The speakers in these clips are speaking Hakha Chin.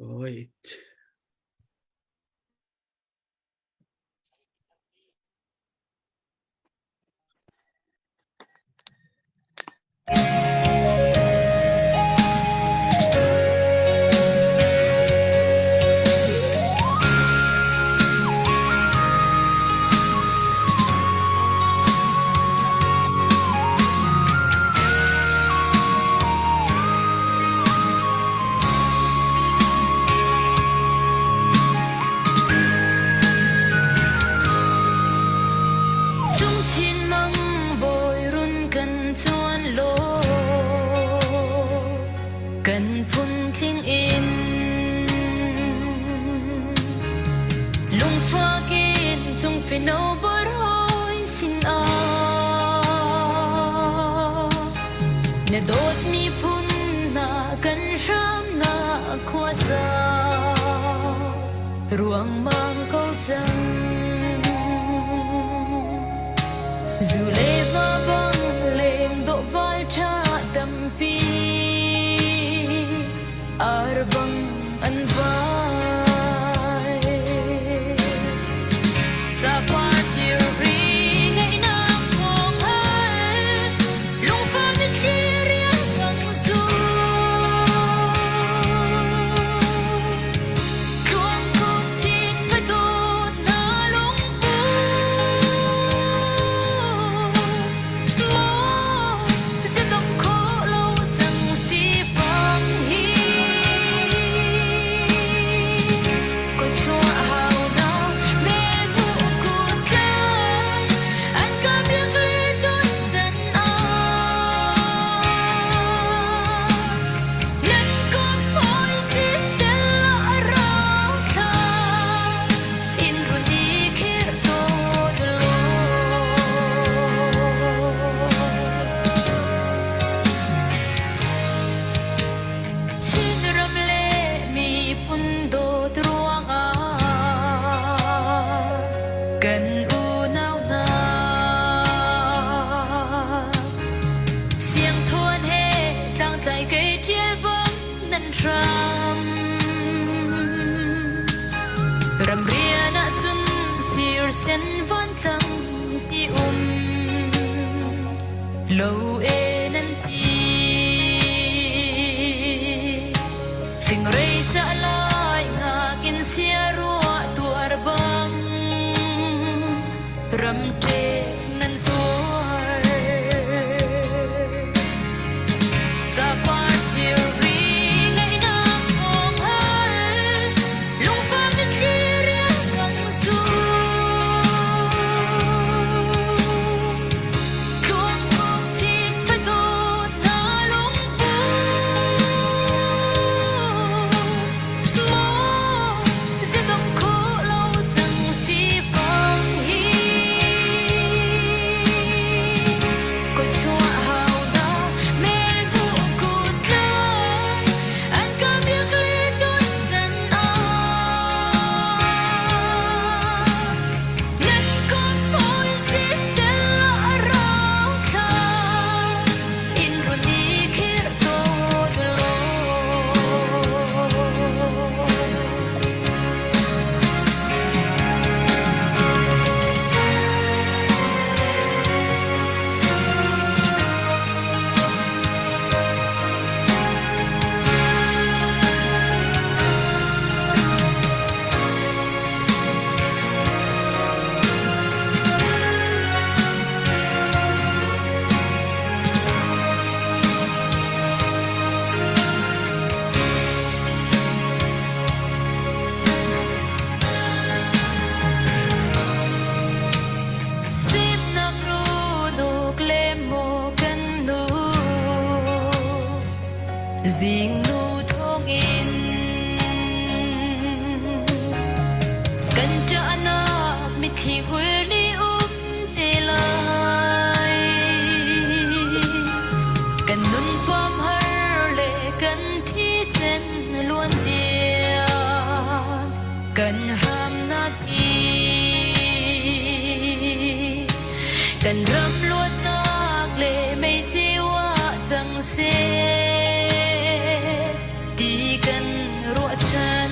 Wait. Cungchin mang bawi run kan chuan law kan phun tling in lungfak in cung fino boroi sin ah na dawtmi phun hna kan hramnak khuasa ruangmang ko cang. Zu le va bang leng dawh val ṭha tampi ar bang an vai. Capar thirhri ngeihnak thawng hal lungfah mitthli riangmang zu. Tluangkuk chin va dawt na lungpu maw zadong khawh lo cang sifang hi ko chuah hau na melbu kut tlang an ka biak le ton can ah nan kom hawi sin tel a rau thla in run i khirh dawt law. Chinram le miphun dawt ruangah kan unau hna siangthuan he tlangtlai kei ṭial bang nan hram. Ramrian ahcun sirsen vantlang ti um lo e nan ti. Fingrei ca lai ngak in siarua tuar bang ramṭek nan tuar. Capar thirhri ngaihnak thawng hal lungfah mitthli riangmang zu. Tluangkuk chin fadawt na lungpu maw zadong khawh lo cang sifang hi ko chuah hau na melbu kut tlang an ka biak le ton can ah nan kom hawi sin tel a rau thla in run i khirh dawt law. Simnak runuk le maw kan nu zingnu thawngin kan ṭahnak mitthli hul nih um te lai kan nun pam har le kan thi cen luan tiang kan hramnak i kan ram luatnak le meici ah cang seh ti kan ruahchan.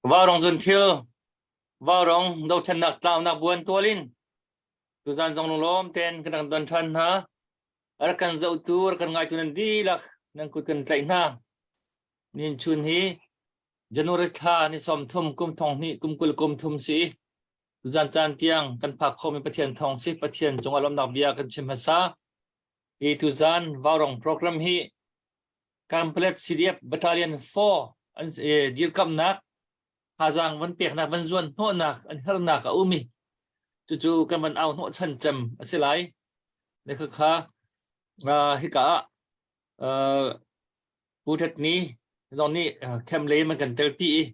Vaurawng zunthil, vaurawng dothlennak tlaunak buan tual in tuzan zong lunglawm tein kan rak don ṭhan hna. A rak kan zohtu, a rak kan ngaitu nan dihlak nan kut kan tlaih hna. Nin chun hi January thla ni 30 kum thong hnih kum 20 kum thum si. Tuzan caan tiang kan phak khomi Pathian thawng si Pathian cungah lawmnak bia kan chim hmasa. Hi tuzan vaurawng program hi Kanpalet CDF Battalion 4 an dirkamnak thazaang van peknak van zuan hnawhnak an hernak a um i cucu kan van au hnawh chan cem a si lai. Le khakha hika ah Pu That Ni zong nih camp lei man kan telpi i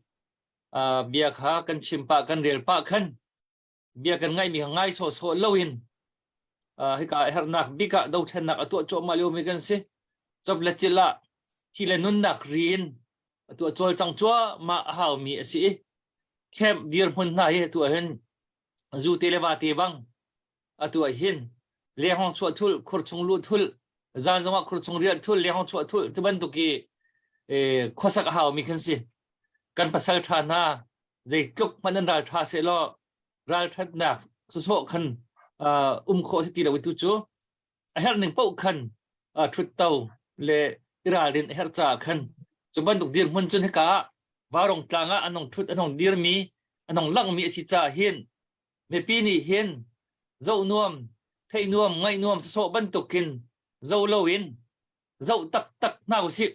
bia kha kan chim pah kan rel pah khan bia kan ngaihmi kha ngai sawhsawh loin hika hernak bik ah dothlennak a tuah cuahmah liomi kan si. Chop le cil ah thi le nunnak ri in a tuah cawlcang cuahmah a haumi a si i camp dirhmun hna hi atu ahhin zu te le va te bang atu ahhin lehong chuah thul khur chung luh thul zan zongah khur chung riah thul lehong chuah thul ti bantuk i khuasak a haumi kan si. Kan pasal ṭha hna zeitluk hmanh an ral ṭha sehlaw ralṭhatnak sawsawh khan um khawh si ti lo tu cu a herh ning paoh khan ṭhutto le i ralrin a herh caah khan cu bantuk dirhmun cun hika ah Varong tlang ah an hong ṭhut an hong dirmi an hong langhmi a si caah hin mipi nih hin zoh nuam theih nuam ngaih nuam sawsawh bantukin zoh loin zoh taktak hna usih.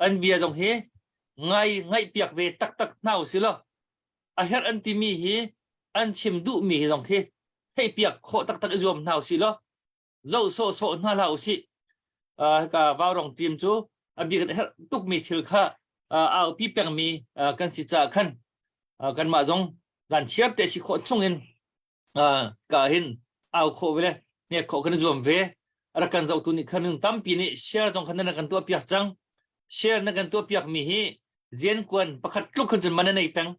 An bia zong hi ngai ngaihpiak ve taktak hna usih law a herh an timi hi an chim duhmi hi zong khi theihpiak khawh taktak i zuam hna usih law zoh sawhsawh hna hlah usih. Hika Vaurong team cu a bik in a herh tukmi thil kha aupi pengmi kan si caah khan kanmah zong zan chiar te si khawh chung in ka hin au khawh ve le hnek khawh kan i zuam ve. Rak kan zohtu nih khan tampi nih share zong khan nan kan tuah piak cang. Share na kan tuah piak mi hi zenkuan pakhat tluk khan cun man a nei peng.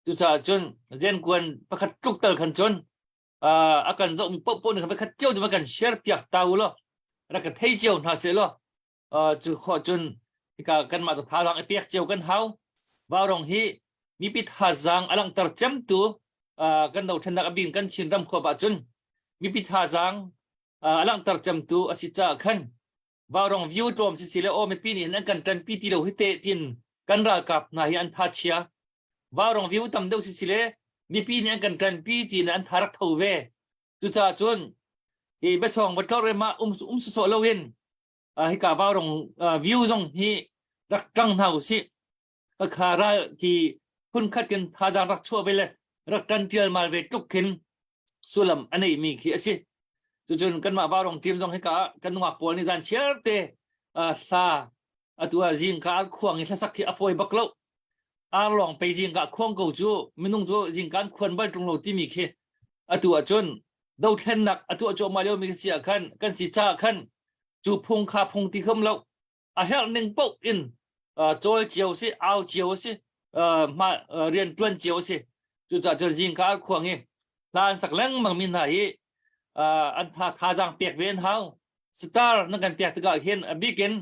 Cucaah cun zenkuan pakhat tluk tal khan cun a kan zoh mi paohpaoh nih khan pakhat cio cu kan share piak ta u law rak ka thei cio hna seh law cu khawh cun hika kanmah cu thazaang i pek cio kan hau. Vaurong hi mipi thazaang a langhter cemtu kan dothlennak a bik kan Chin ram khuap ahcun mipi thazaang a langhter cemtu a si caah khan vaurong view tlawm si si le aw mipi nih an kan ṭanpi ti lo hi te tin kan ralkap hna hi an tha chia. Vaurong view tam deuh si si le mipi nih an kan ṭanpi ti in an tha rak tho ve. Cucaah cun hi biasawng va tlor ma um um sawsawh loin hika vaurong view zong hi rak ṭang hna usih. Kha ral ti phunkhat kin thazaang rak chuah ve le rak ṭan ṭialmal ve tluk khin sullam a neimi khi a si. Cucun kanmah vaurong team zong hika ah kan nungak pawl nih zan chiar te hla atu ah zingka an khuang i hlasak khi a fawi bak lo. Arlawng pei zingka khuang ko cu minung cu zingka an khuan bal ṭung lo timi khi atu ahcun dothlennak a tuah cuahmah liomi kan si ah khan kan si caah khan cu phung kha phung ti khom lo a herh ning paoh in cawl cio si au cio si ma rian ṭuan cio si. Cucaah cun zingka ah khuang i hla an sak lengmang mi hna hi an tha thazaang pek ve an hau. Star nan kan pek tikah hin a bikin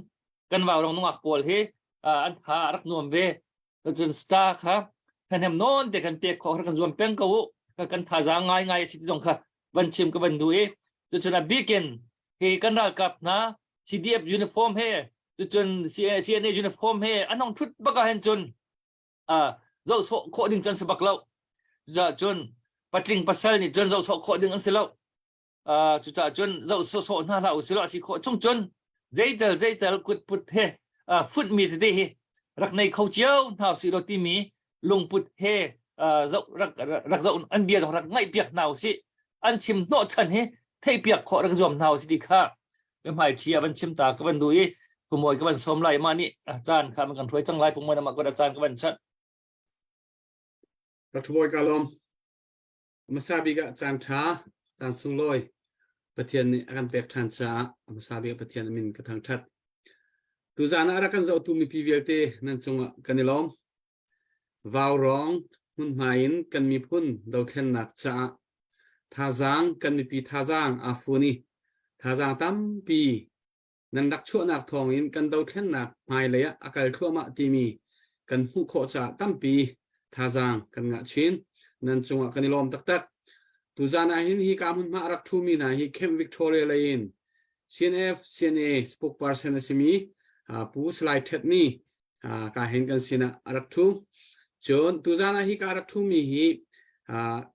kan vaurong nungak pawl hi an tha a rak nuam ve. Cun star kha thahnem nawn te kan pek khawh kan zuam peng ko u. Kan thazaang ngai ngai a si ti zong kha van chim ka van duh i cucun a bikin hi kan ralkap hna CDF uniform he cucun CNA uniform he an hong thut bak ah hin cun zoh sawh khawh ding cun si bak lo. Cucaah cun patling pasal nih cun zoh sawh khawh ding an si lo. Cucaah cun zoh sawhsawh hna hlah usih law a si khawh chung cun zeital zeital kutput he futmi tete hi rak nei kho cio hna usih law timi lungput he zoh rak rak zoh an bia zong rak ngaihpiak hna usih. An chim hnawhchan hi theihpiak khawh rak zuam hna usih ti kha hmai ṭhi a van chim ta ka van duh i Pumawi ka van sawm lai. Mah nih caan kha man kan hruai cang lai. Pumawi namah ka caan ka van chanh. Dr. Bawi ka lawm. Hmasa bik ah caan ṭha, caan sunglawi Pathian nih a kan pek ṭhan caah hmasa bik ah Pathian a min ka thangṭhat. Tuzaan ah a rak kan zohtu mipi vialte nan cungah kan i lawm. Vaurawng hmunhma in kan miphun dothlennak caah thazaang kan mipi thazaang aa fun i thazaang tampi nan rak chuahnak thawngin kan dothlennak hmailei ah a kal thluahmah timi kan hmuh khawh caah tampi. thazaang kan ngah chin. Nan cungah kan i lawm taktak. Tuzan ah hin hi ka hmunhma a rak ṭhumi hna hi Camp Victoria lei in CNF CNA spokesperson a simi Pu Salai Thet Ni ka hin kan sinah a rak ṭhu. Cun tuzan ah hi ka rak ṭhumi hi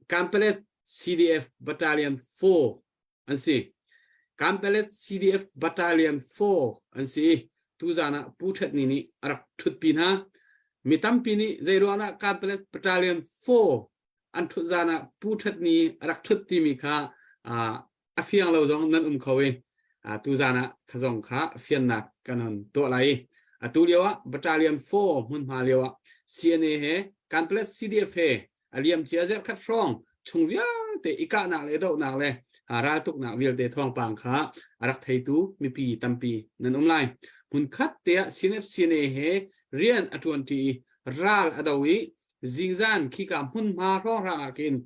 Kanpalet CDF Battalion 4 an si. Kanpalet CDF Battalion 4 an si i tuzan ah Pu Thet Ni nih a rak ṭhutpi hna. Mi tampi nih zeiruangah Kanpalet Battalion 4 an ṭhut zan ah Pu Thet Ni a rak ṭhut timi kha a fiang lo zong nan um kho i tuzan ah kha zong kha fiannak kan hon tuah lai. Atu lio ah Battalion 4 hmunhma lio ah CNA he Kanpalet CDF he a liam cia zerkhat hrawng chung vialte i kahnak le dohnak le raltuknak vialte thawngpang kha a rak theitu mipi tampi nan um lai. Hmunkhat te ah CNF CNA he rian a ṭuanṭi i ral a do i zingzan khika hmunhma hrawnghrang ah khin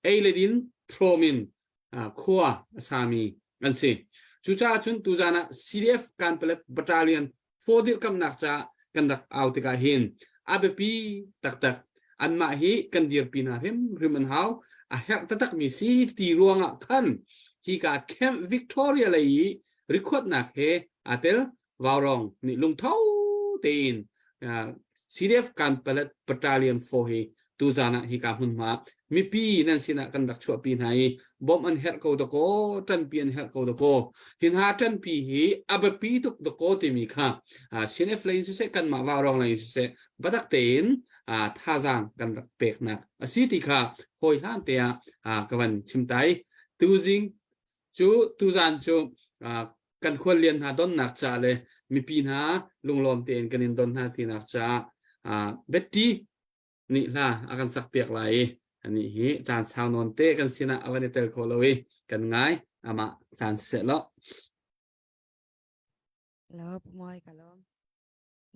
ei le din hrawm in khua a sami an si. Cucaah cun tuzan ah CDF Kanpalet Battalion 4 dirhkamnak ca kan rak au tikah hin a biapi taktak anmah hi kan dirpi hna hrimhrim an hau a herh taktakmi si ti ruangah khan hika Camp Victoria lei i rikhuatnak he aa tel Vaurong nih lungtho tein CDF Kanpalet Battalion 4 hi tuzan ah hika hmunhma mipi nan sinah kan rak chuahpi hna i bawmh an herh ko dakaw ṭanpi an herh ko dakaw hin ha ṭanpi hi a biapi tuk dakaw timi kha CNF lei in siseh kanmah Vaurong lei in siseh batak tein thazaang kan rak peknak a si ti kha hawi hlan te ah ka van chim tai tuzing cu tuzan cu kan khuallian hna donnak ca le mipi hna lunglawm tein kan in don hna tinak caah Betty nih hla a kan sak piak lai i anih hi caan sau nawn te kan sinah a van i tel kho lo i kan ngai amah caan siseh law. Lo moi ka lom.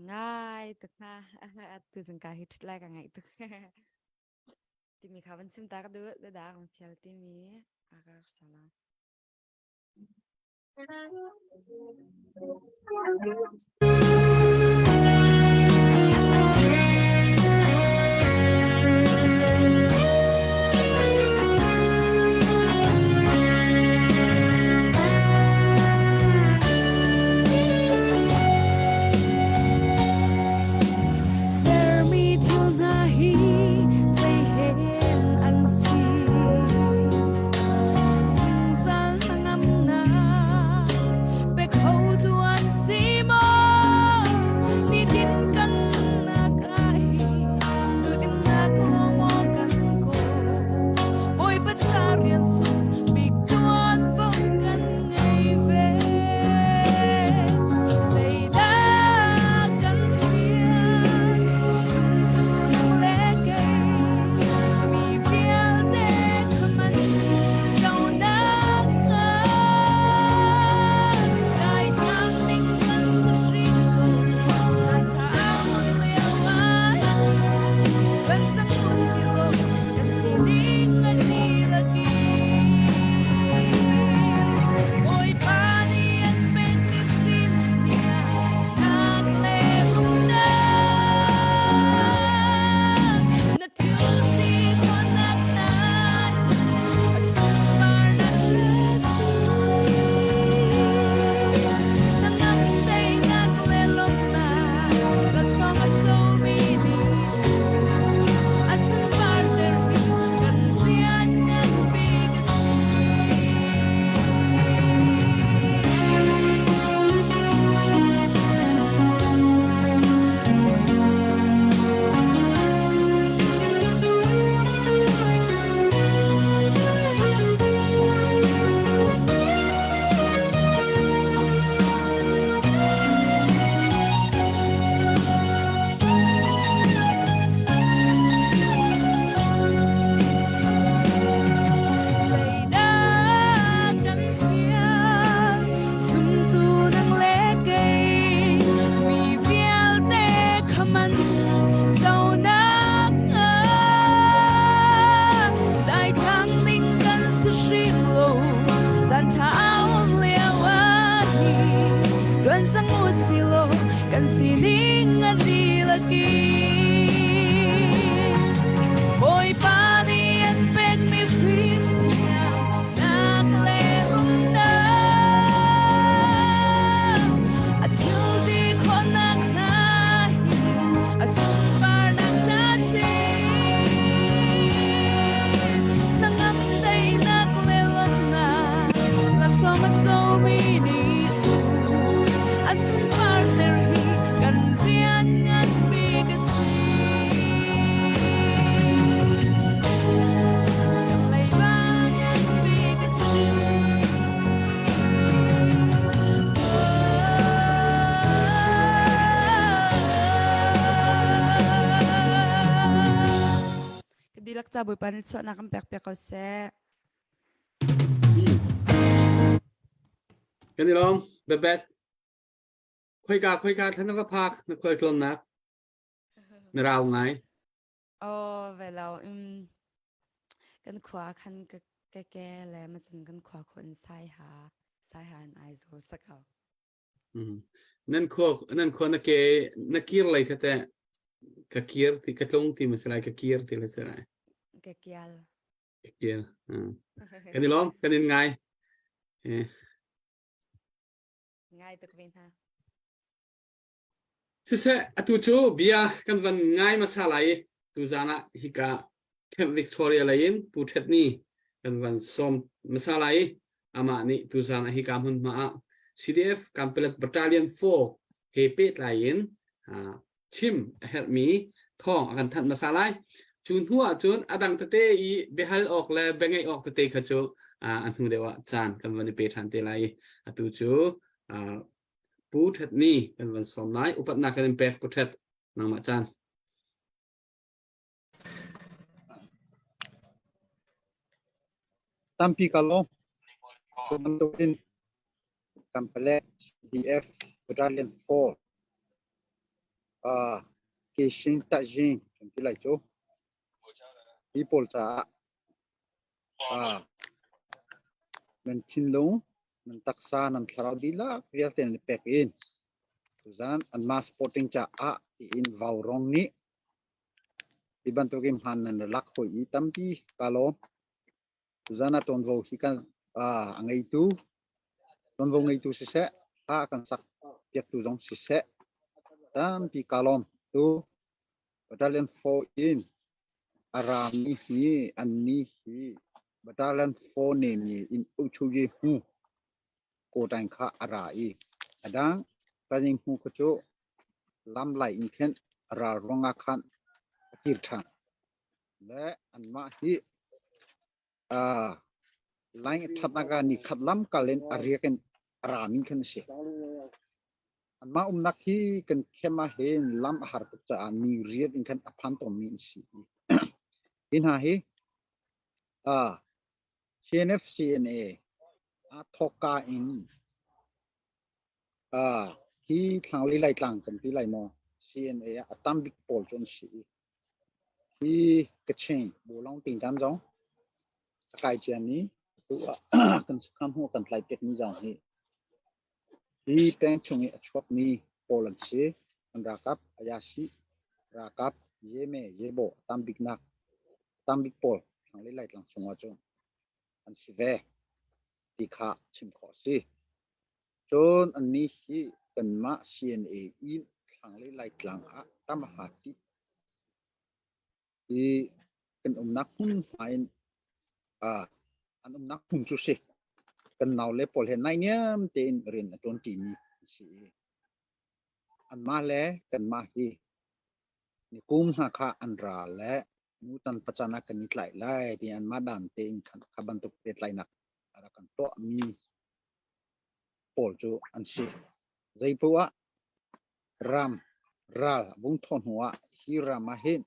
Ngai tuk hna tu zung ka hi thit lai ka ngai tuk. Timi kha van sim ta ka du da dang fial timi agar sala. Sermi thil hna hi zei hen an si? Zungzal hnangamnak pe khotu an si maw? Nitin kan nunnak ah hi duhnak lawng maw kan kawl? Bawipa ca rian sung bik ṭuanvo kan ngei ve. Zeidah kan fial? Zumtu nang le kei mi vialte kha man conak kha kai thang ding kan si hrim ko. Caan ṭha a lio ah kan cang u si law kan sining a dihlak in Bawipa nih an pekmi fimnak le rumnak na thil si khawhnak hna a sunparnak si na ngam teinak le lawmhnak laksawng a comi nih cu a sunparter kan rian nganbik a si. Zeidah kan fial zumtu nang le kei mi vialte kha man conak daithlang ning kan si hrim lo caan ṭha a um lio ah hi ṭuan cang u si law kan sining a dihlak in. ca Bawipa nih chuahnak kan pek piak ko seh. Kan i lawm, Bebet. Khoika khoika thlan na va phak na khualtlawnnak na rau ngai. Oh, velo um kan khua khan ka ka ke le macun kan khua khon sai ha sai han ai zo sakau. Nan khua nan khua na ke na kir lei kha teh ka kir ti ka tlung ti ma si lai ka kir ti la si lai. Ka kial. Ka kial. Kan i lawm kan in ngai. Eh. Ngai tuk ve hna. Siseh, atu cu bia kan van ngai hmasa lai i tuzaan ah hika Camp Victoria lei in Pu Ṭhet Ni kan van sawm hmasa lai i amah nih tuzaan ah hika hmunhma ah CDF Kanpelet Battalion 4 he pehtlai in chim a herhmi thawng a kan thanh hmasa lai. Cu hnu ahcun a dang tete i biahal awk le biangeih awk tete kha cu a hnu deuh ah caan kan van i pe ṭhan te lai i atu cu Pu Ṭhet Ni kan van sawm lai. Upatnak kan in pek Pu Ṭhet nangmah caan. Tampi ka lawm. Cu bantukin Kanpalet CDF Battalion 4 Keshin Tajing kan ti lai cu. Hi pawl caah Nan thinlung, nan taksa, nan thlarau dihlak vialte nan i pek in tuzaan anmah supporting caah tiin vaurawng nih hi bantukin hmaan nan rak lak hawi i tampi kaa lawm. Tuzaan ah tuanvo hi kan a ngeitu, tuanvo ngeitu siseh, hla a kan sak piaktu zong siseh, tampi kaa lawm. Tu Battalion 4 in A rami hi annih hi Battalion 4 nemi in ukchuyi hmu kawṭaing kha a ra i a dang pazing hmu kha cu lamlai in khin ral ruangah khan a kir ṭhan. Le anmah hi line a ṭhatnak ah nikhat lamkal in a riak in a rami khan a si. Anmah umnak hi kan khem ahhin lam a har tuk caah mi rian in khan a phan tawnmi an si. Hi hna hi CNF CNA aa thawkka in hi thlanglei Laitlang kan ti lai maw CNA ah a tam bik pawl cu an si i hi Kachin Bawlong Tingtan zong a kai ciami atu ah kan sakhan hmu kan tlai piakmi zong hi Hi peng chung i a chuakmi pawl an si. An ralkap Ayashi ralkap Yeme Yebo a tam biknak a tam bik pawl thlanglei Laitlang chungah cun an si ve ti kha chim khawh a si. Cun annih hi kanmah CNA in thlanglei Laitlang ah tam a hlat ti i kan umnak hmunhma in an umnak hmun cu si. Kan naule pawl he naihniam tein rian a ṭuanṭimi an si i anmah le kanmah hi nikum hna kha an ra le nutan pacan ah kan i tlaih lai ti anmah dan tein kha bantuk pehtlaihnak a rak kan tuahmi pawl cu an si. Zeipoah ah ram ral a vung thawh hnu ah hi ram ah hin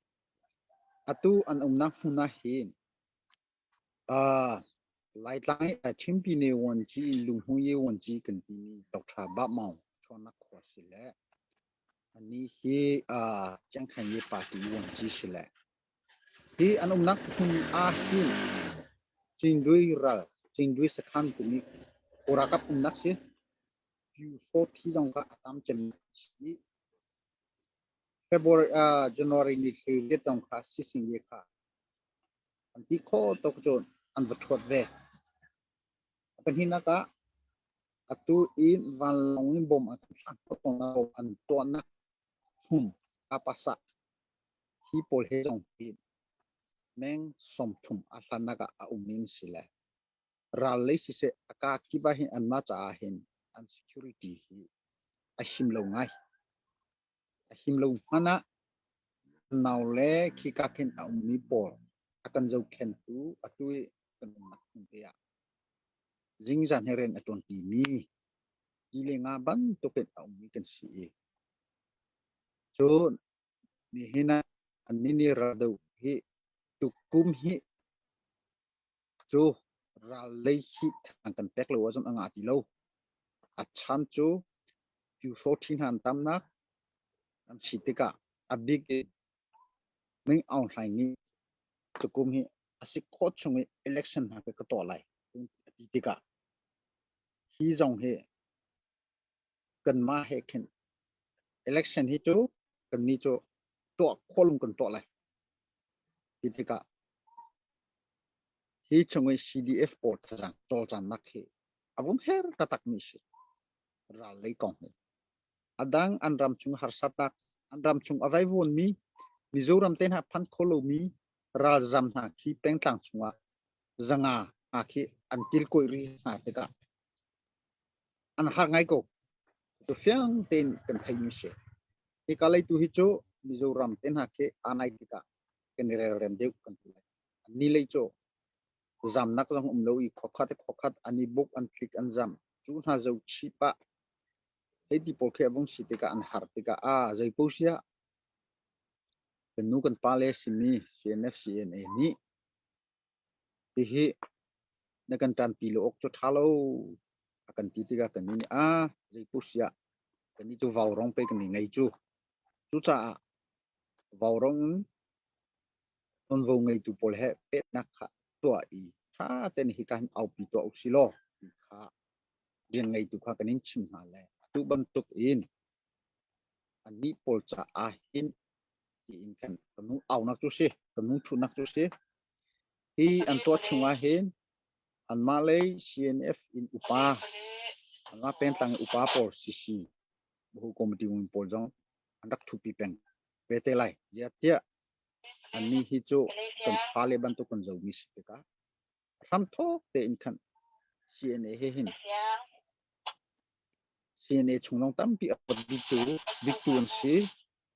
atu an umnak hmun ah hin Laitlang i Chimpine Vuanci in Lunghmuye Vuanci kan timi Dr. Ba Maung chuahnak khua si le anih hi Chiangkhanye Party Vuanci si le hi an umnak hmun ah hin Cindui ral Cindui sakhan timi Kawlralkap umnak si Pyu-saw-thi zong kha a tam cem si. February January ni hlei zong kha sising ye kha an ti kho tuk cun an va ṭhuat ve. A pahnihnak ah atu in vanlawng in bom an thlak an tuahnak hmun Apasa hi pawl he zong hi meng 30 a hlannak ah a um in si le ral lei siseh a kaa kip ah hin anmah caah hin an security hi a him lo ngai. A him lo hmanh ah nau le khika khin a ummi pawl a kan zohkhenhtu atu i kan umnak hmun te ah zingzan he rian a ṭuanṭimi ti le nga bantukin a ummi kan si i cun nihin ah annih nih raldoh hi. Tukum hi cu ral lei hi thang kan pek lo ahcun a ngah ti lo. A chan cu Pyusawṭhi hna an tamnak an si tikah a bik in Ming Aung Hlaing nih tukum hi a si khawh chung i election hna ka tuah lai a ti tikah hi zong hi kanmah he khin election hi cu kannih cu tuah khawlung kan tuah lai. Hi tikah hi chung i CDF pawl thazaang cawlcannak hi a vung her taktak mi si. Ral lei kong hi. A dang an ram chung harsatnak, an ram chung a vaivuan mi, Mizoram te hna phan kho lomi ralzam hna khi pengtlang chungah zanga hna khi an kilkawih rih hna tikah an har ngai ko. Tu fiang tein kan theimi si. Hika lei tu hi cu Mizoram te hna khi aa nai tikah kan i relrem deuh kan ti lai. Ni lei cu zamnak zong um lo i khuakhat khuakhat an i buk an tlik an zam. Cu hna zo chip ah hei ti pawl khi a vung si tikah an har tikah a zei po sia kan nu kan pa le simi CNF CNA nih Hihi na kan ṭanpi lo awk cu ṭha lo a kan ti tikah kan nih a zeipu siah kannih cu vaurawng pei kan i ngei cu. Cucaah vaurawng in tuanvo ngeitu pawl he pehnak kha tuah i ṭha tein hika hin aupi tuah u si law ti kha rian ngeitu kha kan in chim hna le atu bantuk in annih pawl caah hin tiin kan kan hung aunak cu si kan hung ṭhutnak cu si. Hi an tuah chung ah hin anmah lei CNF in upa anmah pengtlang in upa pawl CC Bahu Committee wing pawl zong an rak ṭhupi peng ve te lai. Ziah annih hi cu kan fale bantuk kan zomi si tikah hramthawk tein khan CNA he hin CNA chung zong tampi a biktu biktu an si.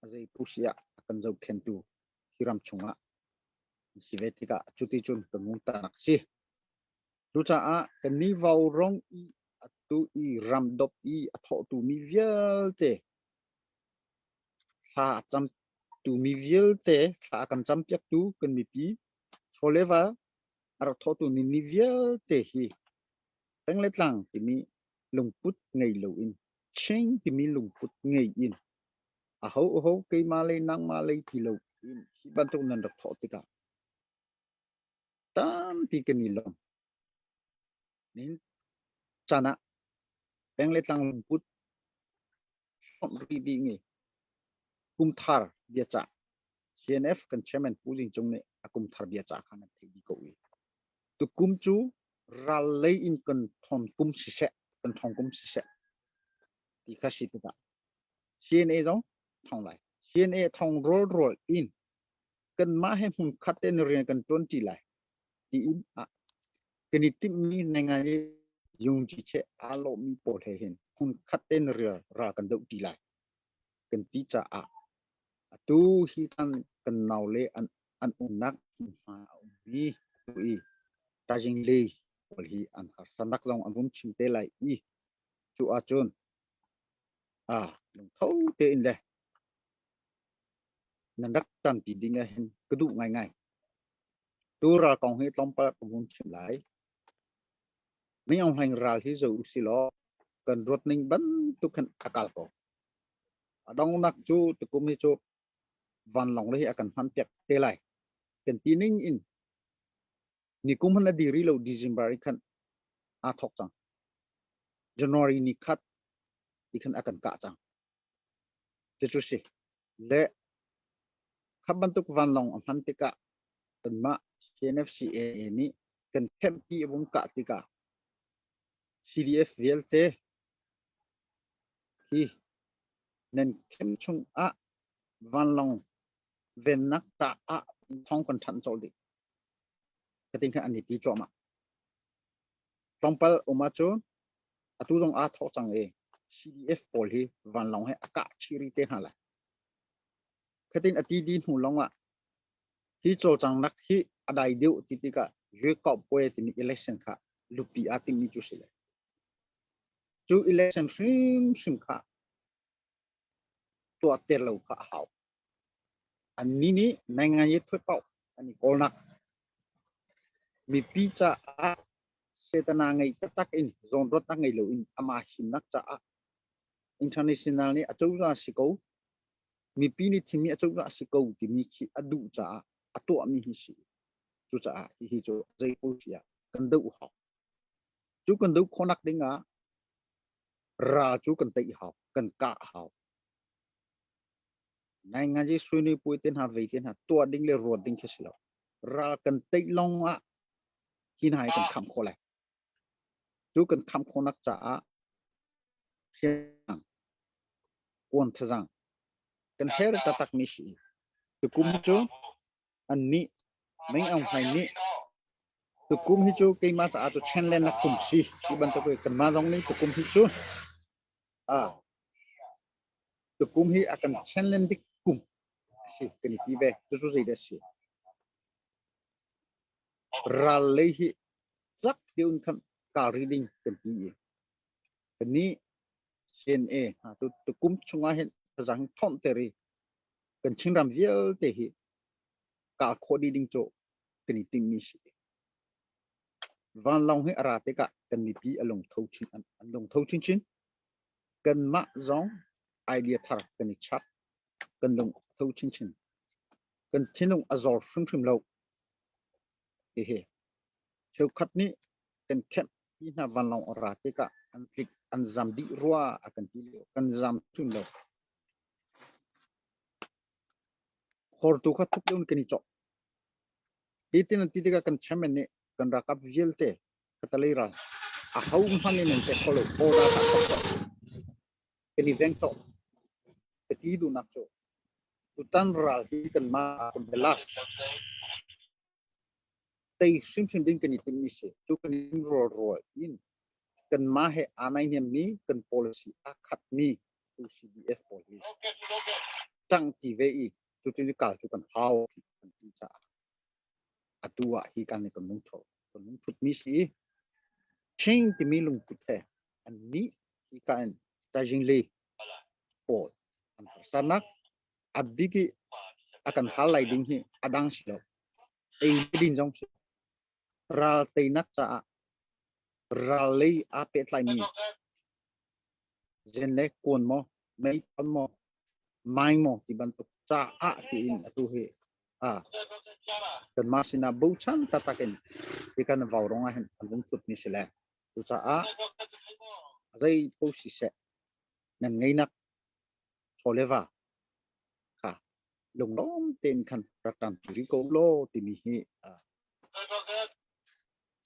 A zei pu si ah a kan zohkhentu hi ram chungah an si ve tikah cuticun kan nung tanak si. Cucaah kannih vaurawng i atu i ramdop i a thawhtu mi vialte thla a camtu mi vialte thla a kan campiaktu kan mipi chawleva a rak thawhtu mi mi vialte hi peng le tlang timi lungput ngei loin Chin timi lungput ngei in aho aho keimah lei nangmah lei ti lo in hi bantuk nan rak thawh tikah tampi kan i lawm. Nihin caan ah peng le tlang lungput hlonh rih dih ngi kumthar biacah CNF kan chairman Pu Zing Cung nih a kumthar biacah kha nan theih dih ko i tukum cu ral lei in kan thon kum siseh kan thong kum siseh ti kha si tikah CNA zong thong lai. CNA thong rawlrawl in kanmah he hmun khat tein rian kan ṭuan ṭi lai tiin ah kan i timhmi nengai yungci che aa lawhmi pawl he hin hmun khat tein rial ral kan doh ṭi lai kan ti caah atu hi kan kan naule an an umnak hmunhma a ummi atu i Tajing lei pawl hi an harsanak zong an vum chim te lai i cu ahcun Ah, lungtho tein le nan rak ṭanpi ding ah hin ka duh ngaingai. Tu ral kong hi tlawmpal ka vun chim lai. Ming Aung Hlaing ral hi zo usih law kan ruat ning bantuk khan a kal ko. A donghnak cu tukum hi cu vanlawng le hi a kan hman piak te lai. Kan ti ning in Nikum han a diri lo December i khan aa thawk cang. January ni khat ti khan a kan kah cang. Cucu si. Le kha bantuk vanlawng a hman tikah kanmah CNFCAA nih kan camp-pi a vung kah tikah CDF vialte hi nan camp chungah vanlawng vennak caah thawng kan thanh colh dih. Katin khan an i ti cuahmah. Tlawmpal um ahcun atu zong aa thawk cang i CDF pawl hi vanlawng he a kah chih rih te hna lai. Khatin a ti dih hnu lawng ah hi cawlcanghnak hi a dai deuh ti tikah Yuekauhpuai timi election kha lupi aa timmi cu si lai. Cu election hrimhrim kha tuah ter lo kha a hau. Annih nih nainganyi thuat paoh. an i kawlnak. Mipi caah setana ngei taktak in zawnruatnak ngei loin amah himnak caah international nih acozah si ko, mipi nih thimmi acozah si ko timi khi a duh caah a tuahmi hi si. Cucaah hihi cu zei paoh si ah kan doh hau. Cu kan doh khawhnak ding ah ral cu kan tei hau, kan kah hau. Nai ngaji suini pui te hna vei te hna tuah ding le ruat ding khi si lo. Ral kan tei lawng ah hi hna hi kan kham khawh lai. Cu kan kham khawhnak caah hriamnam kuan thazang kan her taktak mi si. Tukum cu an nih Meng Aung Hlaing nih tukum hi cu keimah caah cu chen len nak kum si ti bantuk kanmah zong nih tukum hi cu tukum hi a kan chen len bik kum si kan i ti ve. Cucu zeidah si? Ral lei hi cak tiun khan kal rih ding kan ti i kan nih CNA hna tu tukum chungah hin thazang thawnh ter i kan Chinram vialte hi kal khawh dih ding cu kan i timhmi si. Vanlawng hi a ra tikah kan mipi a lungtho chin an lungtho chinchin. Kanmah zong idea thar kan i chap. Kan lung tho chinchin. Kan thinlung a zor hrimhrim lo. Hihi cheukhat nih kan kemh hi hna vanlawng a ra tikah an tlik an zam dih rua a kan ti lio. Kan zam hrim lo. Hortu kha thuk deuh in kan i cawh. Hi tin an ti tikah kan chairman nih kan ralkap vialte katalei ral a ho hmanh in nan pek kho lo order kha sok cawh. Kan i veng cawh. Ka ti duhnak cu tutan ral hi kanmah kan the last tei hrimhrim ding kan i timmi si. Cu kan in rual rual in kanmah he aa naihniammi kan policy aa khatmi UCDF pawl hi ṭang ti ve i cutin kal cu kan hau kan ti caah atu ah hi kan kan lungtho kan lungthutmi si i Chin timi lungput he an nih hi ka in Tajing le pawl an harsanak a bik i a kan hal lai ding hi a dang si lo ei din zong si ral teinak caah ral lei aa pehtlaimi zen le kuan maw meithal maw mai maw ti bantuk caah tiin atu hi a kanmah sinah bochan taktak in hi kan vaurawng ah hin an vung tluk ni si le cucaah zei paoh siseh nan ngeinak chaw le va kha lunglawm tein khan rak ṭanpi rih ko law timi hi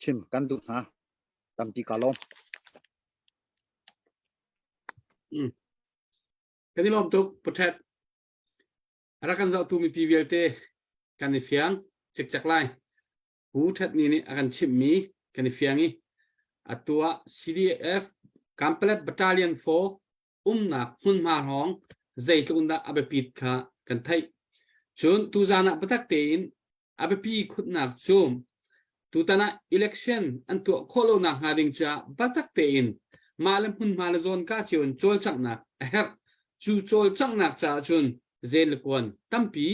chim kan duh hna. Tampi ka lawm. Kan i lawm tuk Puthet. Rak kan zohtu mipi vialte kan i fiang cikcek lai. Pu Thet ni nih a kan chimhmi kan i fiang i atu ah CDF Kamplet Battalion 4 umnak hmunhma hrawng zeitluk in dah a biapit kha kan theih. Cun tuzan ah biatak tein a biapi khutnak cu tutan ah election an tuah khawh lonak hnga ding caah biatak tein mah le hmunhma le zawn ka cio in cawlcanghnak a herh. Cu cawlcanghnak caah cun zen le kuan tampi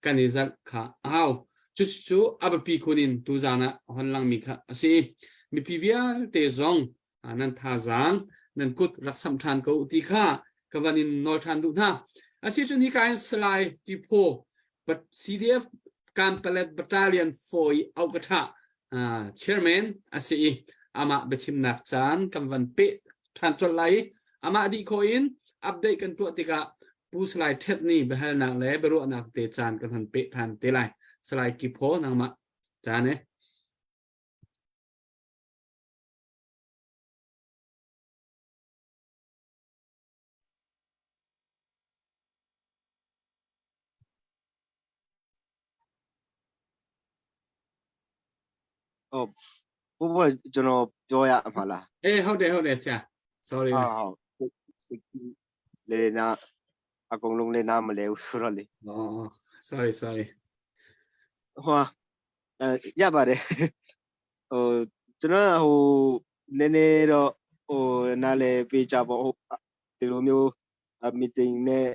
kan i zalh kha a hau. Cucu a biapi khun in tuzan ah hon langmi kha a si. Mipi vialte zong nan thazaang nan kut rak samh ṭhan ko ti kha ka van in nawl ṭhan duh hna. Asicun hi ka in Salai Tipho but CDF Kanpalet Battalion 4 i auh ka ṭha chairman a si i amah biachimnak caan kan van peh ṭhan colh lai i amah dih khawh in update kan tuah tikah Pu Salai Ṭhet nih biahalnak le biaruahnak te caan kan han peh ṭhan te lai. Salai Kipho nangmah caan e. ဟုတ်ဘိုးဘကျွန်တော်ပြောရမှာလား အေးဟုတ်တယ်ဟုတ်တယ်ဆရာ sorry ဟုတ်ဟုတ်လေနာအကုန်လုံးလေနားမလဲဘူးဆိုတော့လေ အော် sorry sorry ဟိုအဲရပါတယ်ဟိုကျွန်တော်ဟိုနည်းနည်းတော့ဟိုနားလဲပေးကြပေါ့ဟုတ်ဒီလိုမျိုး meeting နဲ့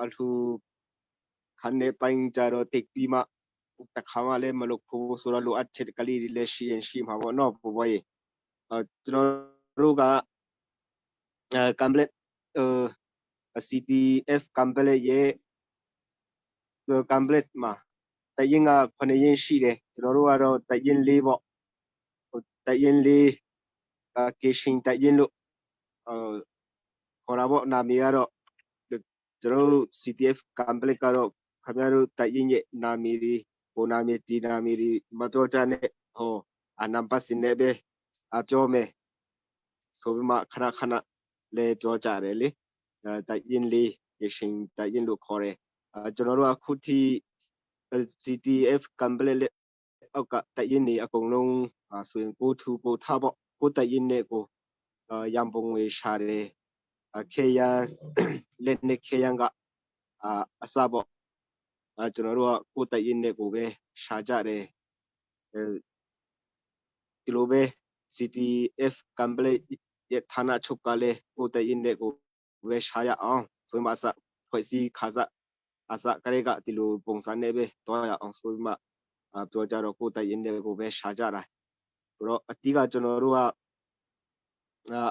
အထူခန်းနေပိုင်းကြတော့တိတ်ပြီးမှ တခါမှလည်းမလုပ်ဘူးဆိုတော့လိုအပ်ချက်ကလေးတွေလည်းရှိရင်ရှိမှာပေါ့နော်ဘိုးဘွားကြီးအဲကျွန်တော်တို့ကအဲ complete အဲ CTF complete ရဲ့ complete မှာတရင်က9ရင်ရှိတယ်ကျွန်တော်တို့ကတော့တရင်၄ပေါ့တရင်၄ကေရှင်တရင်လို့အဲခေါ်တာပေါ့နာမည်ကတော့ကျွန်တော်တို့ CTF complete ကတော့ခင်ဗျားတို့တရင်ရဲ့နာမည်တွေဟိုနာမည်ဒီနာမည်တွေမပြောကြနဲ့ဟိုအနံပါတ်စနေပဲအပြောမယ်ဆိုပြီးမှခဏခဏလဲပြောကြတယ်လေအဲတရင်လေးရရှင်တရင်လို့ခေါ်တယ်အဲကျွန်တော်တို့အခုထိ CTF complete လက်အောက်ကတရင်နေအကုန်လုံးဆိုရင်ကိုထူကိုထပေါ့ကိုတရင်နဲ့ကိုရန်ပုံငွေရှာတယ်ခေယန်လက်နဲ့ခေယန်ကအစပေါ့အဲကျွန်တော်တို့ကကိုတရင်နဲ့ကိုပဲရှာကြတယ်အဲဒီလိုပဲ CTF complete ရဲ့ဌာနချုပ်ကလည်းကိုတရင်နဲ့ကိုပဲရှာရအောင်ဆိုမှအစဖွဲ့စည်းခါစားအစကလေးကဒီလိုပုံစံနဲ့ပဲတွားရအောင်ဆိုမှပြောကြတော့ကိုတရင်နဲ့ကိုပဲရှာကြတာဆိုတော့အတိကကျွန်တော်တို့က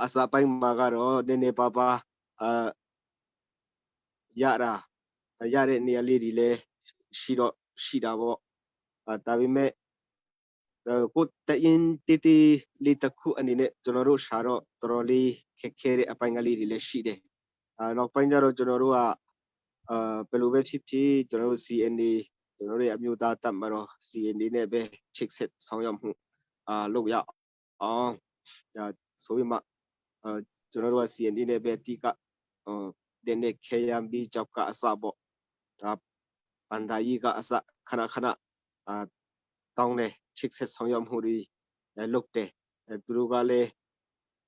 အစပိုင်းမှာကတော့နည်းနည်းပါးပါးအာရတာရတဲ့နေရာလေးတွေလည်းရှိတော့ရှိတာပေါ့အဲဒါပေမဲ့ကိုတရင်တီတီလေးတစ်ခုအနေနဲ့ကျွန်တော်တို့ရှာတော့တော်တော်လေးခက်ခဲတဲ့အပိုင်းကလေးတွေလည်းရှိတယ်။အဲနောက်ပိုင်းကျတော့ကျွန်တော်တို့ကအာဘယ်လိုပဲဖြစ်ဖြစ်ကျွန်တော်တို့ CNA ကျွန်တော်တို့ရဲ့အမျိုးသားတပ်မတော် CNA နဲ့ပဲချိတ်ဆက်ဆောင်ရွက်မှုအာလုပ်ရအောင်ဒါဆိုပြီးမှအာကျွန်တော်တို့က CNA နဲ့ပဲအတိကဟိုတဲ့နဲ့ KMB ကြောက်ကအစပေါ့ဒါပန်ဒါကြီးကအစခဏခဏအာတောင်းတယ်ချိတ်ဆက်ဆောင်ရွက်မှုတွေလုပ်တယ်သူတို့ကလည်း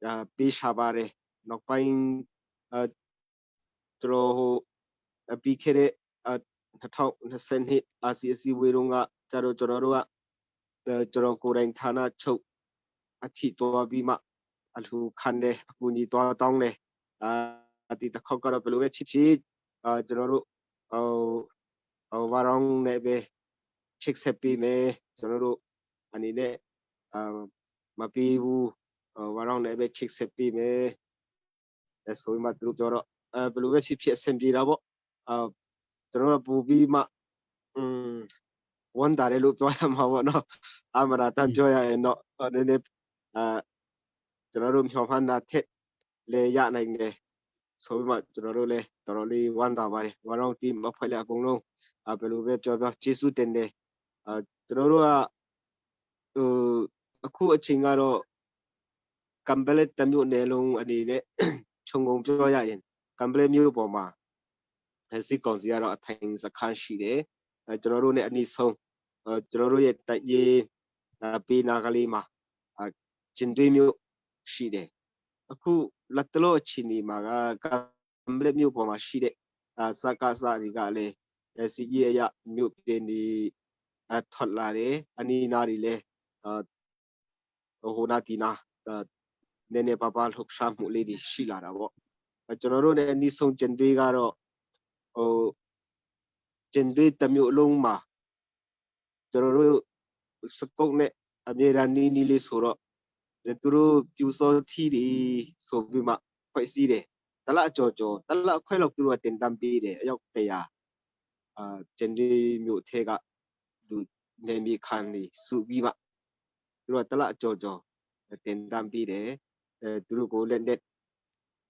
ဒါပေးရှာပါတယ်နောက်ပိုင်းအဲသူတို့ဟိုပြီးခဲ့တဲ့2022 RCC ဝေတုန်းကကျတော့ကျွန်တော်တို့ကကျွန်တော်ကိုယ်တိုင်ဌာနချုပ်အထိတော်ပြီးမှအလှခံတယ်အကူအညီတော်တောင်းတယ်အာဒီတစ်ခေါက်ကတော့ဘယ်လိုပဲဖြစ်ဖြစ်အာကျွန်တော်တို့ဟိုဟိုဝါရောင်းနဲ့ပဲချိတ်ဆက်ပေးမယ်ကျွန်တော်တို့အနေနဲ့အာမပေးဘူးဝါရောင်းနဲ့ပဲချိတ်ဆက်ပေးမယ်အဲဆိုပြီးမှသူတို့ပြောတော့အဲဘယ်လိုပဲဖြစ်ဖြစ်အဆင်ပြေတာပေါ့အာကျွန်တော်တို့ပူပြီးမှอืมဝန်တာတယ်လို့ပြောရမှာပေါ့နော်အမရာတန်ပြောရရင်တော့နည်းနည်းအာကျွန်တော်တို့မျှော်မှန်းတာထက်လဲရနိုင်တယ်ဆိုပြီးမှကျွန်တော်တို့လည်းတော်တော်လေးဝမ်းသာပါတယ်ဝါရောင်းတီးမဖွဲ့လည်းအကုန်လုံးအဘယ်လိုပဲပြောပြောကျေးဇူးတင်တယ်အာကျွန်တော်တို့ကဟိုအခုအချိန်ကတော့ကမ်ဘလက်တမျိုးနယ်လုံးအနေနဲ့ခြုံငုံပြောရရင်ကမ်ဘလက်မျိုးပေါ်မှာစစ်ကောင်စီကတော့အထိုင်စခန်းရှိတယ်အဲကျွန်တော်တို့ ਨੇ အနည်းဆုံးကျွန်တော်တို့ရဲ့တိုက်ရေးပေးနာကလေးမှာကျင်သွေးမျိုးရှိတယ်အခုလက်တလို့အချိန်ဒီမှာကကမ်ဘလက်မျိုးပေါ်မှာရှိတဲ့စကားစတွေကလည်းစီကြီးအရမြို့ပြင်ဒီအထွက်လာတယ်အနီးနားတွေလည်းဟိုနာတီနာနည်းနည်းပါးပါးလှုပ်ရှားမှုလေးတွေရှိလာတာပေါ့ကျွန်တော်တို့ ਨੇ အနည်းဆုံးကျင်သွေးကတော့ဟိုကျင်သွေးတစ်မျိုးလုံးမှာကျွန်တော်တို့စကုတ်နဲ့အမြဲတမ်းနီးနီးလေးဆိုတော့သူတို့ပြူစောထီတွေဆိုပြီးမှဖွဲ့စည်းတယ်တလအကြော်ကြော်တလခွဲလောက်သူတို့ကတင်တန်းပေးတယ်အယောက်100အာကျင်သွေးမျိုးထဲကလူနေမီခန်တွေစုပြီးမှသူတို့ကတလအကြော်ကြော်တင်တန်းပေးတယ်အဲသူတို့ကိုလက်နဲ့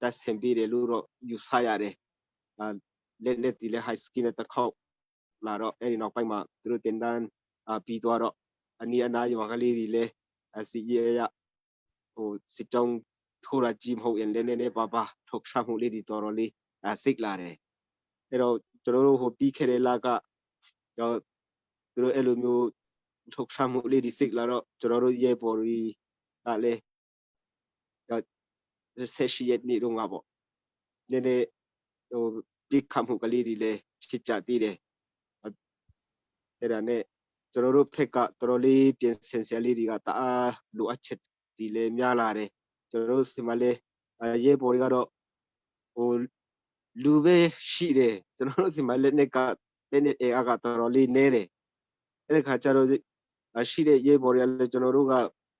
တပ်ဆင်ပေးတယ်လို့တော့ယူဆရတယ်အာလက်နဲ့ဒီလက် high skill နဲ့တစ်ခေါက်လာတော့အဲ့ဒီနောက်ပိုင်းမှာသူတို့တင်တန်းပြီးသွားတော့အနီးအနားရွာကလေးတွေလည်းအစီရရဟိုစစ်ကြောင်းထိုးရကြည့်မဟုတ်ရင်လည်းနည်းနည်းပါးပါးထုတ်ချမှုလေးတွေတော်တော်လေးစိတ်လာတယ်အဲ့တော့ကျွန်တော်တို့ဟိုပြီးခဲ့တဲ့လကတော့သူတို့အဲ့လိုမျိုးထုတ်ချမှုလေးတွေစိတ်လာတော့ကျွန်တော်တို့ရဲဘော်တွေကလည်းတော့ဆက်ရှိရနေတော့ငါပေါ့နည်းနည်းဟိုပြစ်ခတ်မှုကလေးတွေလည်းဖြစ်ကြသေးတယ်အဲ့ဒါနဲ့ကျွန်တော်တို့ဖက်ကတော်တော်လေးပြင်ဆင်စရာလေးတွေကတအားလိုအပ်ချက်ဒီလည်းများလာတယ်ကျွန်တော်တို့စီမလေးရဲဘော်တွေကတော့ဟိုလူပဲရှိတယ်ကျွန်တော်တို့စီမလက်နဲ့ကလက်နဲ့အဲကတော်တော်လေးနဲတယ် အဲ့ဒီခါကျတော့ရှိတဲ့ရဲဘော်တွေကလည်းကျွန်တော်တို့က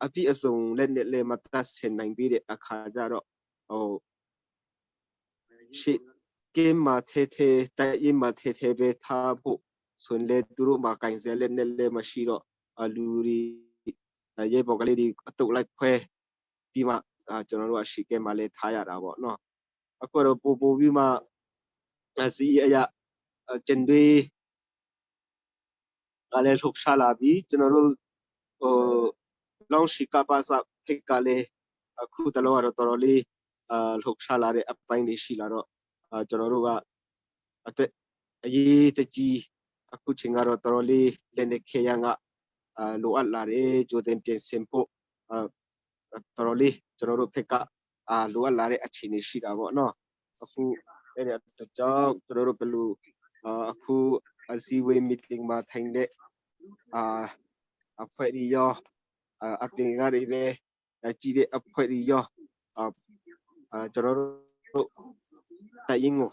အပြည့်အစုံလက်နဲ့လည်းမတတ်ဆင်နိုင်ပြီးတဲ့အခါကျတော့ဟိုရှိကင်းမှာထဲထဲတိုက်ရင်မှာထဲထဲပဲထားဖို့ဆိုရင်လေသူတို့မှာကင်စဲလက်နဲ့လည်းမရှိတော့လူတွေရဲဘော်ကလေးတွေအတုပ်လိုက်ခွဲပြီးမှကျွန်တော်တို့ကရှိကဲမှာလည်းထားရတာပေါ့နော်အခုတော့ပို့ပို့ပြီးမှစီအရာကျန်တွေကလည်းလှုပ်ရှားလာပြီးကျွန်တော်တို့ဟိုလောင်းရှိကပါစဖိတ်ကလည်းအခုတလောကတော့တော်တော်လေးအာလှုပ်ရှားလာတဲ့အပိုင်းတွေရှိလာတော့အာကျွန်တော်တို့ကအတွက်အရေးတကြီးအခုချိန်ကတော့တော်တော်လေးလက်နဲ့ခေရန်ကအာလိုအပ်လာတယ်ကြိုတင်ပြင်ဆင်ဖို့အာတော်တော်လေးကျွန်တော်တို့ဖက်ကအာလိုအပ်လာတဲ့အခြေအနေရှိတာပေါ့နော်အခုအဲ့ဒီအကြောင်းကျွန်တော်တို့ဘယ်လိုအခုအစည်းအဝေး meeting မှာထိုင်တဲ့အာအဖွဲ့တွေရောအပြင်ကတွေပဲကြည့်တဲ့အဖွဲ့တွေရောအာကျွန်တော်တို့တရင်ကို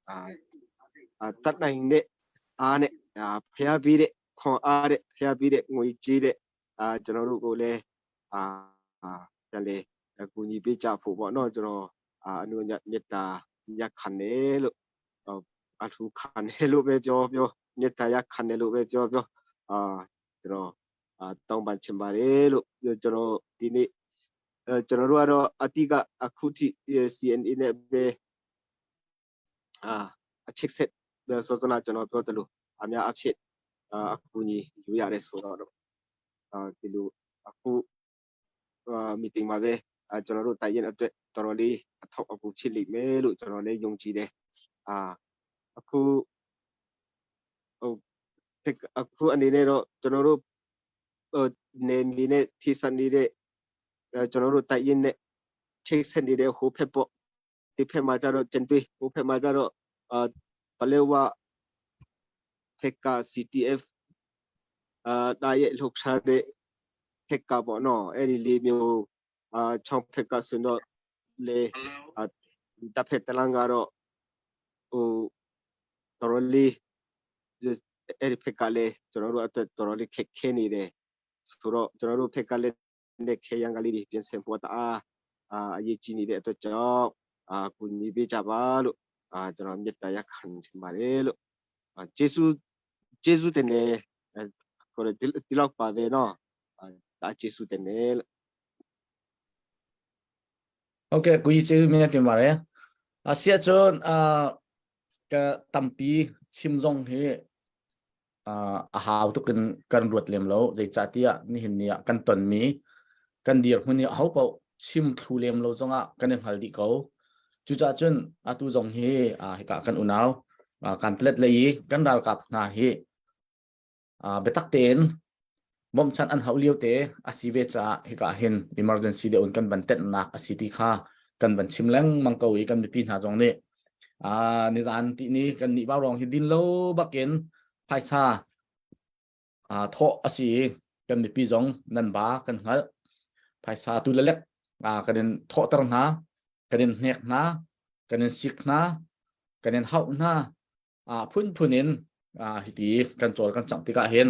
အာတတ်နိုင်တဲ့အားနဲ့အာဖျားပြီးတဲ့ခွန်အားတဲ့ဖျားပြီးတဲ့ငွေကြေးတဲ့အာကျွန်တော်တို့ကိုလည်းအာတလေအကူညီပေးကြဖို့ပေါ့နော်ကျွန်တော်အာအနုညမေတ္တာညက်ခံတယ်လို့အထူးခံတယ်လို့ပဲပြောပြောမေတ္တာရက်ခံတယ်လို့ပဲပြောပြောအာကျွန်တော်အာတောင်းပန်ချင်ပါတယ်လို့ကျွန်တော်ဒီနေ့အဲကျွန်တော်တို့ကတော့အတိကအခုထိ CNA နဲ့ပဲအာအချစ်ဆက်စောစောနာကျွန်တော်ပြောသလိုအများအဖြစ်အာအကူညီယူရတယ်ဆိုတော့အာဒီလိုအခုအာမီတင်မှာပဲအာကျွန်တော်တို့တိုင်ရင်အတွက်တော်တော်လေးအထောက်အကူဖြစ်လိမ့်မယ်လို့ကျွန်တော်လည်းယုံကြည်တယ်အာအခုဟိုအခုအနေနဲ့တော့ကျွန်တော်တို့ဟိုနေမီနဲ့ထိစပ်နေတဲ့ကျွန်တော်တို့တိုက်ရင်နဲ့ချိတ်ဆက်နေတဲ့ဟိုဖက်ပေါ့ဒီဖက်မှာကျတော့ကျန်တွေးဟိုဖက်မှာကျတော့အာပလေဝဖက်က CTF အာတာရဲ့လှုပ်ရှားတဲ့ဖက်ကပေါ့နော်အဲ့ဒီလေးမျိုးအာချောင်းဖက်ကဆိုတော့လေအာတဖက်တလန်ကတော့ဟိုတော်တော်လေးအဲ့ဒီဖက်ကလည်းကျွန်တော်တို့အတွက်တော်တော်လေးခက်ခဲနေတယ်ဆိုတော့ကျွန်တော်တို့ဖက်ကလည်းနဲ့ခေရန်ကလေးတွေပြင်ဆင်ဖို့တအားအာအရေးကြီးနေတဲ့အတွက်ကြောင့်အာကူညီပေးကြပါလို့အာကျွန်တော်မေတ္တာရပ်ခံချင်ပါတယ်လို့အာကျေးဇူးကျေးဇူးတင်တယ်ကိုရဒီလောက်ပါတယ်နော်အာကျေးဇူးတင်တယ်လို့ ဟုတ်ကဲ့ကိုကြီးကျေးဇူးများတင်ပါတယ်အဆရာကျွန်းအာကtampi chim zong hi a hau tukin kan ruat lem lo zeicahtiah nihin ni ah kan tonmi kan dirhmun hi aho paoh chim thlu lem lo zongah kan i hngal dih ko. Cucaah cun atu zong hi hika kan unau kan plet lei i kan ralkap hna hi biatak tein bawmchan an hauh lio te a si ve caah hika hin emergency de un kan van tenhnak a si ti kha kan van chim lengmang ko i kan mipi hna zong nih nizan ti ni kan nih bau rong hi din lo bakin phaisa thawh a si i kan mipi zong nan ba kan hngalh phaisa tu lelek kan in thawhter hna kan in hnek hna kan in sik hna kan in hauh hna phunphun in hiti kan cawl kan cangh tikah hin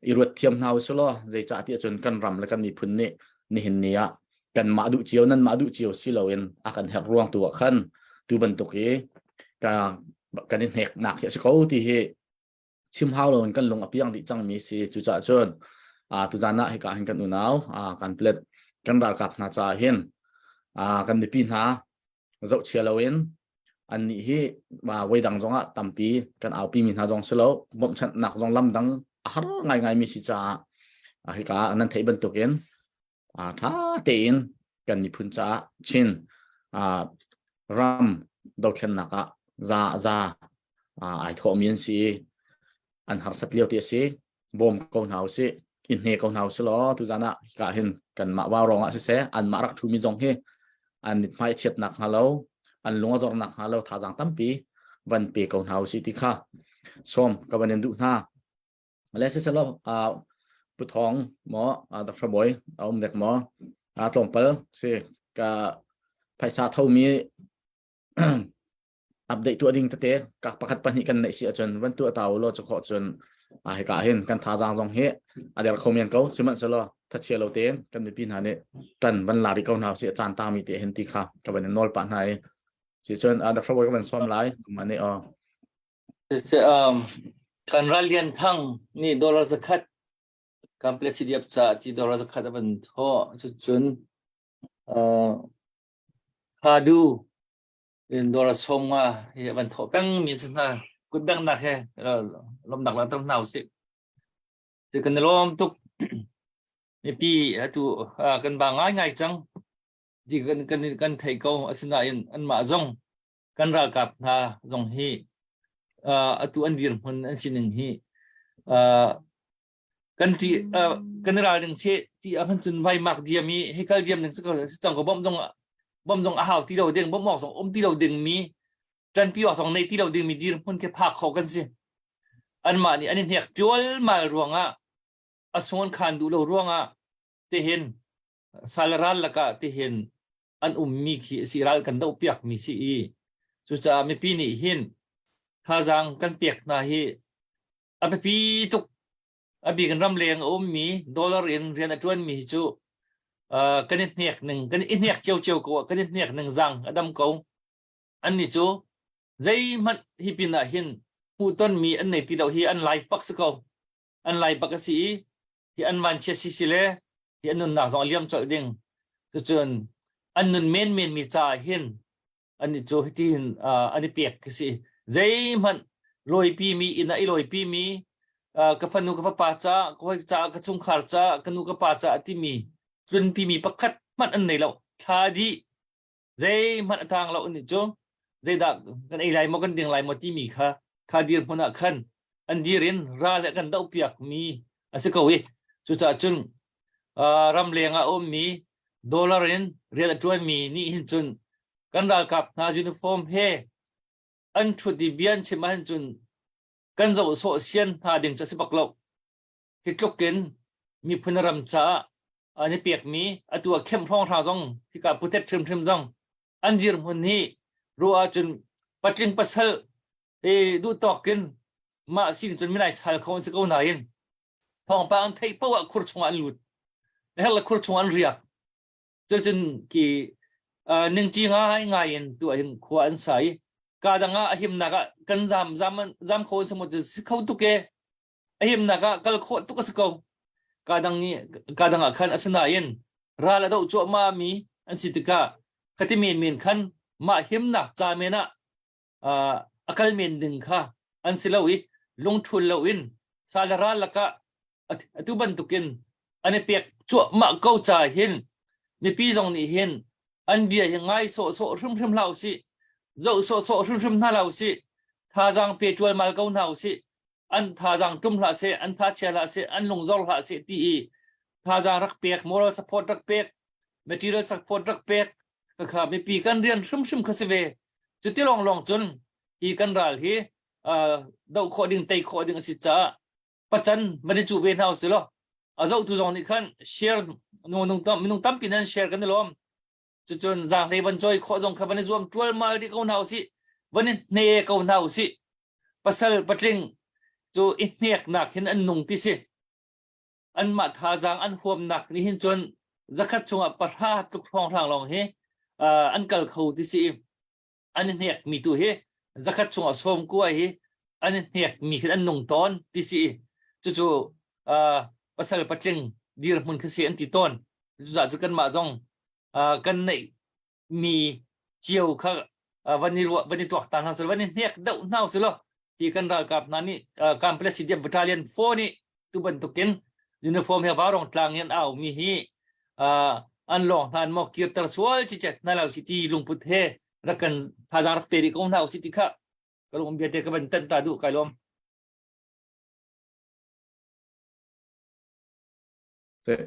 i ruat thiam hna usih law zeicah tiah cun kan ram le kan miphun nih nihin ni ah kanmah duh cio nanmah duh cio si loin a kan herh ruang tu ah khan tu bantuk hi kan i hneknak hi a si ko ti hi chim hau loin kan lung a piang dih cangmi si. Cucaah cun tuzan ah hika hin kan unau kan plet kan ralkap hna caah hin kan mipi hna zohchia loin annih hi voi dang zongah tampi kan aupi mi hna zong si lo bawmhchanhnak zong lam dang a har ngaingai mi si caah hika nan theih bantukin tha tein kan miphun caah Chin ram dothlennak ah za za ai thawhmi an si an harsat lio ti a si bawm ko hna usih i hne ko hna usih law tuzan ah hika hin kanmah vau rong ah siseh anmah rak ṭhumi zong hi an mithmai chiatnak hnga lo an lung a zornak hnga lo thazaang tampi van pe ko hna usih ti kha sawm ka van in duh hna le siselaw Pu Thawng maw Dr. Bawi a um dek maw tlawmpal si ka phaisa thomi update tuah ding tete kak pakhat pahnih kan neih si ahcun van tuah ta u law cu khawh cun. A hika hin kan thazaang zong hi a der kho men ko sihmanhsehlaw thachia lo tein kan mipi hna nih tan van la rih ko hna usih a caan tami te hin ti kha ka van in nawl pah hna i si cun Dr. Bawi ka van sawm lai mah nih aw Um, kan ral lian thang nih dollar zakhat kan CDF ca ti dollar zakhat a van thawh cucun uh, Hadu in dollar som nga hi a van thawh peng mi si hna kut beng nak he lomnak langhter hna usih Cu kan i lawm tuk. Mipi atu kan ba ngaingai cang. Ti kan kan kan theih ko. Asinain anmah zong kan ralkap hna zong hi atu an dirhmun an sining hi kan ti kan i ralring seh ti ahkhan cun vaimak diam i hikal diam ding si ko si cang ko bawmh zong bawmh zong a hau ti lo ding bawmh awk zong um ti lo ding mi ṭanpi awk zong nei ti lo dingmi dirhmun khi phak khawh kan si. Anmah nih an i hnek ṭualmal ruangah a sung an khaan duh lo ruangah tihin sal ral lakah tihin an ummi khi a si ral kan dohpiakmi si i cucaah mipi nih hin thazaang kan pek hna hi a biapi tuk a bik in ramleng a ummi dollar in rian a ṭuanmi hi cu kan i hnek ning kan i hnek ciocio ko kan i hnek ning zang a dam ko Annih cu zeihmanh hi pinah hin hmuhtonmi an nei ti lo hi an lai bak si ko. An lai bak a si i hi an vanchia si si le hi an nunnak zong a liam colh ding. Cucun an nun menmen mi caah hin annih cu hitihin uh, an i pek khi si. Zeihmanh lawipi mi inn ah i lawipi mi uh, ka fanu ka fapa ca ka hawi ca ka chungkhar ca ka nu ka pa ca timi tlunpi mi pakhat hmanh an nei lo. Thla dih zeihmanh a tang lo nih cu zeidah kan ei lai maw kan ding lai maw timi kha kha dirhmun ah khan an dir in ral he kan dohpiak mi a si ko i cucaah cun ramleng ah a ummi dollar in rian a ṭuanmi nih hin cun kan ralkap hna uniform he an ṭhut i bia an chim ahhin cun kan zoh sawh sian hna ding cu a si bak lo. Hi tluk in miphun ram caah an i pekmi atu ah kemh hrawnghrang zong hika putet hrimhrim zong an dirhmun hi ruah ahcun patling pasal he duhtawk in mah sin cun minai chal kho an si ko nain thawngpang an theih paoh ah khur chungah an lut hell le khur chungah an riak cucun ki ningṭi ngai ngai in tu ah hin khua an sa i ka dang ah a himnak ah kan zam zam zam kho an si maw si kho tuk e a himnak ah kal khawh tuk a si ko. Ka dang i ka dang ah khan asinain ral a doh cuahmah mi an si tikah khati menmen khan mah himnak ca men ah a kal men ding kha an si lo i lungṭhul loin sal ral lakah atu bantukin an i pek cuahmah ko ca hin mipi zong nih hin an bia hi ngai sawhsawh hrimhrim hlah usih zoh sawhsawh hrimhrim hna hlah usih thazaang pe ṭualmal ko hna usih an thazaang tum hlah seh an tha chia hlah seh an lung zor hlah seh ti i thazaang rak pek moral support rak pek material support rak pek kha mipi kan rian hrimhrim kha si ve cuti lawng lawng cun hi kan ral hi doh khawh ding tei khawh ding a si caah pacan van i cuh ve hna usih law a zohtu zong nih khan share minung tampi nan share kan i lawm cucun zaanghlei van cawi khawh zong kha van i zuam ṭualmal dih ko hna usih van i hne ko hna usih pasal patling cu i hneknak hin an nung ti si anmah thazaang an huamnak nih hin cun zakhat chungah pahra tluk hrawnghrang lawng hi an kal kho ti si an i hnekmi tu hi zakhat chungah sawm kua hi an i hnekmi khin an nung tawn ti si cucu pasal patling dirhmun khi si an ti tawn cucaah cu kanmah zong kan neih mi cio kha van i ruah van i tuak ta hna selaw van i hnek deuh hna selaw hi kan ralkap hna nih Kampala CDF Battalion 4 nih tu bantukin uniform he varong tlang in au mi hi an lawng hna maw kirter sual chi chet na lo si ti lungput he rak kan thazaang rak pe rih ko hna usih ti kha ka lung bia te ka van tan ta duh kai lawm.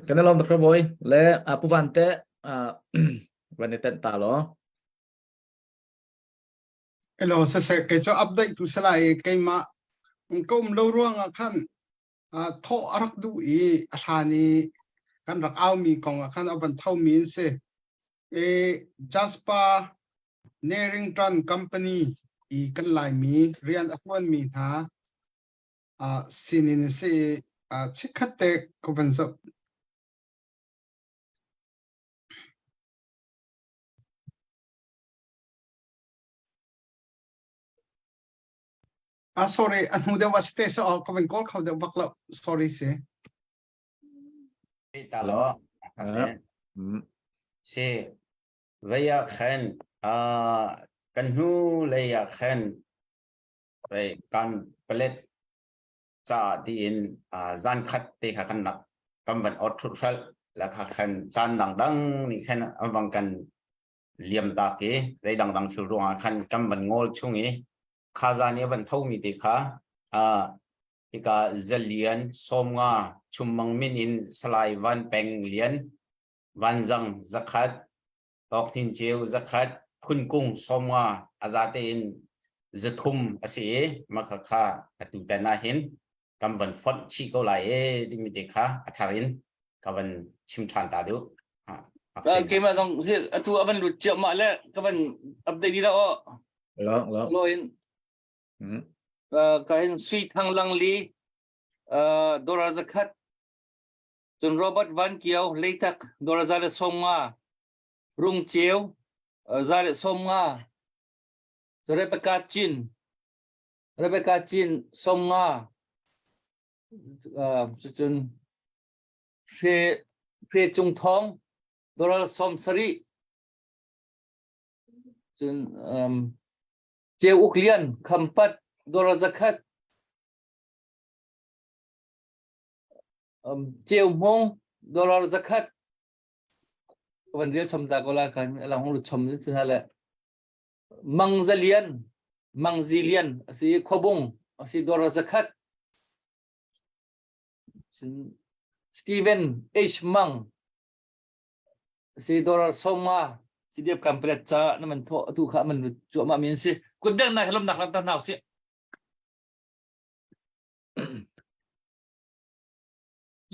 Kan i lawm Dr. Bawi le Pu Van te van i tenh ta law. Hello, siseh kei cu update tu salai keimah ka um lo ruangah khan thawh a rak duh i a hlan i kan rak aumi kong ah khan a van thomi an si. E, Jasper Narrington Company i kan Laimi rian a ṭuanmi hna. uh, sinin si uh, chikkhat te ko van zoh. Ah, sorry, a hnu deuh ah si te so ka van kawl kho deuh bak lo. Sorry si. Ta lo. Si vei ah khan kan hnu lei ah khan vei kan palet ca tiin zan khat te kha kan nak kan van ot thut hral la kha khan caan dang dang nih khan an vang kan liam tak i zei dang dang thil ruangah khan kan van ngol chung i kha zan i van tho mi te kha hika zalian sawmnga chummang min in salai van peng lian vanzang zakhat tawk hnin ceu zakhat phunkung sawmnga azate in zathum a si i makha kha atu tan ah hin kan van fonh chih ko lai e timi te kha a thar in ka van chim ṭhan ta duh. Keimah zong hi atu a van lut ciahmah le ka van update dih la aw. Lo lo. Lo in. Ka hin Sui Thang Lang Li Dora zakhat cun Robert Van Kio Leitak Dora za le som nga Rung Ceu za le som nga Rebecca Chin Rebecca Chin som nga cucun Hre Hre Cung Thawng dollar 70 cun um, Ceu Uk Lian Khampat dollar 100 um, Ceu Hmung dollar 100 van rel chom ta ko la kan la hong lu chom sin ha le Mang Za Lian, Mang Zi Lian a si i Khuabung a si dawr zakhat. Stephen H. Mang a si dawr sawmnga CDF Kamplet ca na man thawh atu kha man cuahmah mi an si. Kut bek nak lomnak lang ta hna usih.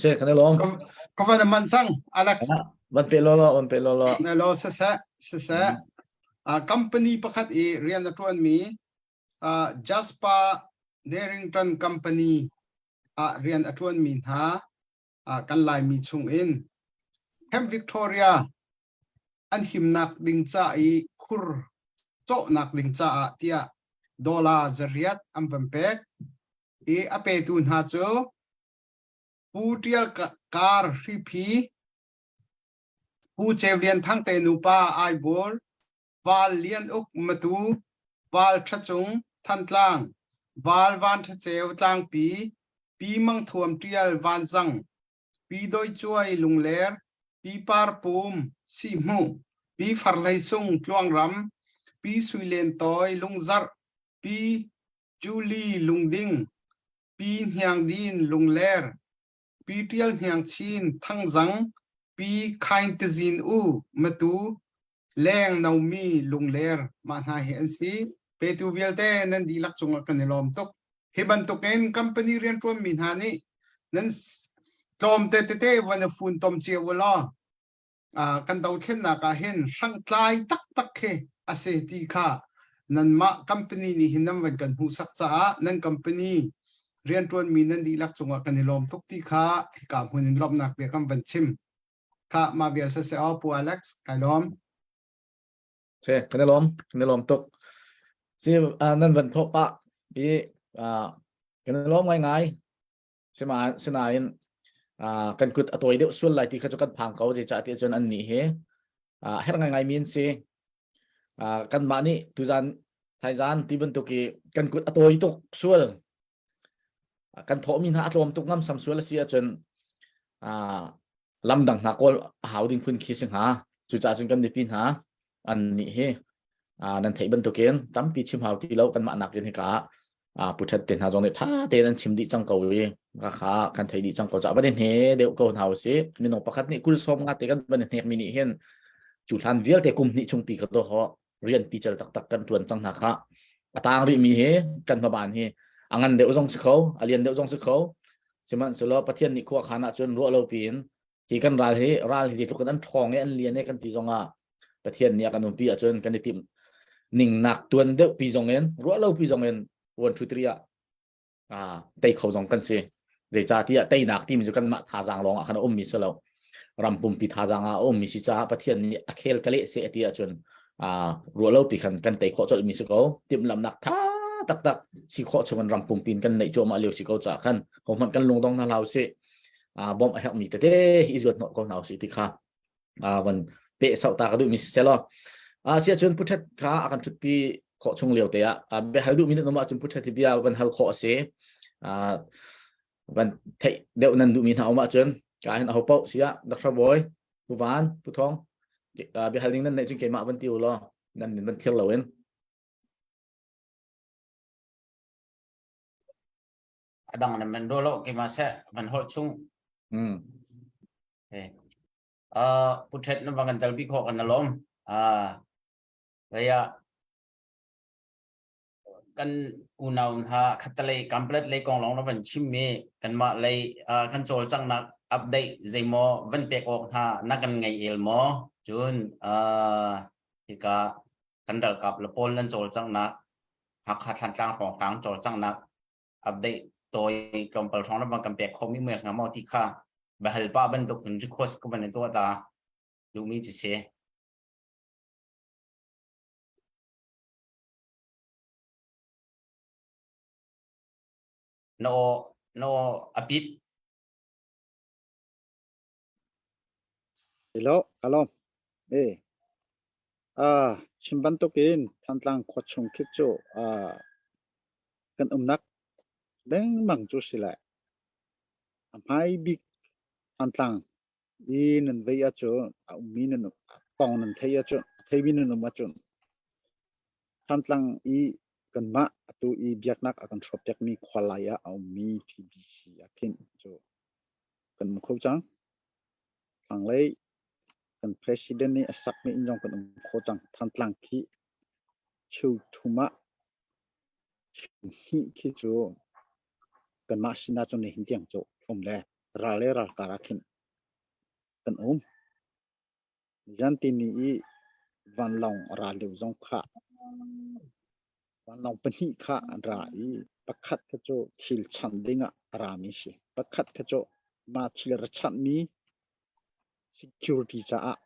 Se kan lom. Ka van man cang Alex. Van pe lo lo van pe lo lo. Na lo se se se se. Company pakhat i rian a tuan mi Jasper Narrington Company ah rian a tuan mi hna kan Laimi chung in Camp Victoria an himnak ding ca i khur cawhnak ding caah tiah dollar zariat an van pek i a petu hna cu Pu Ṭial Kar Hriphi, Pu Ceu Lian Thang te nupa Aibur, Val Lian Uk Matu, Val Ṭha Cung Thantlang, Val Van Ṭha Ceu Tlangpi, Pi Mang Thuam Ṭial Vanzang, Pi Doi Cuai Lungler, Pi Par Pum Sihhmuh, Pi Far Hlei Sung Tluangram, Pi Sui Len Tawi Lungzarh, Pi Julie Lungding, Pi Hniang Din Lungler, Pi Ṭial Hniang Chin Thangzang, Pi Khaing Tazin U Matu, Leng Nomi Lungler mah hna hi an si. Petu vialte nan dihlak cungah kan i lawm tuk. Hi bantukin company rianṭuanmi hna nih nan tlawmte tete van i funtom cio u law kan dothlennak ah hin hrangtlai taktak khi a si ti kha nanmah company nih hin nan van kan hmuhsak caah nan company rianṭuanmi nan dihlak cungah kan i lawm tuk ti kha hika hmun in lawmhnak bia kan van chim. Kha mah vial siseh aw Pu Alex kai lawm. Se kan i lawm kan i lawm tuk. Si nan van thawk pah i kan i lawm ngaingai. Sinain kan kut a tawi deuh sual lai ti kha cu kan phang ko zeicah ti cun annih hi herh ngaingai mi an si. Kanmah nih tuzan thaizan ti bantuk i kan kut a tawi tuk sual kan thawhmi hna a tlawm tuk ngamsam sual a si ahcun lamdang hna kawl a hau ding phun khi si hnga. Cucaah cun kan mipi hna an nih hi nan theih bantukin tampi chim hau ti lo kanmah nakin hika ah pu ṭhat te hna zong nih ṭha tein an chim dih cang ko i ka kha kan thei dih cang ko caah van i hne deuh ko hna usih minung pakhat nih kul sawm nga te kan van i hnek mi nih hin cu hlan vialte kum hnih chung pi ka to ho rian pical taktak kan ṭuan cang hna kha a tang rih mi hi kan hmaban hi a ngan deuh zong si kho a lian deuh zong si kho sihmanhsehlaw Pathian nih khua khan ahcun ruah lo piin hi kan ral hi ral hi zeitluk in an ṭhawng i an lian i kan ti zong ah Pathian nih a kan umpi ahcun kan i timh ning nak tuan deuh pi zong in ruah lo pi zong in 1 2 3 ah. Tei kho zong kan si. Zeicahtiah teinak timi cu kanmah thazaang lawng ah khan a ummi si lo. Ram pumpi thazaang ah a ummi si caah Pathian nih a khel ka leh seh ti ahcun ruah lo pi khan kan tei khawh colhmi si ko. Timhlamhnak tha taktak si khawh chung in ram pumpi in kan neih cuahmah lio si ko caah khan hohmanh kan lungdong hna hlah usih. Bawmh a herhmi tete hi i zuat hnawh ko hna usih ti kha van peh sau ta ka duhmi si selaw. Si ahcun puthat kha a kan ṭhutpi khawh chung lio te ah bia hal duhmi nan um ahcun puthat hi bia van hal khawh a si. Van theih deuh nan duhmi hna um ahcun ka hin aho paoh si ah Dr. Bawi, Pu Van, Pu Thawng bia hal ding nan neih cun keimah van ti u law nan min van thlir loin. A dang nan man ro lo keimah seh van holh chung. Eh. Pu Ṭhet na va kan telpi khawh kan lawm. Raya kan unau hna khattalei kamplet lei kong lawng na van chim mi kanmah lei kan cawlcanghnak update zeimaw van pek awk hna na kan ngei el maw? Cun hika kan ralkap le pawl nan cawlcanghnak Hakha Thlantlang hrawnghrang cawlcanghnak update tawi tlawmpal hrawng na van kan pek khomi muek hnga maw ti kha bahal pa bantuk in request ka van in tuah ta duhmi cu si. No no apit Hello, kalom. Eh, ah, chim bantukin Thantlang khua chung khi cu ah, kan umnak lengmang cu si lai. A hmai bik Thantlang i nan vei ahcun a ummi nan kong nan theih ahcun a theimi nan um ahcun Thantlang i kanmah atu i biaknak a kan hrawkpiakmi khualai ah a ummi TBC ah khin cu kan um kho cang. Thlanglei kan president nih a sakmi inn zong kan um kho cang. Thantlang khi cheu thum ah hnih khi cu kanmah sinah cun nihin tiang cu um le ral le ralkar ah khin kan um. Nizan tini i vanlawng a ra lio zong kha vanlawng pahnih kha an ra i pakhat kha cu thil chanh dingah a rami si. Pakhat kha cu mah thil ra chanhmi security caah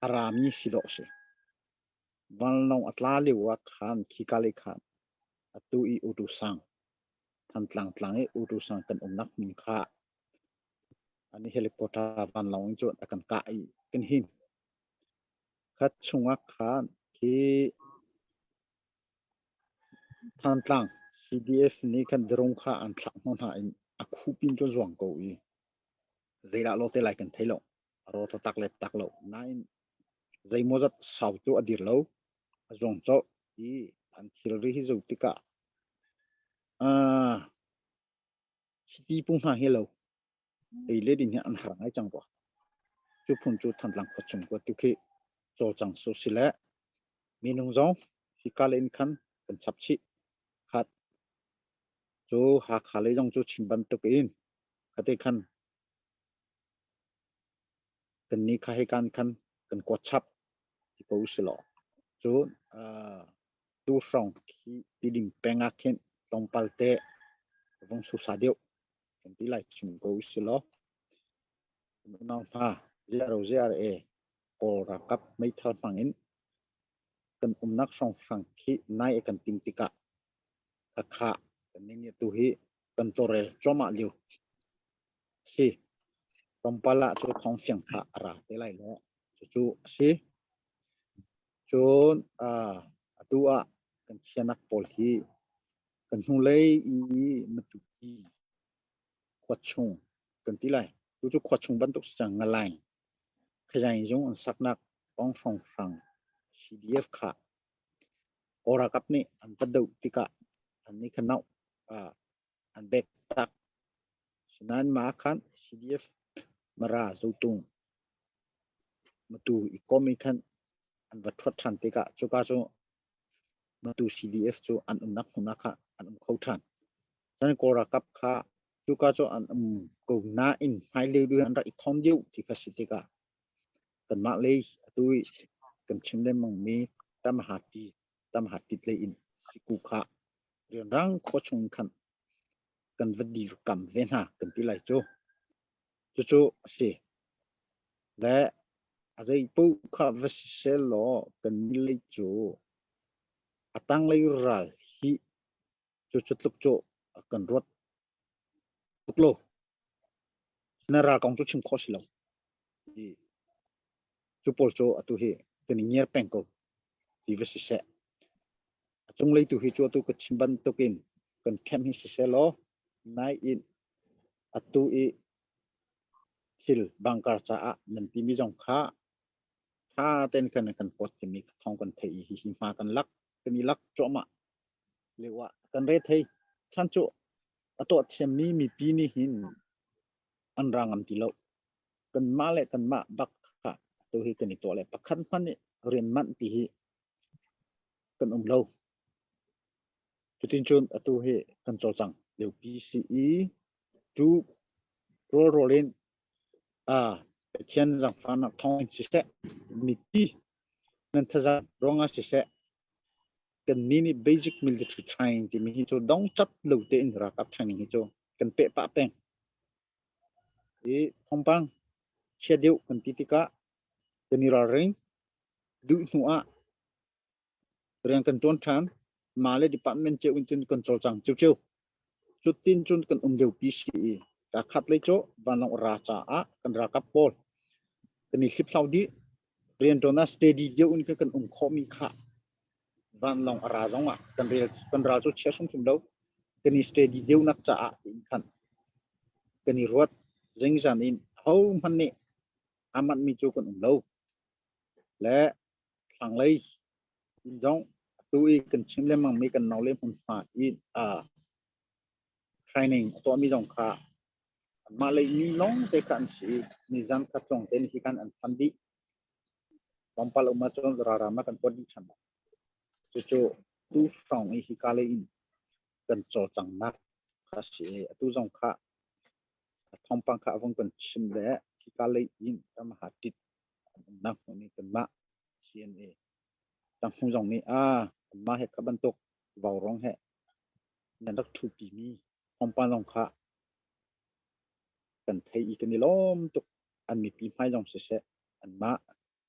a rami si dawh a si. Vanlawng a tla lio ah khan khika lei khan atu i Utu sang Thantlang tlang i Utu sang kan umnak hmun kha an i helicopter vanlawng in cun a kan kah i kan him. Khat chungah khan khi Thantlang CDF nih khan drone kha an thlak hnawh hna in a khup in cu zuang ko i zeidah lo te lai kan thei lo. A ro tak le tak lo. Nain zeimawzat sau cu a dir lo. A zuang colh i an thilri hi zoh tikah chiti pung hna hi lo ei le din hi an har ngai cang rua. Cu phun cu Thantlang khua chung khua tu khi cawlcang su si le minung zong hika le in khan kan chap chih. Khat cu Hakha lei zong cu chim bantuk in khate khan kan ni kha hikan khan kan kuat chap ti ko si law. Cun tu hrawng khi Tidim peng ah khin tlawmpal te vung susa deuh kan ti lai chim ko si law. Unau hna ziaro ziar e Kawl ralkap meithal hmang in kan umnak hrawnghrang khi nai a kan tim tikah khakha kan nih tu hi kan tawlrel cuahmah lio si. Tlawmpal ah cu thawngfiang kha a ra te lai lo. Cucu a si. Cun atu ah kan khianak pawl hi kan hnulei i Matupi khua chung kan ti lai. Cucu khua chung bantuk si cang Ngalaing khazaing zung an saknak pawng hrawnghrang CDF kha Kawl ralkap nih an va doh tikah an nih kha nauh an bek tak. Sinain mah khan CDF Mara Zotung Matu i kom i khan an va ṭhuat ṭhan tikah cuka cu Matu CDF cu an umnak hmun ah kha an um kho ṭhan. Cun Kawl ralkap kha cuka cu an um ko nain hmailei du an rak i thawn deuh ti kha si tikah kanmah lei atu i kan chim lengmang mi Tamahati Tamahatit lei in Siku kha rianrang khua chung khan. kan va dirkam ve hna kan ti lai cu. Cucu a si. Le a zei paoh kha va si sehlaw kan nih lei cu a tanglei ral hi cucu tluk cu kan ruat tuk lo. Na ral kong cu chim khawh si lo. Cu pawl cu atu hi kan i ngiar peng ko ti va si seh. A cunglei tu hi cu atu ka chim bantukin kan khem hi siseh law nai in atu i thil bangkar caah nan timi zong kha tha ten kan kan pot timi thong kan thei i hihi hma kan lak kan i lak cuahmah lio ah kan re thei chan cu a tuah thiammi mipi nih hin an ra ngam ti lo. Kanmah le kanmah bak kha atu hi kan i tuah le pakhat hmanh nih rian manh ti hi kan um lo. Cutin cun atu hi kan cawlcang liopi si i cu rawlrawl in Pathian zaangfahnak thawng in siseh, mipi nan thazaang ruangah siseh, kannih nih basic military training timi hi cu dongcat lo tein ralkap training hi cu kan peh pah peng. I thawngpang chia deuh kan ti tikah kan i ralring. Duh hnu ah rian kan ṭuan ṭhan. Mah le department cio in cun kan cawlcang ciocio. Cutin cun kan um liopi si i kaa khat lei cu vanlawng ra caah kan ralkap pawl kan i hliphlau dih. Rianṭuan ah steady deuh in kan um khawhmi kha vanlawng a ra zong ah kan rel kan ral cu chia hrimhrim lo. Kan i steady deuhnak caah tiin khan kan i ruat. Zingzan in ahohmanh nih aa manhmi cu kan um lo. Le thlanglei in zong atu i kan chim lengmangmi kan naule hmunhma i training a tuahmi zong kha anmah lei mi lawng te kha an si i nizan kha tlawng te hi khan an phan dih. Tlawmpal um ahcun ralram ah kan kuat dih ṭhan lai. Cucu tu hrawng i hika lei in kan cawlcanghnak kha a si i atu zong kha thawngpang kha a vung kan chim le hika lei in ramaha tit an umnak hmun i kanmah CNA ṭanghmu zong nih a kanmah he kha bantuk vaurawng he nan rak ṭhupimi thawngpang zong kha kan thei i kan i lawm tuk. An mipi hmai zong siseh, anmah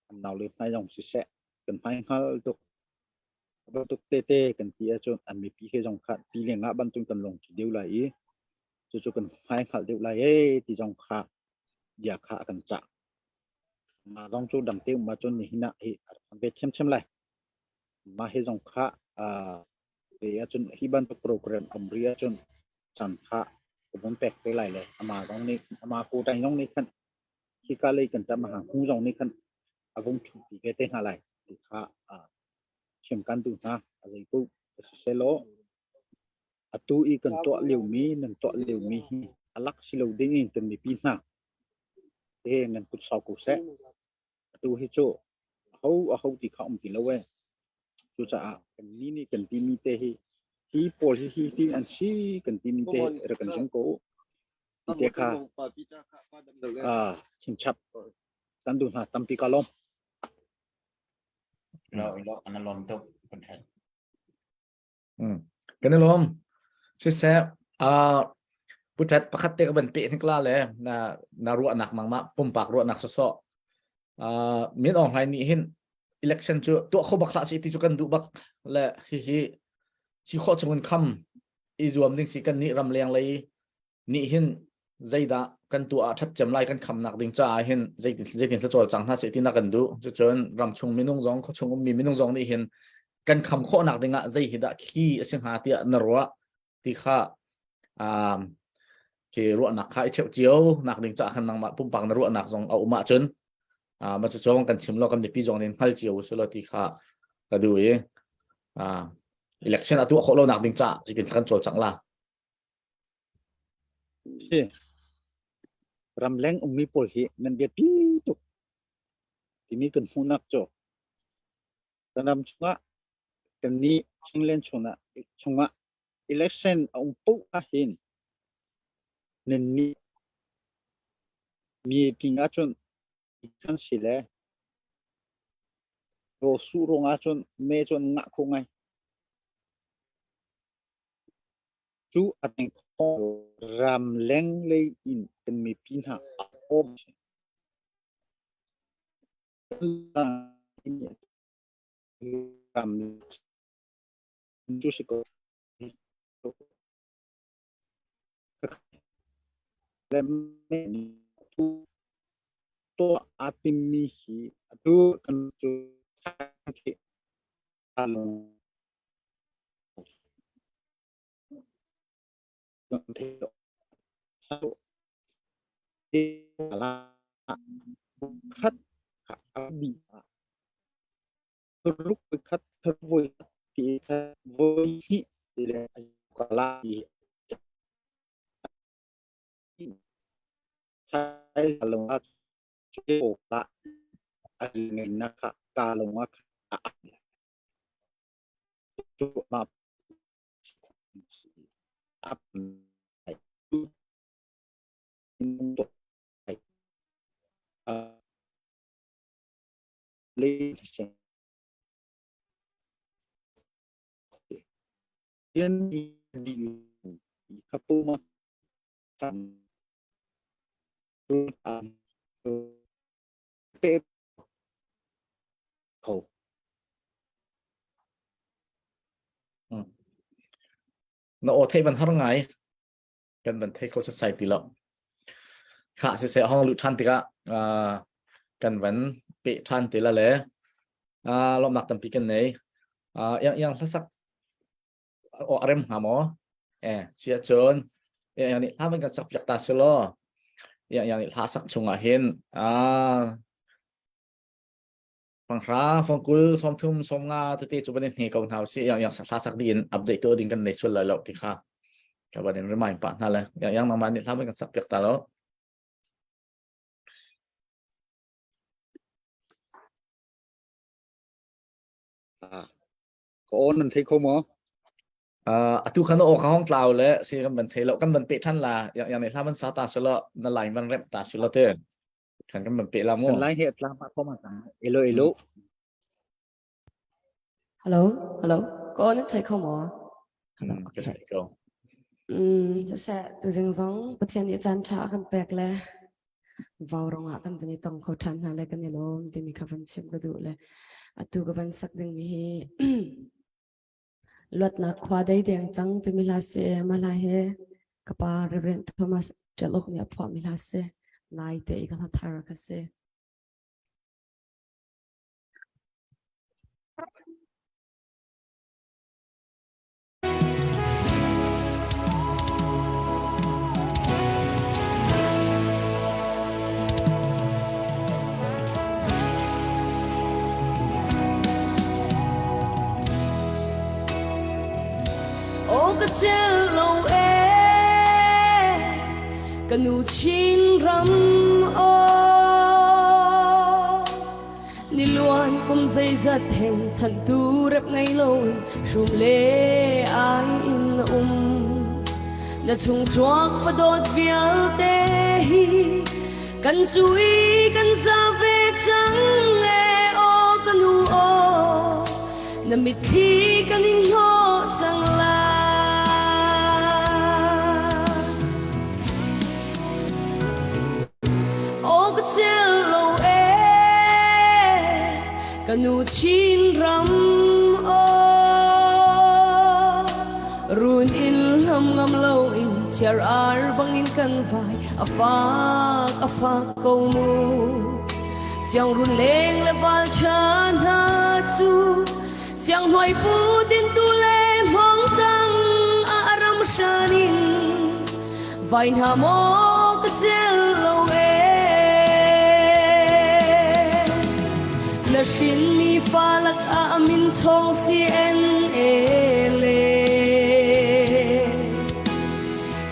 an naule hmai zong siseh, kan hmai hngal tuk. Bantuk tete kan ti ahcun an mipi he zong kha ti lengah bantuk kan lungṭi deuh lai i cucu kan hmai hngalh deuh lai ee ti zong kha bia kha a kan cah. Mah zong cu dangte um ahcun nihin ah hi a rak ve ṭhiamṭhiam lai. Mah hi zong kha ve ahcun hi bantuk program um rih ahcun caan kha ka vun pek te lai le amah zong nih amah kuṭain zong nih khan hika lei kan ṭam a hnu zong nih khan a vung ṭhupi ve te hna lai ti kha chim kan duh hna. A zei paoh siselaw atu i kan tuah liomi nan tuah liomi hi a lak si lo ding in kan mipi hna he nan kut sau ko seh. Atu hi cu aho aho ti kha um ti lo ee. Cucaah kan ni nih kan timi te hi hi pawl hi hi ti an si kan timi te rak kan zum ko u. Ti te kha chimchap kan duh hna tampi ka lawm. Lo lo an lawm tuk kan ṭhen. Kan i lawm. Siseh, Pu Ṭhet, pakhat te ka van peh hnik la le na na ruahnak nangmah pumpak ruahnak sawsawh. Min Aung Hlaing nih hin election cu tuah kho bak hlah sih ti cu kan duh bak le hihi si khawh chungin kham i zuam ding si kan nih ramleng lei nih hin zeidah kan tuah ah ṭhat cem lai kan khamnak ding caah hin zeitin zeitin thlacawl cang hna seh ti na kan duh. Cucun ramchung minung zong khuachung ummi minung zong nih hin kan kham khawhnak ding ah zei hi dah thli a si hnga tiah na ruah ti kha um, khi ruahnak kha i cheuh cio nak ding caah khan nangmah pumpak na ruahnak zong a um ahcun ma cu cawng kan chim lo kan mipi zong nih hngal cio usih law ti kha ka duh i election a tuah khawh lo nak ding caah zeitin kan cawlcangh la. Si. Ramleng ummi pawl hi nan biapi tuk timi kan hmuhnak cu kan ram chungah kannih Chinland chungah chungah election a um paoh ahhin nannih meeting ahcun kan si le raw suh ruangah cun me cu an ngah kho ngai. Cu a teng ram leng lei in kan mipi hna a awm. Ram cu si ko. Tuah aa timmi hi atu kan cu Khat ruk khat voi ti voi hnih ti le kala i thai lung ah la ngai na kha ka lung ah cu ma ap Na aw theih ban har ngai. Kan van thei kho setsai ti lo. Khah siseh hong luh ṭhan tikah kan van peh ṭhan te la le lawmhnak tampi kan nei. Iang iang hlasak aw a rem hnga maw? Eh, si ahcun iang iang nih hla van kan sak piak ta si law iang iang nih hla sak chungah hin panghra fongkul 30 sawmnga tete cu van in hne ko hna usih. Iang iang hla sak dih in update tu ding kan nei sual lai lo ti kha ka van in remind pah hna le iang iang nangmah nih hla van kan sak piak ta lo. Ka aw nan thei kho maw? Atu khan aw ka hong tlau le si kan van thei lo kan van pe than la yang yang nih hla van sa ta si lo na line van rem ta si lo te kan kan van pe la mu. Kan line he tlam pa ma tang elo elo. Hello, hello. Ka aw nan thei kho maw? Hello. Ka thei ko. Siseh, tuzing zong Pathian nih caan ṭha a kan pek le vau rongah kan van i tong kho ṭhan hna le kan i lawm timi kha van chim ka duh le atu ka van sak dingmi hi luatnak khua dei deng cang timi hla si ma hla hi ka pa Reverend Thomas Ṭeluk nih a phuahmi hla si nai te i ka hla thar ka si. Aw ka cel lo e ka nu Chin ram aw Niluan kum zeizat heng chantu rep ngei loin hrum le ai in na um. Na chung chuak fadawt vialte hi kan sui kan za ve cang e aw ka nu aw na mitthli kan in hnawh cang lai. Aw ka cel lo e ka nu Chin ram aw run in hlam ngam lo in chiar ar bangin kan vai a fak a fak ko mu siang run leng le val cha hna cu siang hnuai pu tin tu le hmong tang a ram shan in vai hna maw ka cel lo e na hrin mi fa lak ah min chong CNA le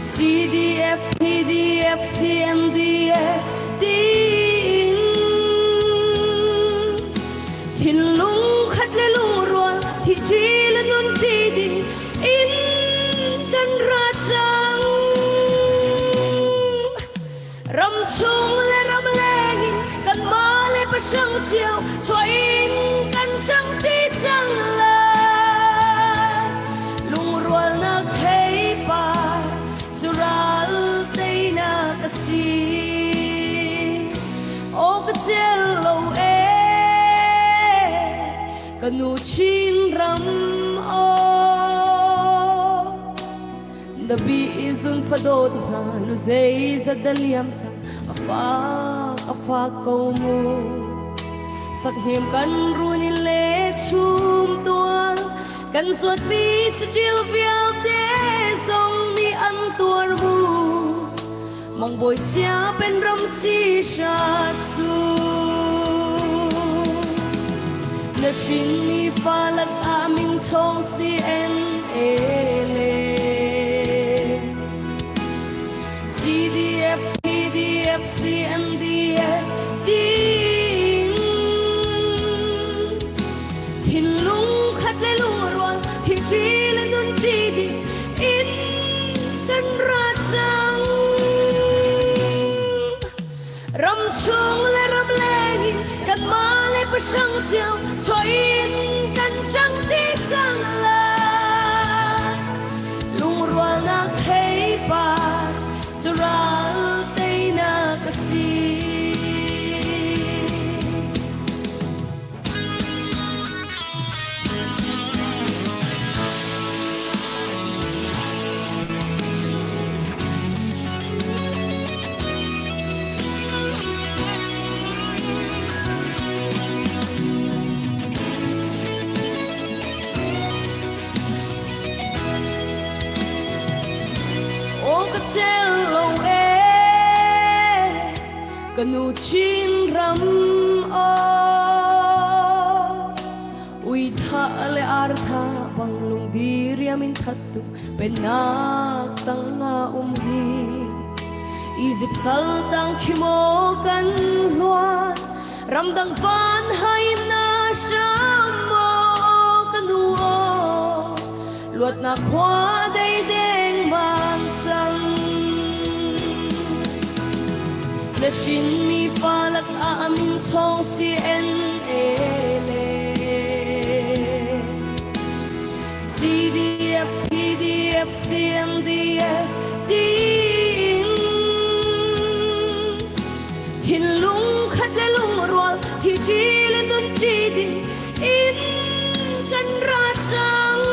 CDF PDF CNDF tiin thinlung khat le lungrual thi ṭi le nun ṭi ding in kan ra cang. Ram chung le ram leng in kanmah le pahrang cio chuah in kan ṭangṭi cang lai. Lungrualnak theipar. Ka nu Chin ram aw Na bi zun fadawt hna lu zeizat dah liam cang a fak a fak ko mu Sakhnem kan run in le chum tual kan zuatmi saṭil vialte zong nih an tuar mu Mangbawi chia penram si hrat cu Na hrinmi fa lakah min chawng CNA le CDF, PDF, CNDF tiin thinlung khat le lungrual thihṭi le nunṭi ding in kan ra cang. Ram chung le ram leng in kanmah le pahrang cio chuah in kan ṭangṭi cang lai. Lungrualnak theipar cu ral teinak a si. Aw ka cel lo e ka nu Chin ram aw ui tha le ar tha bang lung diriam in that tu pennak tang nga um hi Egypt sal tang khi maw kan hluan ramdang van hai na hram maw ka nu aw luatnak khua dei dengmang cang. Na hrinmi fa lakah min chawng CNA le CDF, PDF, CNDF tiin thinlung khat le lungrual thi ṭi le nun ṭi ding in kan ra cang.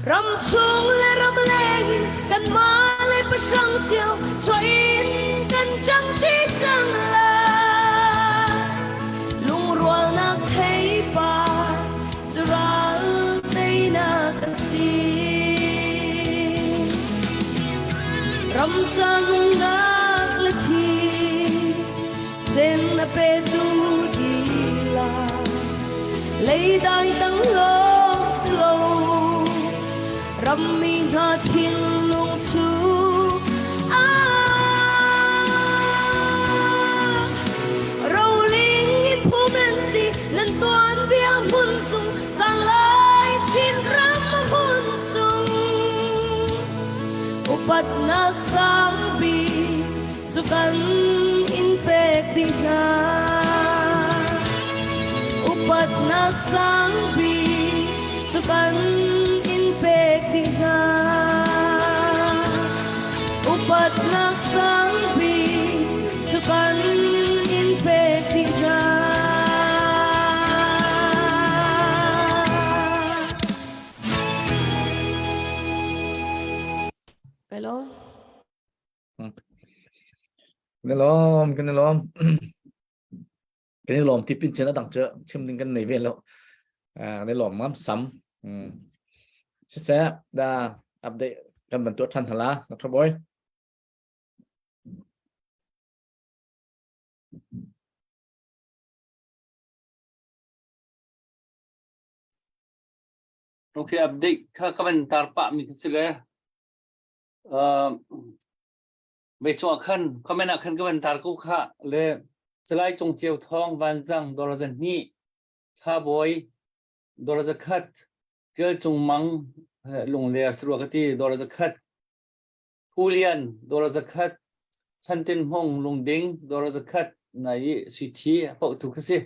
Ram chung le ram leng in kanmah le pahrang cio chuah in kan ṭangṭi cang lai. Lungrualnak theipar cu ral teinak a si. Ram ca nunnak le thi Sen a petu lila leidai tang lawng si lo rammi hna thinlung chung ah roling in phum nan si nan tuan bia hmun sung sang lai Chin ram hmun chung upatnak sangpi Cu kan in pek dih hna. Upatnak sangpi cu kan in pek dih hna. Upatnak sangpi cu kan in pek dih hna. Hello. Kan i lawm, kan i lawm. Kan i lawm tipin chin a dang cu chim ding kan nei ve lo. Kan i lawm ngam sam. Siseh, da update kan ban tuah than hala, Dr. Boy. Okay, update kha ka van tar pah mi kha si le. Mei cungah khan comment ah khan ka van tar ko kha le Salai Cung Ceu Thawng Vanzang Doraza hnih Tha Bawi Doraza khat Tial Cung Mang Lungler Sarua ka ti Doraza khat Hu Lian Doraza khat Chan Tin Hmung Lungding Doraza khat na i Sui Thi poh tu kha si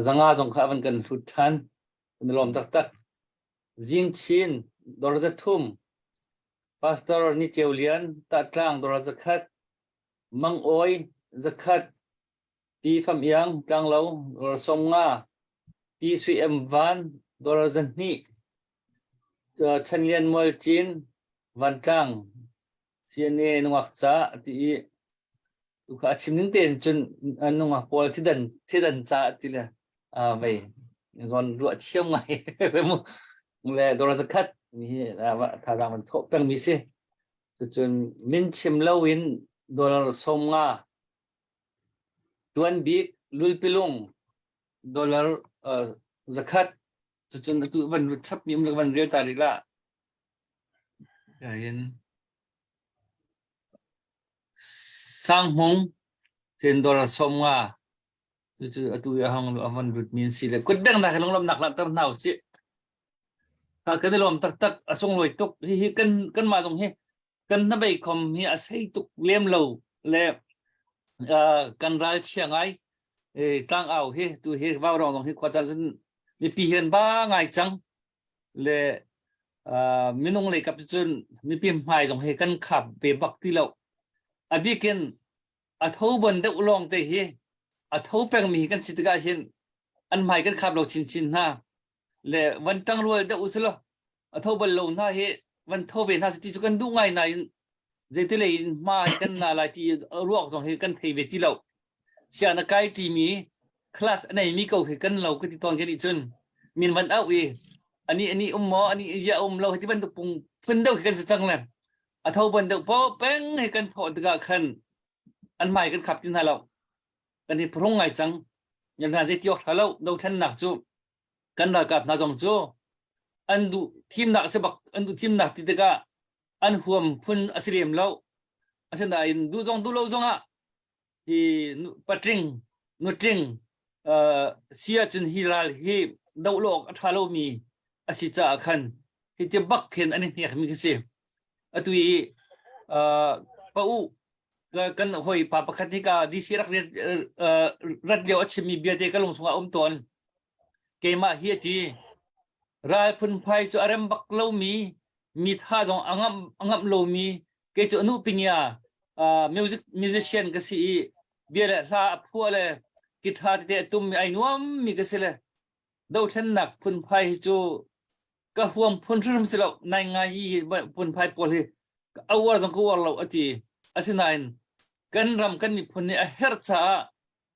zanga zong kha van kan hlut than kan lawm taktak Zing Chin Doraza thum Pastor Ni Ceu Lian, Tahtlang dawr zakhat, Mang Awi zakhat, Pi Fam Iang, Tlanglo, dollar 50. Pi Sui M Van, dollar 200. Chan Lian Mual Cin, Vantlang, CNA nungak ca ti i tukha a chim ning tein cun nungak pawl thidan thidan ca ti le vei zawn ruah thiam ngai mu le dollar zakhat mi hi thazaang van thawh peng mi si cucun min chim lo in dollar 50 tuan bik lulpilung dollar zakhat cucun atu van lut chap mi um le van rel ta rih la hin Sanghmung cen dollar 50 cucu atu i a hong a von lutmi an si le kutbengnak he lunglawmhnak langhter hna usih. Kan i lawm taktak a sunglawi tuk hihi kan kanmah zong hi kan hnabei khom hi a sei tuk lem lo le kan ral chia ngai tlangau hi tu hi vaurawng zong hi khua caan cun mipi hian ba ngai cang le minung lei kap cun mipi hmai zong hi kan khap ve bak ti lo a bikin a tho bon deuh lawng te hi a tho pengmi hi kan si tikah hin an hmai kan khap lo chinchin hna le van ṭang rual deuh usilo a tho bal lo hna hi van tho ve hna ti cu kan duh ngai nain zeitilei in hma kan na lai ti ruak zong hi kan thei ve ti lo sia na kai ṭimi class a nei mi ko hi kan lo ka ti tawn kan i cun min van auh i ani ani um maw ani ia um lo ti bantuk pung phun deuh khi kan si cang le a tho ban deuh po peng hi kan thawh tikah khan an hmai kan khap ti hna lo kan i phurung ngai cang yan hna zei ti awk ṭha lo dothlennak cu kan ralkap hna zong cu an duh thimnak si bak an duh thimnak ti tikah an huam phun a si lem lo asinain duh zong duh lo zongah hi patling nutling si ahcun hi ral hi doh lo awk a ṭha lomi a si caah khan hi ti bak khin an i hnek mi khi si atu i pa u kan hoi pa pakhat hi ka DC rak rat lio a chimmi bia te ka lung chungah um tawn keimah hi a ti ral phunphai cu a rem bak lomi mi tha zong a ngamh a ngamh lomi kei cu anu pingya music musician ka si i bia le hla a phuah le guitar tete a tum mi ai nuam mi ka si le dothlennak phunphai hi cu ka huam phun hrim si lo nai ngai hi phunphai pawl hi a uar zong ka uar lo a ti asinain kan ram kan miphun nih a herh caah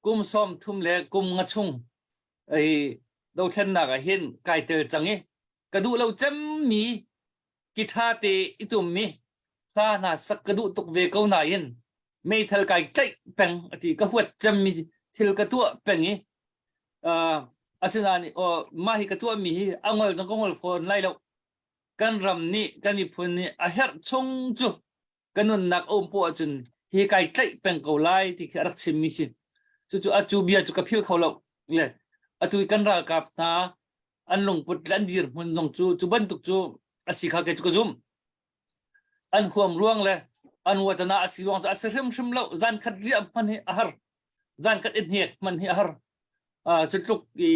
kum 30 le kum nga chung ei dothlennak ah hin kai tel cang i ka duh lo cemmi guitar te i tummi hla hna sak ka duh tuk ve ko nain meithal kai tlaih peng ati ka huat cemmi thil ka tuah peng i uh, asinain oh, mah hi ka tuahmi hi a ngol zong ka ngol fawn lai lo kan ram nih kan miphun nih a herh chung cu ka nunnak a um poah ahcun hi kai tlaih peng ko lai ti khi a rak chimmi si cucu a cu bia cu ka phil kho lo le atu kan ralkap hna an lungput le an dirhmun zong cu cu bantuk cu a si kha kei cu ka zum an huam ruang le an watana a si ruang cu a si hrimhrim lo zan khat riah hman hi a har zan khat i hnek hman hi a har cu tluk i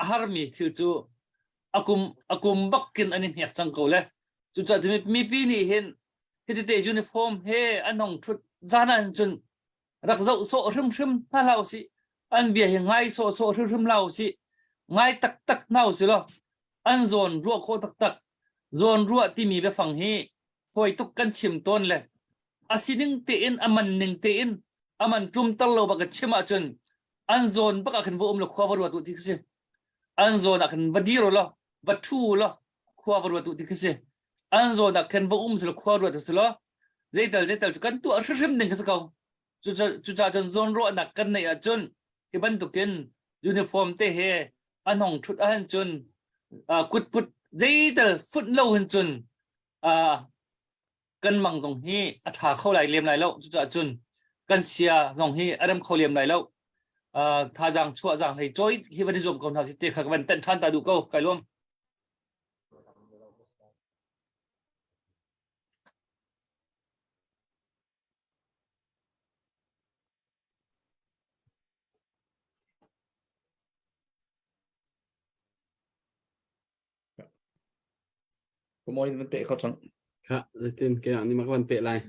a harmi thil cu a kum a kum bak kin an i hnek cang ko le cucaah cu mipi nih hin hitite uniform he an hong thut zan ah cun rak zoh sawh hrimhrim hna hlah usih an bia hi ngai sawh sawh hrimhrim hlah usih ngai taktak hna usih law an zawn ruah khawh taktak zawn ruah timi biafang hi fawi tuk kan chim tawn le a sining tein a man ning tein a man ṭumter lo bak chim ahcun an zawn bak ah khin va um lo khua va ruat u ti khi si an zawn ah khin va dir u law va ṭhu u law khua va ruat u ti khi si an zawn ah khin va um selaw khua ruat u selaw zeital zeital cu kan tuah hrimhrim ding khi si ko cucaah cun zawn ruahnak kan neih ahcun hi bantukin uniform te he an hong ṭhut ahhin cun kutput zeital funh lo hin cun kan mang zong hi a ṭha kho lai lem lai lo cucaah cun kan sia zong hi a rem kho lem lai lo thazaang chuah zaang hlei cawi hi van i zuam ko hna si te kha ka van tenh ṭhan ta duh ko kai lawm Kumawi van pe kho cang. Kha zeitin ke ni ma ka van pe lai.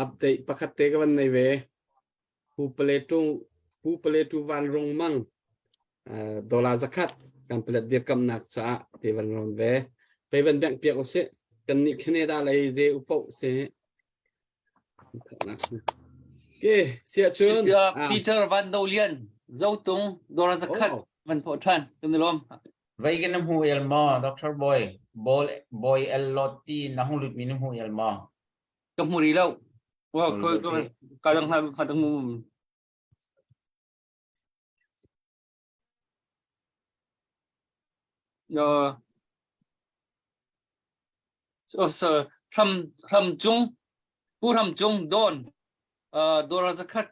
Update pakhat te ka van nei ve. Pu Paletu Pu Paletu Van Rung Mang dollar zakhat kan palet dirkamnak caah te van ron ve. Pei van bengh piak usih. Kan nih Canada lei ze upo si. Ke sia cun Peter Van Do Lian Zotung dollar zakhat van pho than kan lom. Vei kan hmu el ma Dr. Boy Bol Boy El Lotti na hung lut mi na hmu el ma. Ka hmu rih lo. Wa ka dang hna ka dang mu. So so ram ram cung pu ram cung don dora zakhat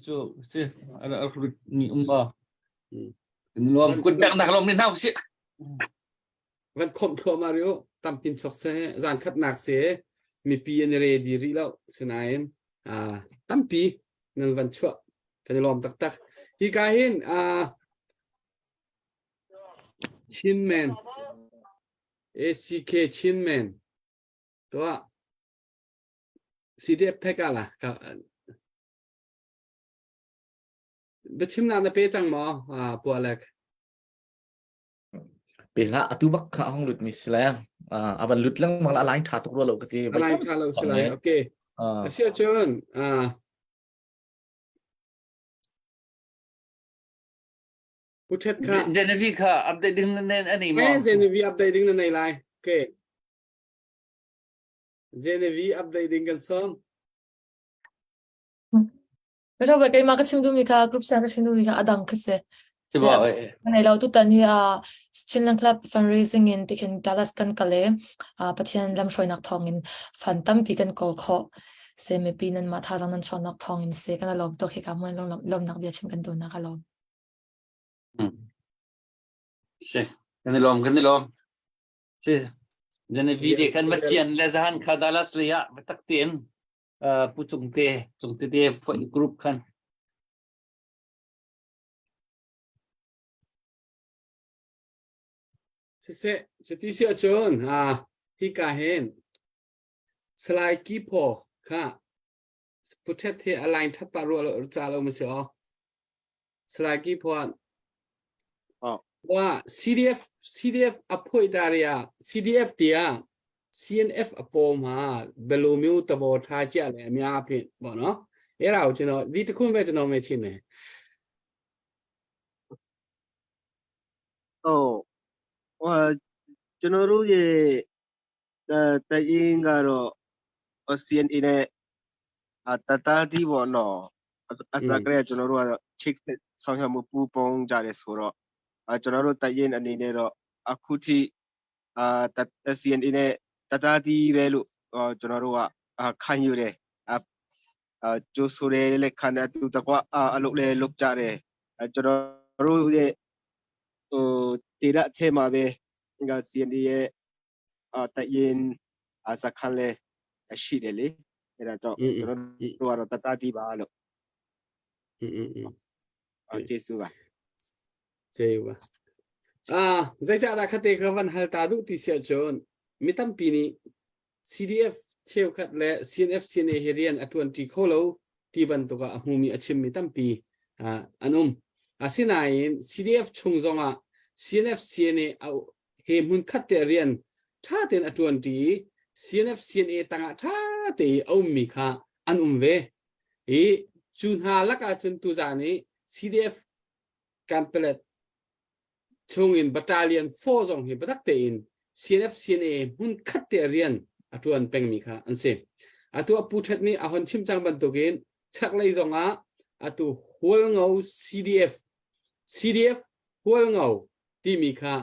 cu si mi um ba nuam kun pek nak lom ni hna si van khomh thluahmah rih u tampin chuak se zan khatnak se mipi an i ready rih lo sinain tampi nan van chuah kan i lawm taktak hi ka hin Chin Man ACK Chin Man to CDF pheka la ka biachimnak na pe cang maw pualek Pe hlah atu bak kha a hong lut mi si le a van lut lengmang la a line tha tuk rua lo ka ti. A line tha lo si lai. Okay. Asi ahcun Pu Thet kha Genevieve kha update ding na nei ani maw? Genevieve update ding na nei lai. Okay. Genevieve update ding kan som. Pero keimah ka chim duhmi kha group sa ka chim duhmi kha a dang kha si. Nei lo tutan hi a Chinland Club fundraising in tikhin Dallas kan kal i Pathian lamhruainak thawngin fund tampi kan kawl khawh. Se mipi nan mah thazaang nan chuahnak thawngin se kan lawm tuk hi ka mun lawmnak bia chim kan duhnak a lawm. Si kan i lawm kan i lawm. Si Genevieve kan va cian le zahan kha Dallas lei ah va tak tein Pu Cungte Cungte te phuah group khan Siseh cuti si ahcun hika hin Salai Kipho kha Pu Thet hi a line that pah rua lo ca lo ma si aw Salai Kipho wa CDF CDF a phoi daria CDF tia CNF အပေါ်မှာဘယ်လိုမျိုးသဘောထားကြလဲအများအဖြစ်ပေါ့နော်အဲ့ဒါကိုကျွန်တော်ဒီတစ်ခုပဲကျွန်တော်မေးချင်တယ် ဟုတ်ဟိုကျွန်တော်တို့ရဲ့တရင်ကတော့ CNA နဲ့တတတီပေါ့နော်အစကတည်းကကျွန်တော်တို့ကချိတ်ဆက်ဆောင်ရွက်မှုပူးပေါင်းကြတယ်ဆိုတော့ကျွန်တော်တို့တရင်အနေနဲ့တော့အခုထိ အာ CNA နဲ့တသားတီးပဲလို့ကျွန်တော်တို့ကခံယူတယ်အာကျိုးဆိုတယ်လက်ခံတယ်သူတကွအလုပ်လည်းလုပ်ကြတယ်ကျွန်တော်တို့ရဲ့ဟိုတေရအထဲမှာပဲက CNA ရဲ့အတရင်အစခန်းလဲရှိတယ်လေအဲ့ဒါကြောင့်ကျွန်တော်တို့ကတော့တတတီးပါလို့ อืมอืม ကျေးဇူးပါ ကျေးဇူးပါအာဇိုက်ကြတာခတဲ့ကဝန်ဟလတာဒုတိဆရာချွန်မိတမ်ပီနီ CDF cheukhat le CNF CNA hi rian a tuan ti kho lo ti bantuk ah a hmumi a chimmi tampi an um asinain CDF chung zongah CNF CNA he hmun khat te rian tha tein a tuan ti CNF CNA tangah tha te a ummi kha an um ve i cu hna lakah cun tuzan i CDF Kanpelet chungin Battalion 4 zong hi biatak tein CNF CNA hmun khat te rian a tuan pengmi kha an si. Atu a pu ṭhet nih a hon chim cang bantukin chaklei zongah atu Hualngo CDF CDF Hualngo timi kha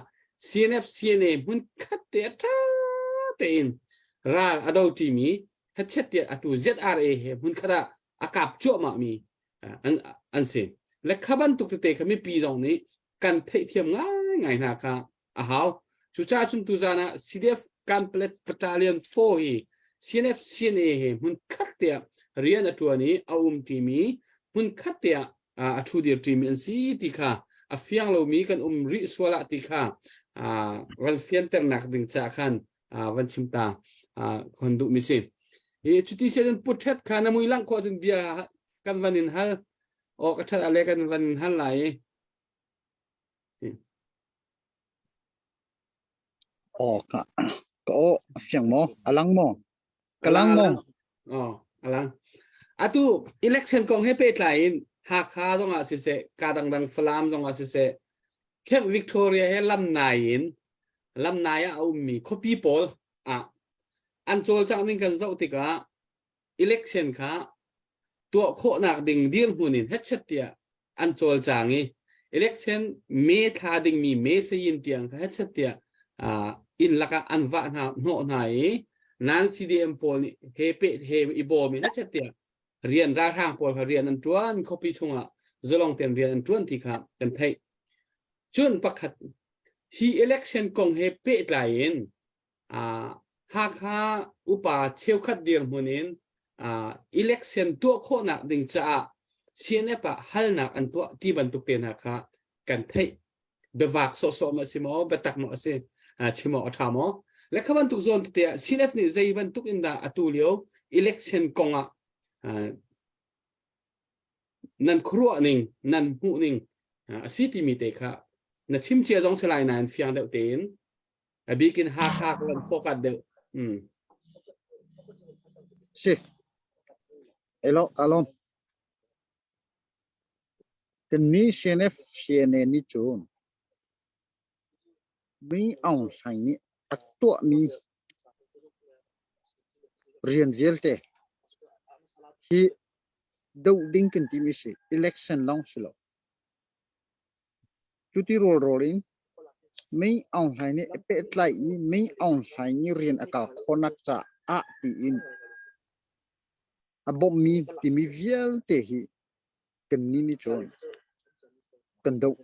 CNF CNA hmun khat te a ṭha tein ral a do ṭimi hachet tiah atu ZRA he hmun khat ah a kap cuahmah mi an an si le kha bantuk tete kha mipi zong nih kan theihthiam ngaingai hna kha a hau cucaah cun tuzan ah CDF Kanpelet Battalion 4 hi CNF CNA he hmun khat te ah rian a ṭuan i a um ṭimi hmun khat te ah a ṭhu dir ṭimi an si ti kha a fiang lomi kan um rih sual ah ti kha van fianternak ding ca khan van chim ta khon duh mi si. I cuti se cun puthet kha na mui lang khawh cun bia kan van in hal aw ka that ale kan van in hal lai Aw ka ka aw a fiang maw? A lang maw? Ka lang maw? Oh, a lang. Atu election kong he pehtlai in Hakha zong ah siseh, ka dangdang Falam zong ah siseh, Camp Victoria he lam nai in lam nai ah a ummi khuapi pawl ah an cawlcangh ning kan zoh tikah election kha tuah khawhnak ding dirhmun in hetchet tiah an cawlcang i election me thla dingmi me sayin tiang kha hetchet tiah inn lakah an vah hna hnawh hna i nan CDM pawl nih he pe he i bawm in hetchet tiah rian ralhrang pawl kha rian an tuan khuapi chungah zalong tein rian an tuan ti kha kan theih cun pakhat hi election kong he pehtlai in Hakha upa cheukhat dirhmun in election tuah khawhnak ding caah CNF ah halnak an tuah ti bantuk te hna kha kan theih. Biavak sawhsawh ma si maw, biatak maw a si, chim awk a ṭha maw? Le kha bantuk zawn tete ah CNF nih zei bantuk in dah atu lio election kong ah nan khuaruah ning, nan hmuh ning a si timi te kha na chim cia zong si lai nain fiang deuh tein A bik in Hakha ka kan focus deuh. Mm. Si. Elo kalom. Kan ni CNF CNA ni cu mi Aung Hlaing nih a tuahmi rian vialte hi doh ding kan timi si election lawng si lo. Cuti rawlrawl in Mei Aung Hlaing nih a pehtlai i Mei Aung Hlaing nih rian a kal khawhnak caah tiin a bawmhmi timi vialte hi kannih nih cun kan doh.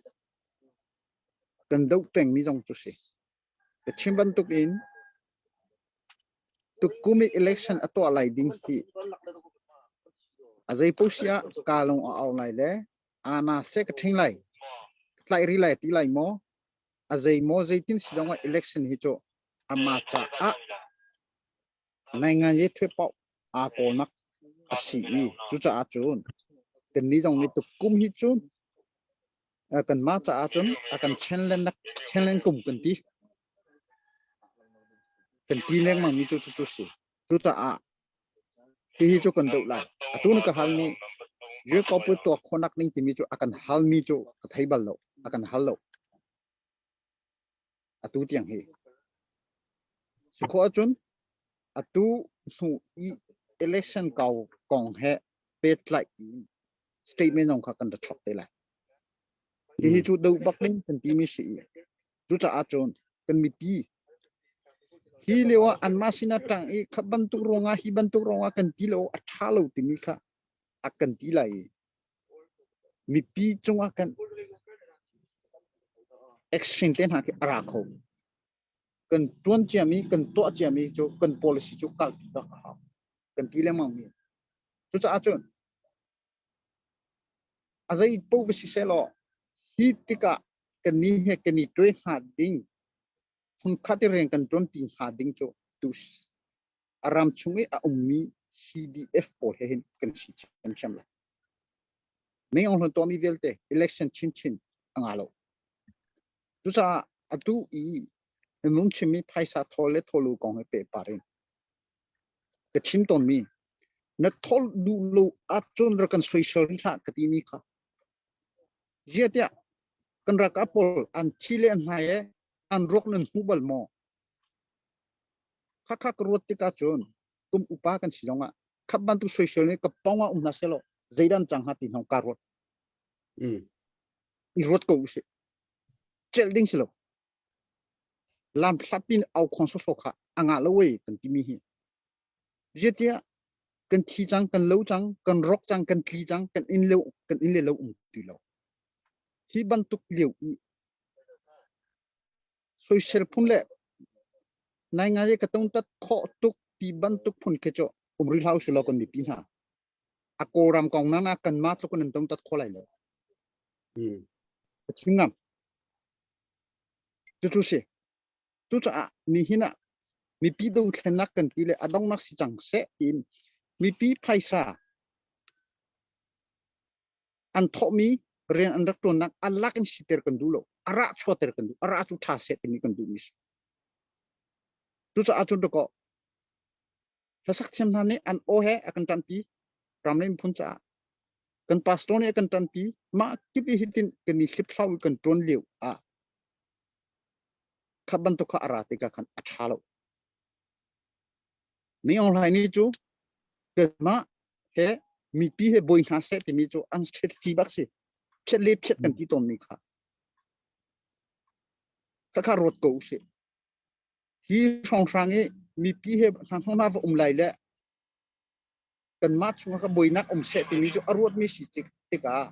Kan doh pengmi zong cu si. Ka chim bantuk in tukum i election a tuah lai ding hi a zei paoh si ah kaa lung a au lai le ana seh ka ṭhing lai ka tlaih rih lai ti lai maw a zei maw zeitin si zong ah election hi cu amah caah naingan ye thwe paoh aa kawlnak a si i cucaah cun kannih zong nih tukum hi cun kanmah caah cun a kan chenlennak chenlen kum kan ti kan ti lengmang mi cu cu si cucaah hihi cu kan doh lai atu na ka halmi Jacob tuak khonak ning timi cu a kan halmi cu ka thei bal lo a kan hal lo atu tiang hi si khawh ahcun atu hnu i election kau kong he pehtlaih in statement zong kha kan ra chuak te lai. Hihi cu do bak ding kan timi si i cucaah cun kan mipi hi lio ah anmah sinah ṭang i kha bantuk ruangah hi bantuk ruangah kan ti lo a ṭha lo timi kha a kan ti lai i mipi cungah kan action te hna khi a ra kho. Kan ṭuan ciami kan tuah ciami cu kan policy cu kalpi bak a hau. Kan ti lengmang mi. Cucaah cun A zei paoh va si sehlaw hi tikah kannih he kan i ṭuai hnga ding, hmunkhat i rian kan ṭuanṭi hnga ding cu tu a ram chung i a ummi CDF pawl he hin kan si ṭhiamṭhiam lai. Mei Aung Hlaing tuahmi vialte election chinchin a ngah lo. Cucaah atu i minung chimmi phaisa thawl le thawl lo kong he pehpar in ka chim tawnmi na thawl duh lo ahcun rak kan soisel rih hlah ka timi kha ziah tiah kan ralkap pawl an thi le an hnai e an ruak nan hmu bal maw khakha ka ruat tikah cun kum upa kan si zongah khat bantuk soisel nih ka pong ah um hna selaw zeidan cang hnga ti hnong ka ruat i ruat ko usih celh ding si lo Lam hlat in aukhuang sawsawh kha a ngah lo ei kan timi hi. Zeitiah kan thi cang, kan lo cang, kan rok cang, kan tli cang, kan inn le kan inn le lo um ti lo. Hi bantuk lio i soisel phun le nai ngai ka tong tat khawh tuk ti bantuk phun khi cu um rih hlah usih law kan mipi hna. A Kawlram kong na na kan mah tluk in an tong tat kho lai lo. Ka chim ngam. Cucu si. Cucaah nihin ah mipi dothlennak kan ti le a donghnak si cang seh tiin mipi phaisa An thawhmi rian an rak ṭuannak a lak in siter kan duh lo. A rah chuahter kan duh. A rah cu ṭha seh timi kan duhmi si. Cucaah cun dakaw hlasak thiam hna nih an aw he a kan ṭanpi ram le miphun caah kan pastor nih a kan ṭanpi mah kip i hitin kan i hliphlau i kan ṭuan lio ah kha bantuk kha a ra tikah khan a ṭha lo. Min Aung Hlaing nih cu kanmah he mipi he bawi hna seh timi cu an strategy bak si. Phiat le phiat kan ti tawnmi kha. Khakha ruat ko usih. Hi hrawnghrang i mipi he hna hna va um lai le kanmah chungah ka buainak um seh timi cu a ruatmi si tikah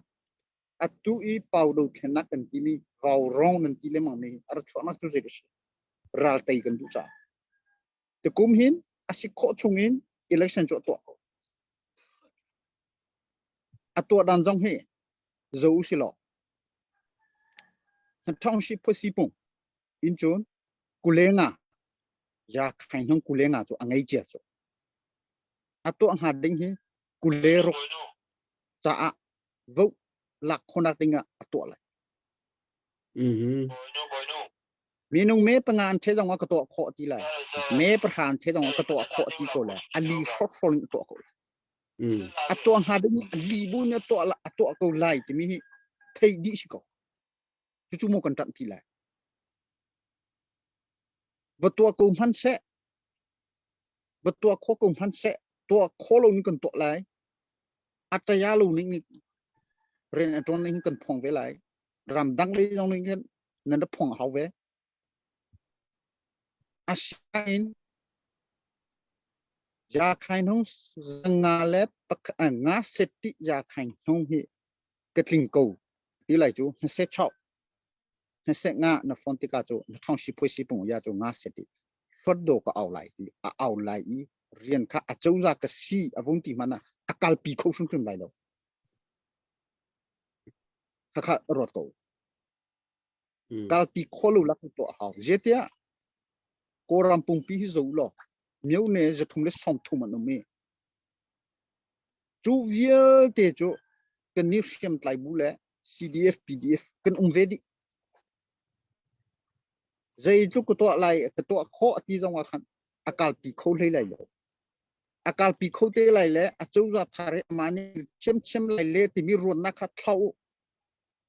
atu i pau dothlennak kan timi vau rong nan ti lengmang mi a ra chuahnak cu zei a si ral tei kan duh caah tukum hin a si khawh chung in election cu a tuah ko a tuah dan zong hi zo si law thong shi phu si pung in cun kulenga ya khain hong kulenga cu a ngei cia cu a tuah hnga ding hi kule ruk caah vote lak khonak ding ah a tuah lai. Minung me panga an the zong ah ka tuah khawh ti lai. Me pahra an the zong ah ka tuah khawh ti ko lai. A li hrokhrol in a tuah ko lai. A tuah hnga ding a li bu in a tuah a tuah ko lai timi hi thei dih si ko. Cucu mu kan ṭanh ti lai. Va tuah ko hman seh. Va tuah kho ko hman seh. Tuah kho lo in kan tuah lai. A taya lo ning nih rian a ṭuan ning kan phuang ve lai. Ramdang lei zong nih khin nan ra phuang a hau ve. Asinain ya khain hung nga le nga set ti ya khain hung hi ka tling ko ti lai cu na se chau na se nga na phone tika cu na thong si phoi si pung ya cu nga set ti hlot do ka au lai ti a au lai i rian kha a cozah ka si a vung ti hmanh ah a kalpi kho hrimhrim lai lo. Khakha ruat ko. Kalpi kho lo lak tuah hau. Zeitiah Kawlram pungpi hi zo law myo ne zathum le 30 an um i cu vialte cu kan nih hriamtlai bu le CDF PDF kan um ve dih. Zeitluk ka tuah lai ka tuah khawh ti zong ah khan a kalpi kho hlei lai lo. A kalpi kho te lai le a cozah thar i amah nih thiamthiam lai le timi ruatnak kha thlau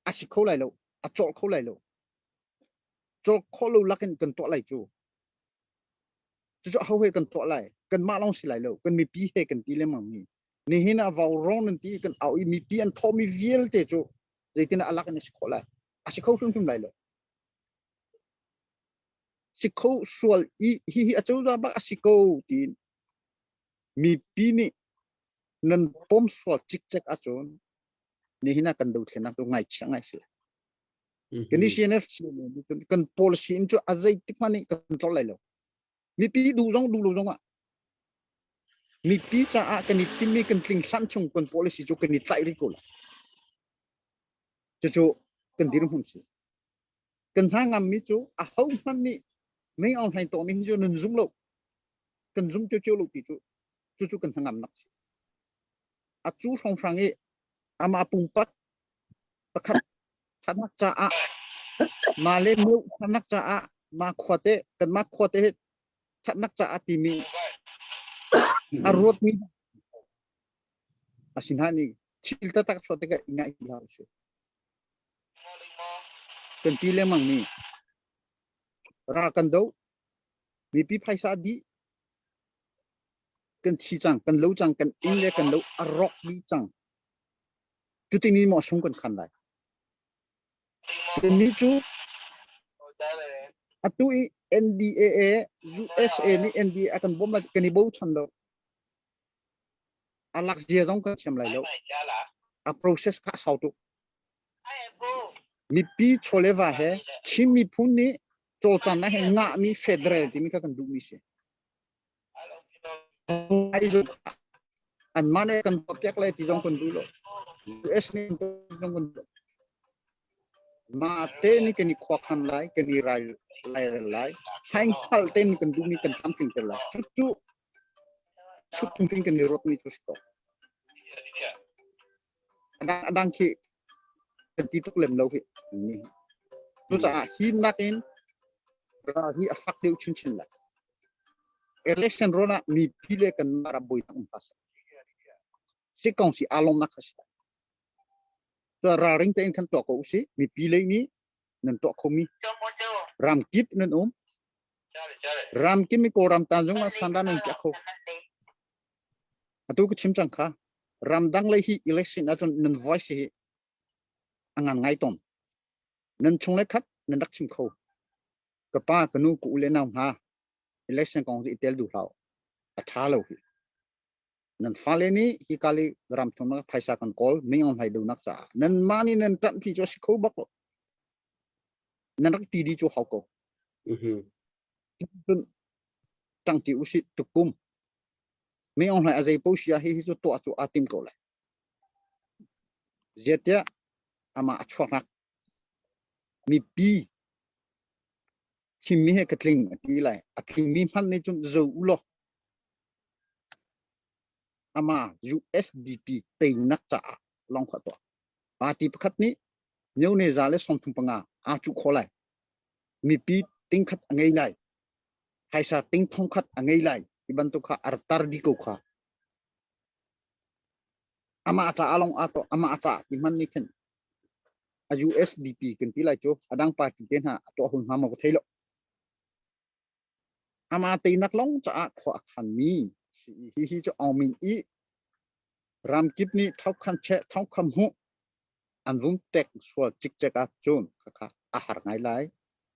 a si kho lai lo, a cawlh kho lai lo. Cawlh khawh lo lakin kan tuah lai cu. Cucu aho he kan tuah lai? Kanmah lawng si lai lo. Kan mipi he kan ti lengmang mi. Nihin ah vau rong nan ti kan au i mipi an thawhmi vialte cu zeitin a lak in a si khawh lai? A si kho hrimhrim lai lo. Si kho sual i hihi a cozah bak a si ko tiin mipi nih nan pom sual cikcek ahcun nihin ah kan dothlennak cu ngaichia ngai si lai. Kan CNF kan policy in cu a zeitik hmanh nih kan tlor lai lo. Mipi duh zong duh lo zong ah mipi caah kan i timmi kan tling hlan chung kan policy cu kan i tlaih rih ko lai. Cucu kan dirhmun si. Kan hna ngammi cu a ho hmanh nih mei aung hlaing tawng nih cu nan zum lo. Kan zum cio lo ti cu cucu kan hnangamnak si. A cu hrawnghrang i amah pumpak pakhat thatnak caah mah le mu thatnak caah mah khuate kanmah khuate hi thatnak caah timi a ruatmi asinain thil taktak chuah tikah i ngaih ti hlah usih. Kan ti lengmang mi ral kan doh mipi phaisa dih kan thi cang kan lo cang kan inn le kan lo a rawk dih cang cutin ni maw sung kan khan lai Kannih cu atu i NDAA USA nih NDA a kan bawmh lai kan i bochan lo. A lak zia zong kan thiam lai lo. A process kha a sau tuk. Mipi chawleva he Chin miphun nih cawlcannak he ngahmi federal timi kha kan duhmi si. Anmah nih kan tuahpiak lai ti zong kan duh lo. US nih kan zong kan duh. Mah te nih kan i khuakhan lai, kan i rai lairel lai. Haingphal te nih kan duhmi kan tlamtling ter lai. Cucu chutping kan i ruatmi cu si ko. A dang khi kan ti tuk lem lo hi. Cucaah hi nakin ral hi a fak deuh chinchin lai. Election rawn ah mipi le kan ram bawi um hna seh. Si kong si aa lawmnak kha si. Cun ralring tein khan tuah ko usih. Mipi lei nih nan tuah khomi ram kip nan um. Ram kip mi Kawlram tan zong ah sanda nan piah kho. Atu ka chim cang kha. Ramdang lei hi election ahcun nan voice hi a ngan ngai tawn. Nan chung le khat nan rak chim kho. Ka pa, ka nu, ka u le nau hna election kong hi i tel duh hlah. A ṭha lo hi. Nan fale nih hi kali ram thumnak phaisa kan kawl ming aung hlai donak caah nan mah nih nan ṭanh pi cu a si kho bak lo. Nan rak ti di cu hau ko. Cun ṭangṭi usih tukum Ming Aung Hlaing a zei po sia hi hi cu tuah cu aa tim ko lai. Ziatiah amah a chuaknak mipi thimmi he ka tling a ti lai. A tlingmi hmanh nih cun zo u law amah USDP teinak caah lawng kha tuah. Party pakhat nih myone za le 35 aa cuh kho lai. Mipi tingkhat a ngei lai. Phaisa ting thongkhat a ngei lai ti bantuk kha a tar dih ko kha. Amah caah lawng aa tuah, amah caah ti hmanh nih khin a USDP kan ti lai cu a dang party te hna a tuah hun hnga maw ka thei lo. Amah teinak lawng caah khua a khanmi si hi hi cu Aung Min i ramkip nih thokhan cheh thongkham hmuh an vung tek sual cikcek ahcun khakha a har ngai lai.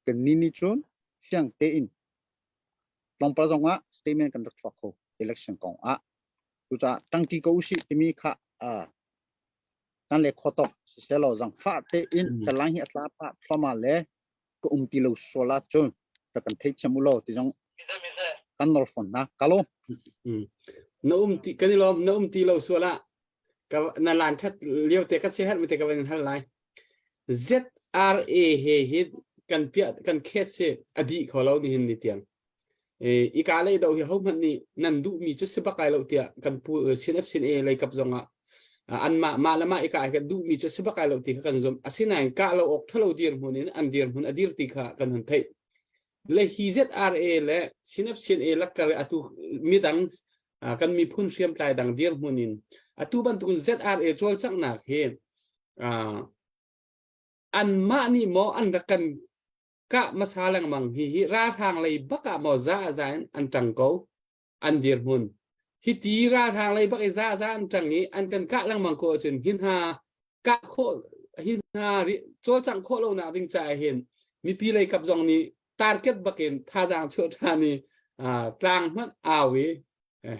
Kannih nih cun fiang tein tlawmpal zong ah statement kan rak chuak kho election kong ah. Cucaah ṭangṭi ko usih timi kha uh, kan le khuatok siselaw zangfah tein ka lang hi a tla pah thluahmah le ka um ti lo sual ahcun ka kan theithiam u law ti zong kan nawl fawn hna. Ka lawm. Na um ti kan i lawm na um ti lo sual ah ka na lan that lio te ka si herh mi te ka van hal lai ZRA he hi kan pia kan case hi adi kho lo ni hin ni tiang e i ka lei do hi ho hmanh nih nan duh mi cu si bak lai lo tiah kan pu CNF CNA lei kap zong ah an ma ma la ma i ka kan duh mi cu si bak lai lo ti kha kan zum asinain ka lo ok thalo dir hmun in an dir hmun adir ti kha kan hun theih le hi ZRA le CNF CNA lakkar atu midang kan miphun hriamtlai dang dirhmun in atu bantukin ZRA cawlcanghnak hi anmah nih maw an rak kan kah hmasa lengmang hi hi ralhrang lei bak ah maw za za in an ṭang ko an dirhmun hi ti ralhrang lei bak i za za an ṭang i an kan kah lengmang ko ahcun hi hna kah khawh hi hna cawlcangh khawh lonak ding caah hin mipi lei kap zong nih target bakin thazaang chuah ṭhan i tlang hmanh au i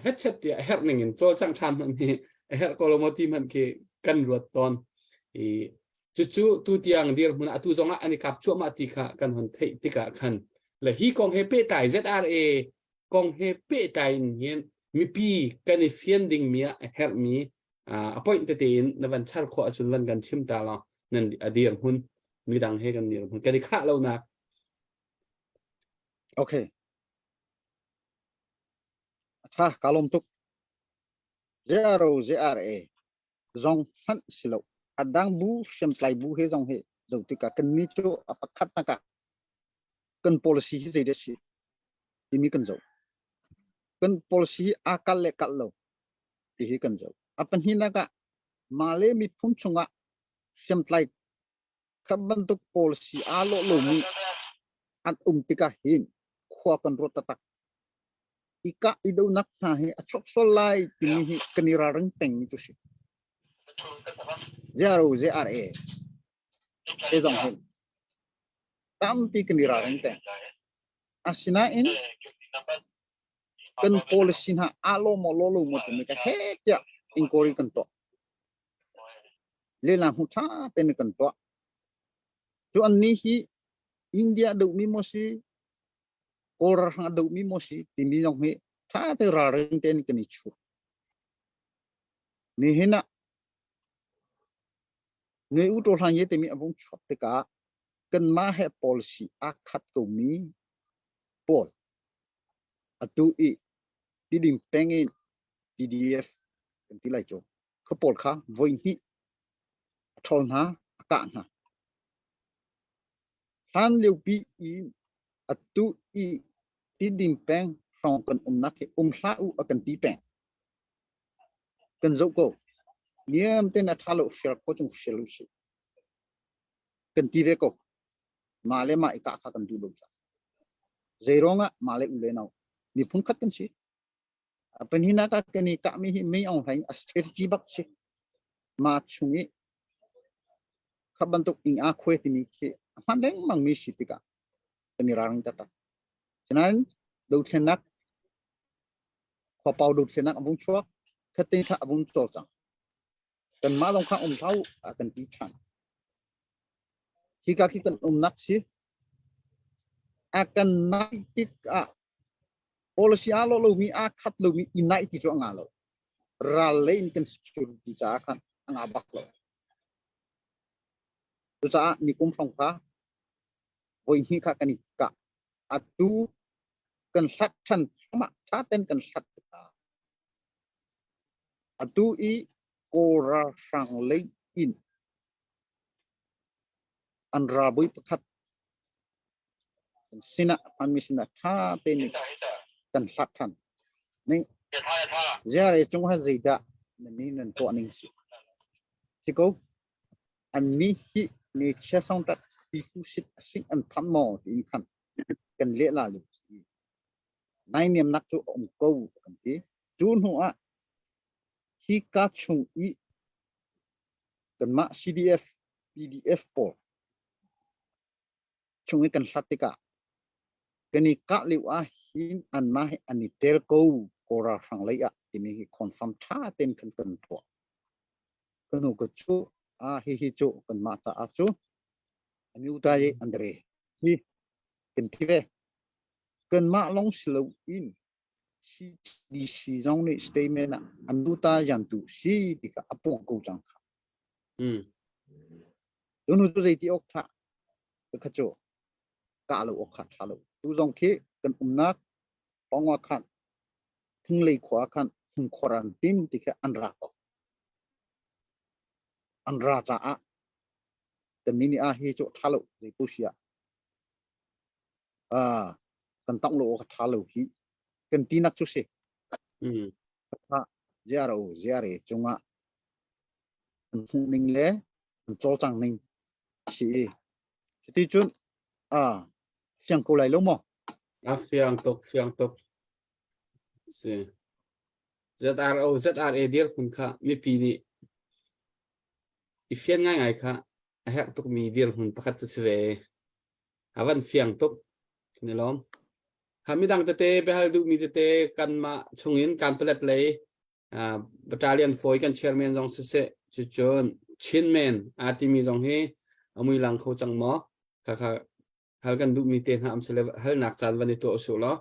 hetchet tiah a herh ning in cawlcangh ṭhan hmanh hi a herh ko lo maw ti hmanh khi kan ruat tawn i cucu tu tiang dirhmun atu zong ah an i kap cuahmah ti kha kan hon theih tikah khan le hi kong he pehtlai ZRA kong he pehtlai in hin mipi kan i fian dingmi ah a herhmi a point tete in na van char khawh ahcun van kan chim ta law nan a dirhmun midang he kan dirhmun kan i khah lonak Okay. Tha ka lawm tuk. ZRO ZRA zong hmanh si lo. A dang bu hriamtlai bu he zong hi zo tikah kan mi cu a pakhat nak ah kan policy hi zei dah si timi kan zoh. Kan policy hi aa kal le kal lo ti hi kan zoh. A pahnihnak ah mah le miphun chungah hriamtlai kha bantuk policy aa lawh lomi an um tikah hin khua kan ruat taktak. I kah i donak hna hi a chuak sual lai timi hi kan i ralring pengmi cu si. ZRO ZRA te zong hin tampi kan i ralring peng. Asinain kan policy hna aa law maw law lo maw timi ka heh tiah inquiry kan tuah. Lehla hmu ṭha tein kan tuah. Cu annih hi India dohmi maw si, Kawl ralhrang a dohmi maw si timi zong hi ṭha te ralring tein kan i chuah. Nihin ah Nui U Taw Hlan Ye timi a vung chuak tikah kanmah he policy aa khat komi pawl atu i Tiding peng in PDF kan ti lai cu. Kha pawl kha voi hnih. ṭhawl hna, a kah hna. Hlan liopi in atu i Tidim peng hrawng kan umnak hi um hlah u a kan ti peng. Kan zoh ko. Niam ten a ṭha lo hrial kho chung hrial u sih. Kan ti ve ko. Mah le mah i kah kha kan duh lo caah. Zei ruangah mah le u le nau miphun khat kan si. Pahnihnak ah kan i kahmi hi mei aung hlaing a strategy bak si. Mah chung i kha bantuk ing a khuai timi khi a hman lengmang mi si tikah kan i ralring taktak. Sinain dothlennak khuapau dothlennak a vung chuak khatin kha a vung cawlcang. Kanmah zong kha um hlah u a kan ti ṭhan. Hika khi kan umnak si. A kan naih tikah policy aa lawh lomi aa khat lomi i naih ti cu a ngah lo. Ral lei in kan security caah khan a ngah bak lo. Cucaah nikum hrawng kha voi hnih kha kan i kah. Atu kan hlat ṭhan thluahmah ṭha ten kan hlat tikah atu i Kawl ralhrang lei in an ralbawi pakhat sinah hmanmi sinah ṭha tein kan hlat ṭhan. Nih ziare cung ha zeidah nan nih nan tuah ning si. Si ko annih hi ni chia song tat pitu sit sing an phan maw tiin khan kan leh la lu si. Nainiamnak cu a um ko kan ti. Cu hnu ah hi ka chung i kanmah CDF, PDF pawl chung i kan hlat tikah kan i kah lio ah hin anmah hi an i tel ko Kawl ralhrang lei ah timi hi confirm ṭha tein kan kan tuah. Ka nu ka cu a hihi cu kanmah caah cu Amyuta i Andre hi kan ti ve. Kanmah lawng si loin CDC zong nih statement ah Amyuta yantu si ti kha a puang ko cang kha. Tunu cu zeiti awk ṭha kha cu kah lo awk kha ṭha lo. Tu zong khi kan umnak pawngah khan thinglei khua khan hmunkhor an tim ti khi an ra ko. An ra caah kan ni nih ah hi cu ṭha lo zei pu si ah ah kan tong lo awk a ṭha lo hi kan tinak cu si. Ziaro ziare cungah an hmuh ning le an cawlcang ning a si i cuti cun ah fiang ko lai lo maw? A fiang tuk, fiang tuk. Si. ZRO, ZRA dirhmun kha mipi nih i fian ngaingai kha a herh tukmi dirhmun pakhat cu si ve. A van fiang tuk. Kan i lawm. Ha midang tete biahal duhmi tete kanmah chungin kanpalet lei uh, battalion foi kan chairman zong siseh cucun Chinman aa timi zong hi a mui lang kho cang maw kha kha hal kan duhmi te hna am sile halnak caan van i tuah usih law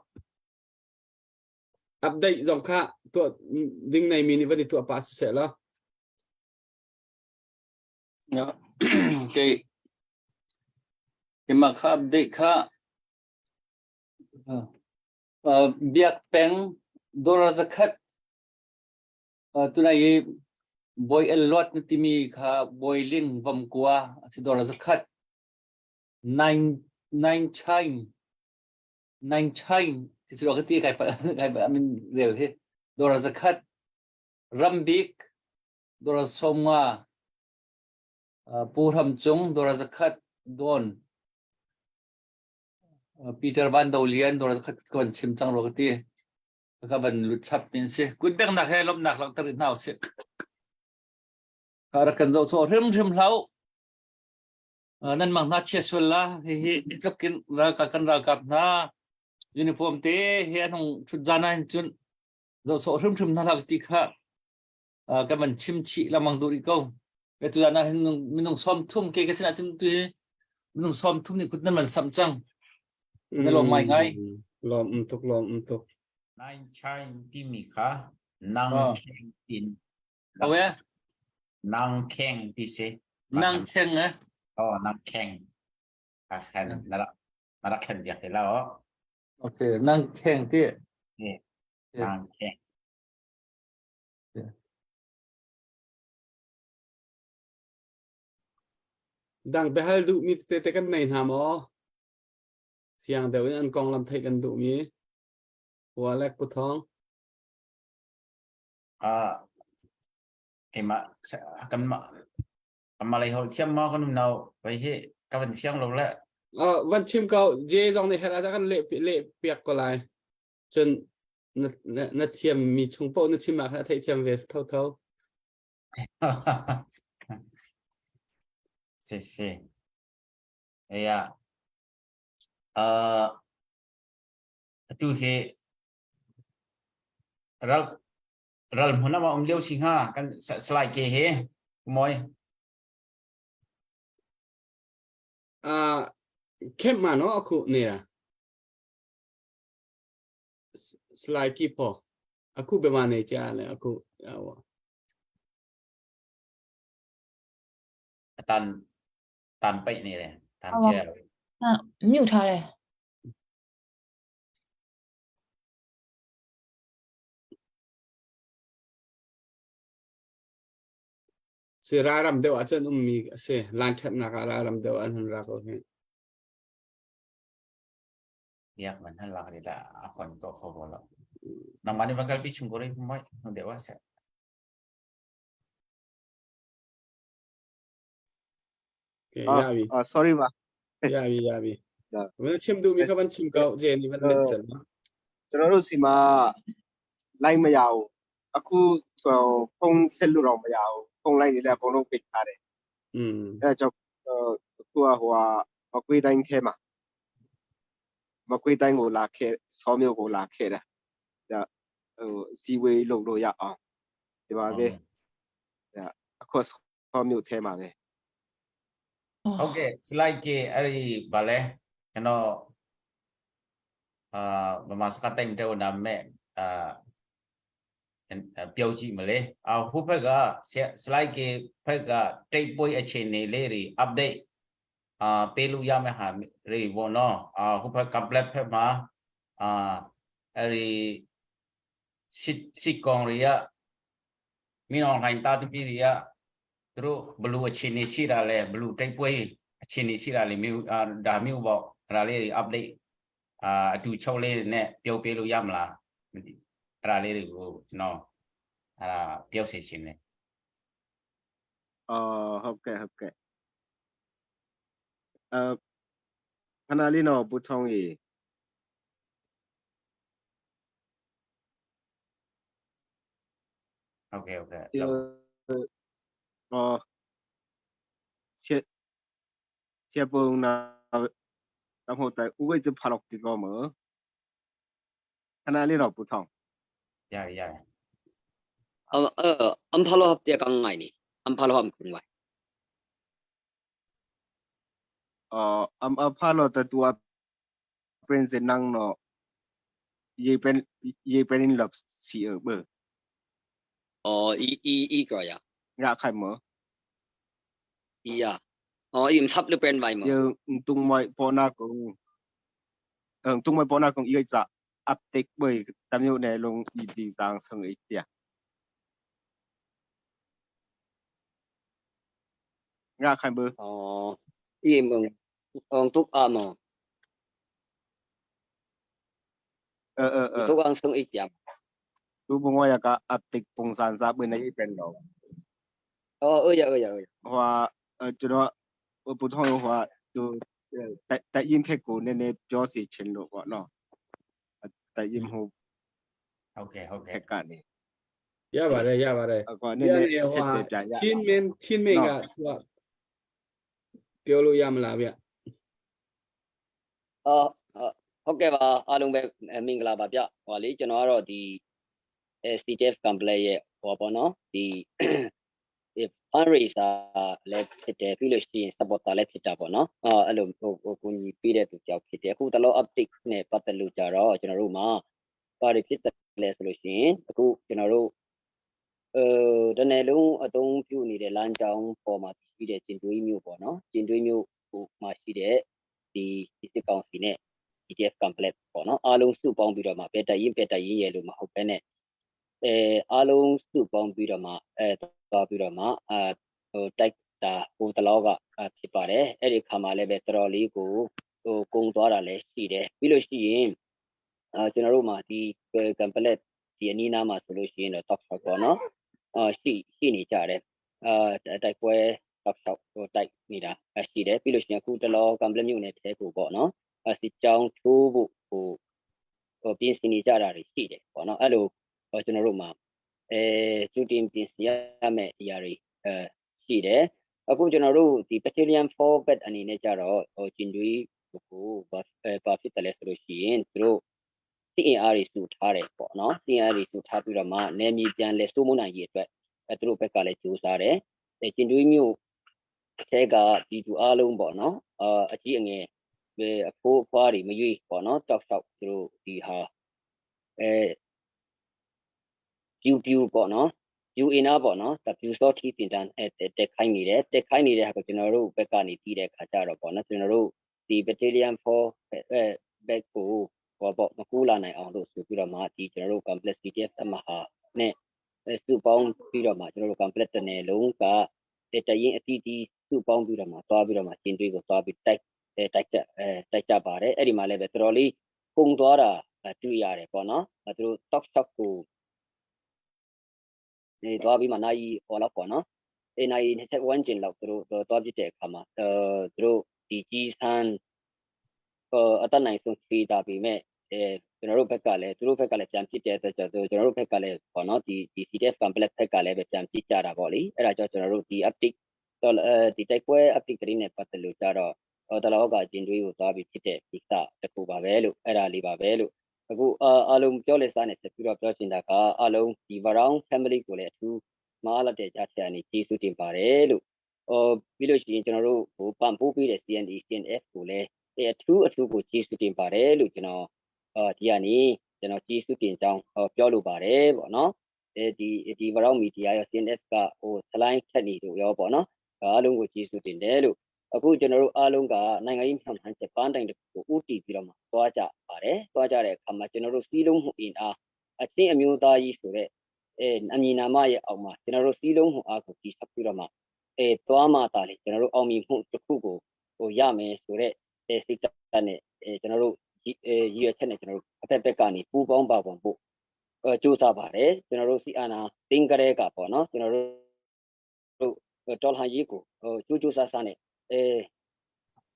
update zong kha tuah ding nei mi nih van i tuah pah siseh law Ya. Okay. Keimah kha update kha uh, biak peng dora zakhat uh, tunai i boy el lot na timi kha boy ling vam kua asi dora zakhat nine nine chine nine chine ti chu ka ti kai pa kai pa amin rel hi dora zakhat rambik dora somnga uh, pu ram cung dora zakhat don Peter Van Do Lian dawr khat ka van chim cang rua ka ti. Ka van lut chap min si. Kut bengnak he lawmhnak langhter in hna usih. Ka rak kan zoh chaw hrimhrim hlau. Nan mang hna chia sual la. Hihi tluk in ralkap kan ralkap hna uniform te he an hung thut zan ah hin cun zoh sawh hrimhrim hna hlah ti kha kan van chim chih lengmang duh rih ko. Tu zan ah hin minung 30 ke ka sin ah cun tu hi minung 30 nih kut nan van samh cang. Na lawm ngai ngai. Lawm um tuk lawm um tuk. Nine chine timi kha nang kheng tin. Awe? Nang kheng ti si. Nang kheng eh? Oh, nang kheng. Ka khen na rak na rak khen biak te la oh. Okay, nang kheng ti. Eh, nang kheng. Dang biahal duhmi tete kan nei hna maw? Fiang deuh in an konglam theih kan duhmi. Walek Pu Thawng. Ah, keimah kanmah kanmah lei holh thiam maw kan um no vai hi ka van fiang lo le. Uh, van chim ko J zong nih her ah kan leh leh piak ko lai. Cun na na, na thiam mi chung paoh na chim ah khan a theih thiam ve tho tho. Si si. Ya. Uh, atu hi ral ral hmun ah um lio si hnga kan slide ke he moi. Uh, camp ma no aku ne la. Slide ki po. Aku be ma ne cha le aku awa. တန်တန်ပိတ်နေတယ်တန်ကျဲ မြုပ်ထားတယ် Si raram deuh ahcun ummi a si. Lan ṭhatnak ah raram deuh an hun ra ko hi. Yak man han lak la a khon ko kho bo lo. Nangmah nih van kalpi chung ko rih moi deuh ah seh. Okay, Ah, ရပြီ ah, sorry ပါ ရပြီရပြီ ဒါ ဘယ်ချင်တူမီခဘန်ချင်ကောဂျေနီဘန်လက်စံနော် ကျွန်တော်တို့စီမှာ line မရဘူးအခုဆိုဖုန်းဆက်လို့တော့မရဘူးဖုန်း line တွေလည်းအကုန်လုံးပိတ်ထားတယ် อืม အဲဒါကြောင့်အခုကဟိုဟာမကွေးတိုင်းထဲမှာမကွေးတိုင်းကိုလာခဲ့ဆောမျိုးကိုလာခဲ့တာဒါဟိုစီဝေးလုပ်လို့ရအောင်ဒီပါပဲအခုဆောမျိုးထဲမှာပဲ ဟုတ်ကဲ့ slide ကအဲ့ဒီဗာလဲကျွန်တော်အာဗမာစကားတိုင်တဲ့နာမဲ့အာပြောကြည့်မလဲအာဟိုဘက်က slide ကဘက်ကတိတ်ပွေးအခြေအနေလေးတွေ update အာပေးလို့ရမယ့်ဟာတွေပေါ့နော်အာဟိုဘက်က complex ဘက်မှာအာအဲ့ဒီစစ်စစ်ကောင်တွေကမင်းအောင်ဟိုင်တာတပီတွေကသူတို့ဘလူအခြေအနေရှိတာလဲဘလူတိုက်ပွဲအခြေအနေရှိတာလဲမျိုးအာဒါမျိုးပေါ့အဲ့ဒါလေးတွေ update အာအတူချုပ်လေးနဲ့ပြောပေးလို့ရမလားမသိအဲ့ဒါလေးတွေကိုကျွန်တော်အဲ့ဒါပြောစီရှင်နေ အော်ဟုတ်ကဲ့ဟုတ်ကဲ့အဲခဏလေးတော့ပူထောင်းကြီး ဟုတ်ကဲ့ဟုတ်ကဲ့ အော်切切崩那，然后在乌龟子爬落这个么？看那里老不唱。 ရတယ်ရတယ် 呃，安帕罗合啲讲爱呢，安帕罗合唔讲话。 哦，安阿帕罗的多，变成人咯，也变也变落是二不？ 哦，伊伊伊个呀。也开么？伊啊，哦，伊唔插你变位嘛？要东外波那讲，嗯，东外波那讲伊个只 update 未，但有内容一定上升一点。 ငါခိုင်ဘူး အော်ဒီမုံအောင်တုအမော အဲအဲအဲ တုအောင်ဆုံးအိတ်ပြန် သူဘငွားရကအတိတ်ပုံစံစားပွင့်နေပြန်တော့ အော်အေးရအေးရအေးရ ဟိုအဲကျွန်တော်ပူထောင်းဟိုသူတက်တက်ရင်ဖက်ကိုနည်းနည်းပြောစီချင်လို့ပေါ့နော်တက်ရင်ဟို ဟုတ်ကဲ့ဟုတ်ကဲ့ ဖက်ကနေ ရပါတယ်ရပါတယ် အကွာနည်းနည်းဆက်တယ်ပြန်ရ ချင်းမင်းချင်းမင်းကသူကပြောလို့ရမလားဗျ အော်ဟုတ်ကဲ့ပါအားလုံးပဲမင်္ဂလာပါဗျဟိုလေကျွန်တော်ကတော့ဒီ STF complex ရဲ့ဟိုပေါ့နော်ဒီ fundraiser လည်းဖြစ်တယ်ပြီးလို့ရှိရင် supporter လည်းဖြစ်တာပေါ့နော်အဲအဲ့လိုဟိုဟိုကိုကြီးပေးတဲ့သူကြောက်ဖြစ်တယ်အခုတလော update နဲ့ပတ်သက်လို့ကြတော့ကျွန်တော်တို့မှာဘာတွေဖြစ်တယ်လဲဆိုလို့ရှိရင်အခုကျွန်တော်တို့အဲတနေ့လုံးအသုံးပြုနေတဲ့လမ်းကြောင်းပေါ်မှာရှိတဲ့ကျင်တွေးမျိုးပေါ့နော်ကျင်တွေးမျိုးဟိုမှာရှိတဲ့ဒီဒီစစ်ကောင်စီနဲ့ PDF complex ပေါ့နော်အားလုံးစုပေါင်းပြီးတော့မှဘယ်တရင်ဘယ်တရင်ရလို့မဟုတ်ဘဲနဲ့အဲအားလုံးစုပေါင်းပြီးတော့မှအဲသွားပြီးတော့မှအဲဟိုတိုက်တာ ဒါဟိုတလောကဖြစ်ပါတယ်။အဲ့ဒီခါမှာလည်းပဲတော်တော်လေးကိုဟိုကုံသွားတာလည်းရှိတယ်။ပြီးလို့ရှိရင်အာကျွန်တော်တို့မှာဒီကံပလက်ဒီအနီးနားမှာဆိုလို့ရှိရင်တော့ top shot ပေါ့နော်။အာရှိရှိနေကြတယ်။အာတိုက်ပွဲ top shot ဟိုတိုက်နေတာရှိတယ်။ပြီးလို့ရှိရင်အခုတလောကံပလက်မြို့နယ်ထဲကိုပေါ့နော်။အစစ်ကြောင်းထိုးဖို့ဟိုဟိုပြင်ဆင်နေကြတာတွေရှိတယ်ပေါ့နော်။အဲ့လိုကျွန်တော်တို့မှာအဲကျူတင်ပြင်ဆင်ရမယ့်အရာတွေအဲရှိတယ်။အခုကျွန်တော်တို့ဒီ Battalion 4 bet အနေနဲ့ကြတော့ဟိုကျင်တွေကိုဘာဘာဖြစ်တယ်လဲဆိုလို့ရှိရင်သူတို့စစ်အင်အားတွေစုထားတယ်ပေါ့နော်စစ်အင်အားတွေစုထားပြီးတော့မှနယ်မြေပြန်လဲစိုးမိုးနိုင်ရေးအတွက်အဲသူတို့ဘက်ကလည်းကြိုးစားတယ်အဲကျင်တွေမျိုးထဲကပြည်သူအားလုံးပေါ့နော်အာအကြီးအငယ်အဖိုးအဖွားတွေမရွေးပေါ့နော်တောက်လျှောက်သူတို့ဒီဟာအဲပြူပြူပေါ့နော်ပြူအင်နာပေါ့နော်ဒါပြူစောထီတင်တန်းအဲတက်ခိုင်းနေတယ်တက်ခိုင်းနေတဲ့ဟာကိုကျွန်တော်တို့ဘက်ကနေတီးတဲ့ခါကြတော့ပေါ့နော်ကျွန်တော်တို့ဒီ Battalion 4အဲဘက်ကိုဟောပေါ့မကူလာနိုင်အောင်လို့ဆိုပြီးတော့မှဒီကျွန်တော်တို့ complex CTF အမဟာနဲ့စုပေါင်းပြီးတော့မှကျွန်တော်တို့ complex တနယ်လုံးကတရင်အတီးတီးစုပေါင်းပြီးတော့မှသွားပြီးတော့မှကျင်းတွေးကိုသွားပြီးတိုက်တိုက်ကြအဲတိုက်ကြပါတယ်အဲ့ဒီမှာလည်းပဲတော်တော်လေးပုံသွားတာတွေ့ရတယ်ပေါ့နော်သူတို့ talk shop ကိုနေသွားပြီးမှနိုင်ဟောတော့ပေါ့နော်အဲနိုင်21ကျင်လောက်သူတို့သွားပြတဲ့အခါမှာအဲသူတို့ဒီကြီးစန်းဟိုအတက်နိုင်ဆုံးချွေးတာပြီမဲ့အဲကျွန်တော်တို့ဘက်ကလည်းသူတို့ဘက်ကလည်းပြန်ပစ်တဲ့အတွက်ကြောင့်ကျွန်တော်တို့ဘက်ကလည်းပေါ့နော်ဒီဒီ CTF complex ဘက်ကလည်းပဲပြန်ပစ်ကြတာပေါ့လေအဲ့ဒါကြောင့်ကျွန်တော်တို့ဒီ update တော့အဲဒီတိုက်ပွဲ update ကလေးနဲ့ပတ်သက်လို့ကြတော့တလောကကျင်တွေးကိုသွားပြီးဖြစ်တဲ့ကိစ္စတခုပါပဲလို့အဲ့ဒါလေးပါပဲလို့အခုအားလုံးပြောလက်စားနေဆက်ပြီးတော့ပြောချင်တာကအားလုံးဒီ Varound family ကိုလည်းအထူးမားလာတဲ့ကြားထက်အနေကျေးဇူးတင်ပါတယ်လို့ဟိုပြီးလို့ရှိရင်ကျွန်တော်တို့ဟိုပံ့ပိုးပေးတဲ့ CND CNF ကိုလည်းအထူးအထူးကိုကျေးဇူးတင်ပါတယ်လို့ကျွန်တော်အာဒီကနေကျွန်တော်ကျေးဇူးတင်ကြောင်းပြောလိုပါတယ်ပေါ့နော်အဲဒီဒီ Varound Media ရော CNF ကဟိုဆလိုင်းထက်နေတို့ရောပေါ့နော်အားလုံးကိုကျေးဇူးတင်တယ်လို့အခုကျွန်တော်တို့အားလုံးကနိုင်ငံရေးဖြောင့်ဖြန်းချက်ပန်းတိုင်တစ်ခုကိုဥတီပြီးတော့မှသွားကြပါတယ်သွားကြတဲ့အခါမှာကျွန်တော်တို့စီးလုံးမှုအင်အားအချင်းအမျိုးသားကြီးဆိုတဲ့အဲအမည်နာမရဲ့အောက်မှာကျွန်တော်တို့စီးလုံးမှုအားကိုတည်ဆောက်ပြီးတော့မှအဲသွားမှသာလေကျွန်တော်တို့အောင်မြင်မှုတစ်ခုကိုဟိုရမယ်ဆိုတဲ့အဲစိတ်ဓာတ်နဲ့အဲကျွန်တော်တို့ရည်ရွယ်ချက်နဲ့ကျွန်တော်တို့အဖက်ဖက်ကနေပူပေါင်းပါပုံဖို့အဲစူးစမ်းပါတယ်ကျွန်တော်တို့စီအာနာတင်းကလေးကပေါ့နော်ကျွန်တော်တို့တော်လှန်ရေးကိုဟိုကြိုးကြိုးဆဆနဲ့အဲ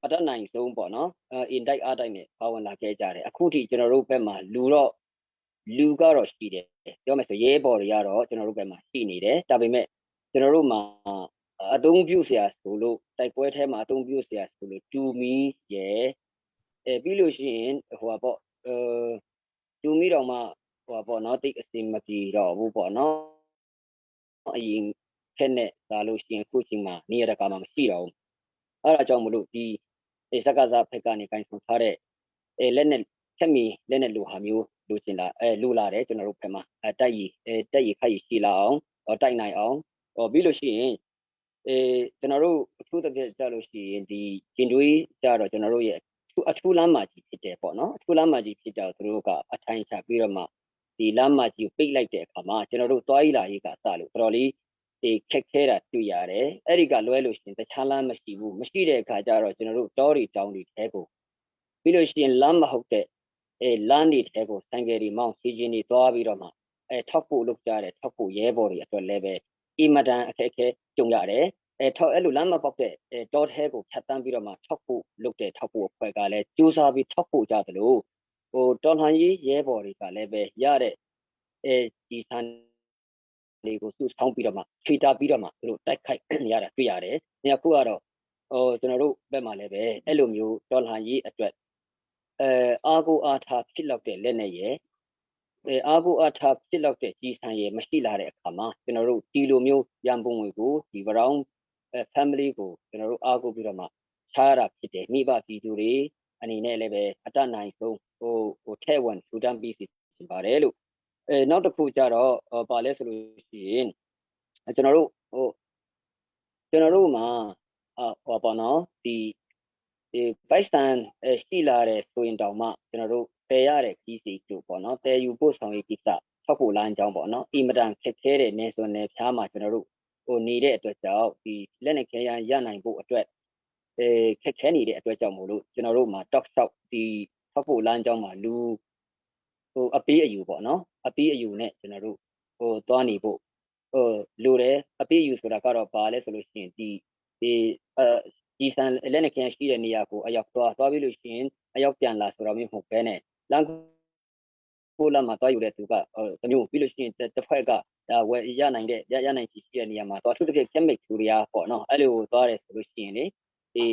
အတတ်နိုင်ဆုံးပေါ့နော်အင်တိုက်အားတိုက်နဲ့ပါဝင်လာခဲ့ကြတယ်အခုထိကျွန်တော်တို့ဘက်မှာလူတော့လူကတော့ရှိတယ်ပြောမယ်ဆိုရဲဘော်တွေကတော့ကျွန်တော်တို့ဘက်မှာရှိနေတယ်ဒါပေမဲ့ကျွန်တော်တို့မှာအသုံးပြုစရာဆိုလို့တိုက်ပွဲထဲမှာအသုံးပြုစရာဆိုလို့တူမီရယ်အဲပြီးလို့ရှိရင်ဟိုပါပေါ့အဲတူမီတော့မှဟိုပါပေါ့နော်တိတ်အစင်မပြေတော့ဘူးပေါ့နော်အရင်ခက်နဲ့ဒါလို့ရှိရင်ခုချိန်မှာနေရတကာမှမရှိတော့ဘူးအဲ့ဒါကြောင့်မလို့ဒီစကားစားဖက်ကနေကင်ဆောင်ထားတဲ့အဲလက်နဲ့ခက်မီလက်နဲ့လူဟာမျိုးလူချင်တာအဲလူလာတယ်ကျွန်တော်တို့ဖက်မှာအဲတိုက်ရီအဲတိုက်ရီခိုက်ရီရှိလာအောင်တိုက်နိုင်အောင်ဟောပြီးလို့ရှိရင်အဲကျွန်တော်တို့အထူးသဖြင့်ကြလို့ရှိရင်ဒီကျင်တွေးကြတော့ကျွန်တော်တို့ရဲ့အထူးလမ်းမကြီးဖြစ်တယ်ပေါ့နော်အထူးလမ်းမကြီးဖြစ်ကြတော့သူတို့ကအထိုင်ချပြီးတော့မှဒီလမ်းမကြီးကိုပိတ်လိုက်တဲ့အခါမှာကျွန်တော်တို့သွားရလာရေးကစလို့တော်တော်လေးဒီခက်ခဲတာတွေ့ရတယ်အဲ့ဒီကလွဲလို့ရှိရင်တခြားလမ်းမရှိဘူးမရှိတဲ့အခါကျတော့ကျွန်တော်တို့တောတွေတောင်တွေထဲကိုပြီးလို့ရှိရင်လမ်းမဟုတ်တဲ့အဲလမ်းတွေထဲကိုဆိုင်ကယ်တွေမောင်းစီချင်းတွေသွားပြီးတော့မှအဲထောက်ဖို့လုပ်ကြတယ်ထောက်ဖို့ရဲဘော်တွေအတွက်လည်းပဲအီမတန်အခက်အခဲကြုံရတယ်အဲထောက်အဲ့လိုလမ်းမပေါက်တဲ့အဲတောထဲကိုဖြတ်တန်းပြီးတော့မှထောက်ဖို့လုပ်တဲ့ထောက်ဖို့အဖွဲ့ကလည်းစူးစမ်းပြီးထောက်ဖို့ကြသလိုဟိုတော်လှန်ရေးရဲဘော်တွေကလည်းပဲရတဲ့အဲဒီဆန်တွေကိုစုဆောင်းပြီးတော့မှချွေတာပြီးတော့မှသူတို့တိုက်ခိုက်နေရတာတွေ့ရတယ်။ညခုကတော့ဟိုကျွန်တော်တို့ဘက်မှာလည်းပဲအဲ့လိုမျိုးတော်လှန်ရေးအတွက်အဲအာကိုအာထာဖြစ်လောက်တဲ့လက်နဲ့ရယ်အဲအာကိုအာထာဖြစ်လောက်တဲ့ကြီးဆန်ရယ်မရှိလာတဲ့အခါမှာကျွန်တော်တို့ဒီလိုမျိုးရန်ပုံငွေကိုဒီ brown family ကိုကျွန်တော်တို့အားကိုပြီးတော့မှချားရတာဖြစ်တယ်မိဘပြည်သူတွေအနေနဲ့လည်းပဲအတတ်နိုင်ဆုံးဟိုဟိုထဲဝင်ထူတန်းပြီးစီပါတယ်လို့အဲနောက်တစ်ခုကျတော့ပါလဲဆိုလို့ရှိရင်ကျွန်တော်တို့ဟိုကျွန်တော်တို့မှာဟိုပါနော်ဒီဒီပိုက်ဆန်ရှိလာတဲ့ဆိုရင်တောင်မှကျွန်တော်တို့ပယ်ရတဲ့ခီးစီတို့ပေါ့နော်ပယ်ယူပို့ဆောင်ရေးကိစ္စထောက်ဖို့လမ်းကြောင်းပေါ့နော်အီမတန်ခက်ခဲတဲ့နေစွန်နယ်ဖျားမှာကျွန်တော်တို့ ဟိုနေတဲ့အတွက်ကြောင့်ဒီလက်နက်ခဲယမ်းရနိုင်ဖို့အတွက်အဲခက်ခဲနေတဲ့အတွက်ကြောင့်မို့လို့ကျွန်တော်တို့မှာ talk shop ဒီထောက်ဖို့လမ်းကြောင်းမှာလူဟိုအပေးအယူပေါ့နော်အပေးအယူနဲ့ကျွန်တော်တို့ဟိုသွားနေဖို့ဟိုလိုတယ်အပေးအယူဆိုတာကတော့ဘာလဲဆိုလို့ရှိရင်ဒီဒီအဲဒီဆန်လက်နဲ့ခင်းရှိတဲ့နေရာကိုအရောက်သွားသွားပြီးလို့ရှိရင်အရောက်ပြန်လာဆိုတော့မျိုးမဟုတ်ဘဲနဲ့လမ်းကိုလမ်းမှာသွားယူတဲ့သူကတမျိုးပြီးလို့ရှိရင်တစ်ဖွဲ့ကဒါဝယ်ရနိုင်တဲ့ရရနိုင်ချီရှိတဲ့နေရာမှာသွားသူတစ်ပြည့် chemic သူတွေကပေါ့နော်အဲ့လိုသွားတယ်ဆိုလို့ရှိရင်လေဒီ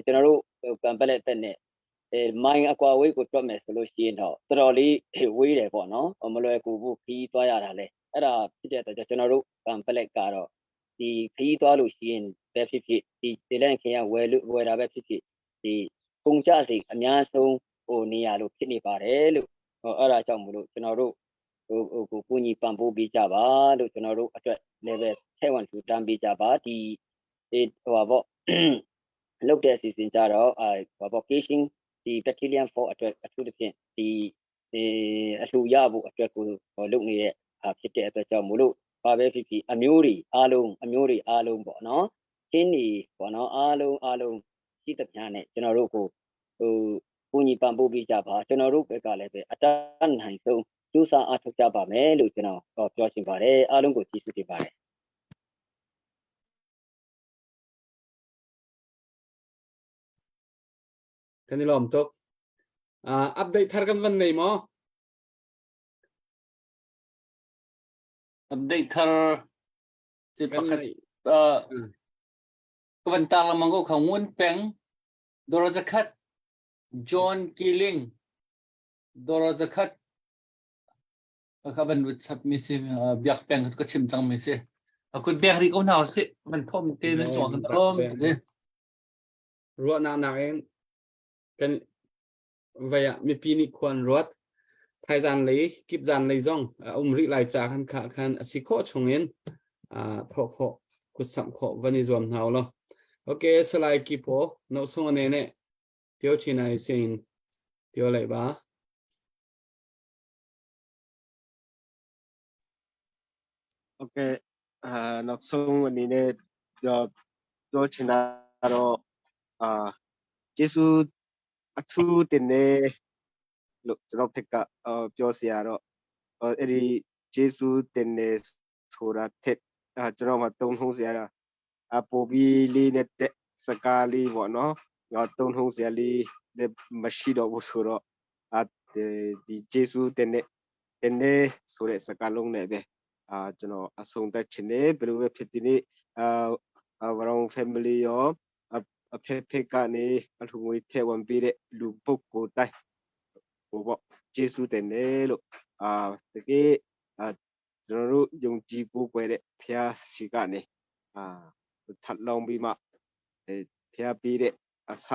ကျွန်တော်တို့ကံပလက်တက်နဲ့အဲမိုင်းအကွာဝေးကိုတွက်မယ်ဆိုလို့ရှိရင်တော့တော်တော်လေးဝေးတယ်ပေါ့နော်မလွယ်ကူဘူးခီးသွားရတာလဲအဲ့ဒါဖြစ်တဲ့အတွက်ကျွန်တော်တို့ကံပလက်ကတော့ဒီခီးသွားလို့ရှိရင်ပဲဖြစ်ဖြစ်ဒီဒီလက်ခင်ကဝယ်လို့ဝယ်တာပဲဖြစ်ဖြစ်ဒီကုန်ကြစိအများဆုံးဟိုနေရာလို့ဖြစ်နေပါတယ်လို့ဟိုအဲ့ဒါကြောင့်မလို့ကျွန်တော်တို့ဟိုဟိုကိုကိုညီပံ့ပိုးပေးကြပါလို့ကျွန်တော်တို့အတွက်လည်းပဲထဲဝန်ထူတန်းပေးကြပါဒီဒီဟိုပါပေါ့လုပ်တဲ့အစီအစဉ်ကြတော့အဲဟိုပေါ့ casing ဒီ battalion 4အတွက်အထူးသဖြင့်ဒီဒီအလှူရဖို့အတွက်ကိုလုပ်နေတဲ့ဟာဖြစ်တဲ့အတွက်ကြောင့်မို့လို့ဘာပဲဖြစ်ဖြစ်အမျိုးတွေအားလုံးအမျိုးတွေအားလုံးပေါ့နော်ချင်းတွေပေါ့နော်အားလုံးအားလုံးရှိသမျှနဲ့ကျွန်တော်တို့ကိုဟိုကိုညီပံ့ပိုးပေးကြပါကျွန်တော်တို့ဘက်ကလည်းပဲအတတ်နိုင်ဆုံးစူးစမ်းအားထုတ်ကြပါမယ်လို့ကျွန်တော်ပြောချင်ပါတယ်အားလုံးကိုကျေးဇူးတင်ပါတယ် Kan i lawm tuk. Uh, update thar kan van nei maw? Update thar si pakhat uh, ka van tar lamang ko kha ngun peng dora zakhat John Keeling dora zakhat ka van rut chap mi si biak peng ka chim cang mi si akut biak ri ko hna si van thom te nan chuang kan lom Ruahnak nakin kan vai ah mipi nih khuan ruat thaizan lei kipzan lei zong a um rih lai ca khan kha khan a si khawh chungin thawh khawh kutsamh khawh van i zuam hna law. Okay, Salai Kipo no sung ane ne pio chinai sin pio lai ba. ဟုတ်ကဲ့အာနောက်ဆုံးအနေနဲ့ပြောပြောချင်တာတော့အာကျေးဇူးအထူးတင်တယ်လို့ကျွန်တော်ဖက်ကပြောစရာတော့အဲ့ဒီကျေးဇူးတင်တယ်ဆိုတာထက်အာကျွန်တော်မှတုံးထုံးစရာအပိုပြီးလေးနဲ့တဲ့စကားလေးပေါ့နော်ငါတုံးထုံးစရာလေးလည်းမရှိတော့ဘူးဆိုတော့အာဒီကျေးဇူးတင်တဲ့တင်တယ်ဆိုတဲ့စကားလုံးနဲ့ပဲအာကျွန်တော်အဆုံးသတ်ချင်တယ်ဘယ်လိုပဲဖြစ်ဒီနေ့အာဝရောင် family ရောအဖေဖေကနေအထူးငွေထည့်ဝင်ပေးတဲ့လူပုဂ္ဂိုလ်တိုင်းဟိုပေါ့ကျေးဇူးတင်တယ်လို့အာတကယ်အာကျွန်တော်တို့ယုံကြည်ကိုးကွယ်တဲ့ဖျားစီကနေအာထပ်လောင်းပြီးမှဖျားပေးတဲ့အဆ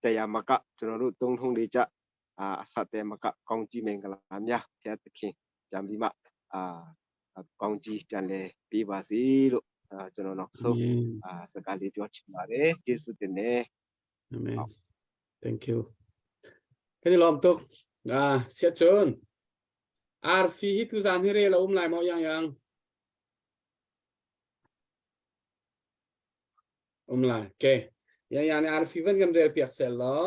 တရားမကကျွန်တော်တို့တုံးထုံးလေးကြအာအဆတဲမကကောင်းကြီးမင်္ဂလာများဖျားသခင်ပြန်ပြီးမှအာကောင်းကြီးပြန်လဲပေးပါစေလို့အာကျွန်တော်နောက်ဆုံးအာစကားလေးပြောချင်ပါတယ်ကျေးဇူးတင်တယ် Amen. Thank you. Kan i lawm tuk. Ah, sia chun. Arfi hi tu zan hi re la um lai maw yang yang. Um lai. Okay. Yang yang ni arfi van kan rel piak sel lo.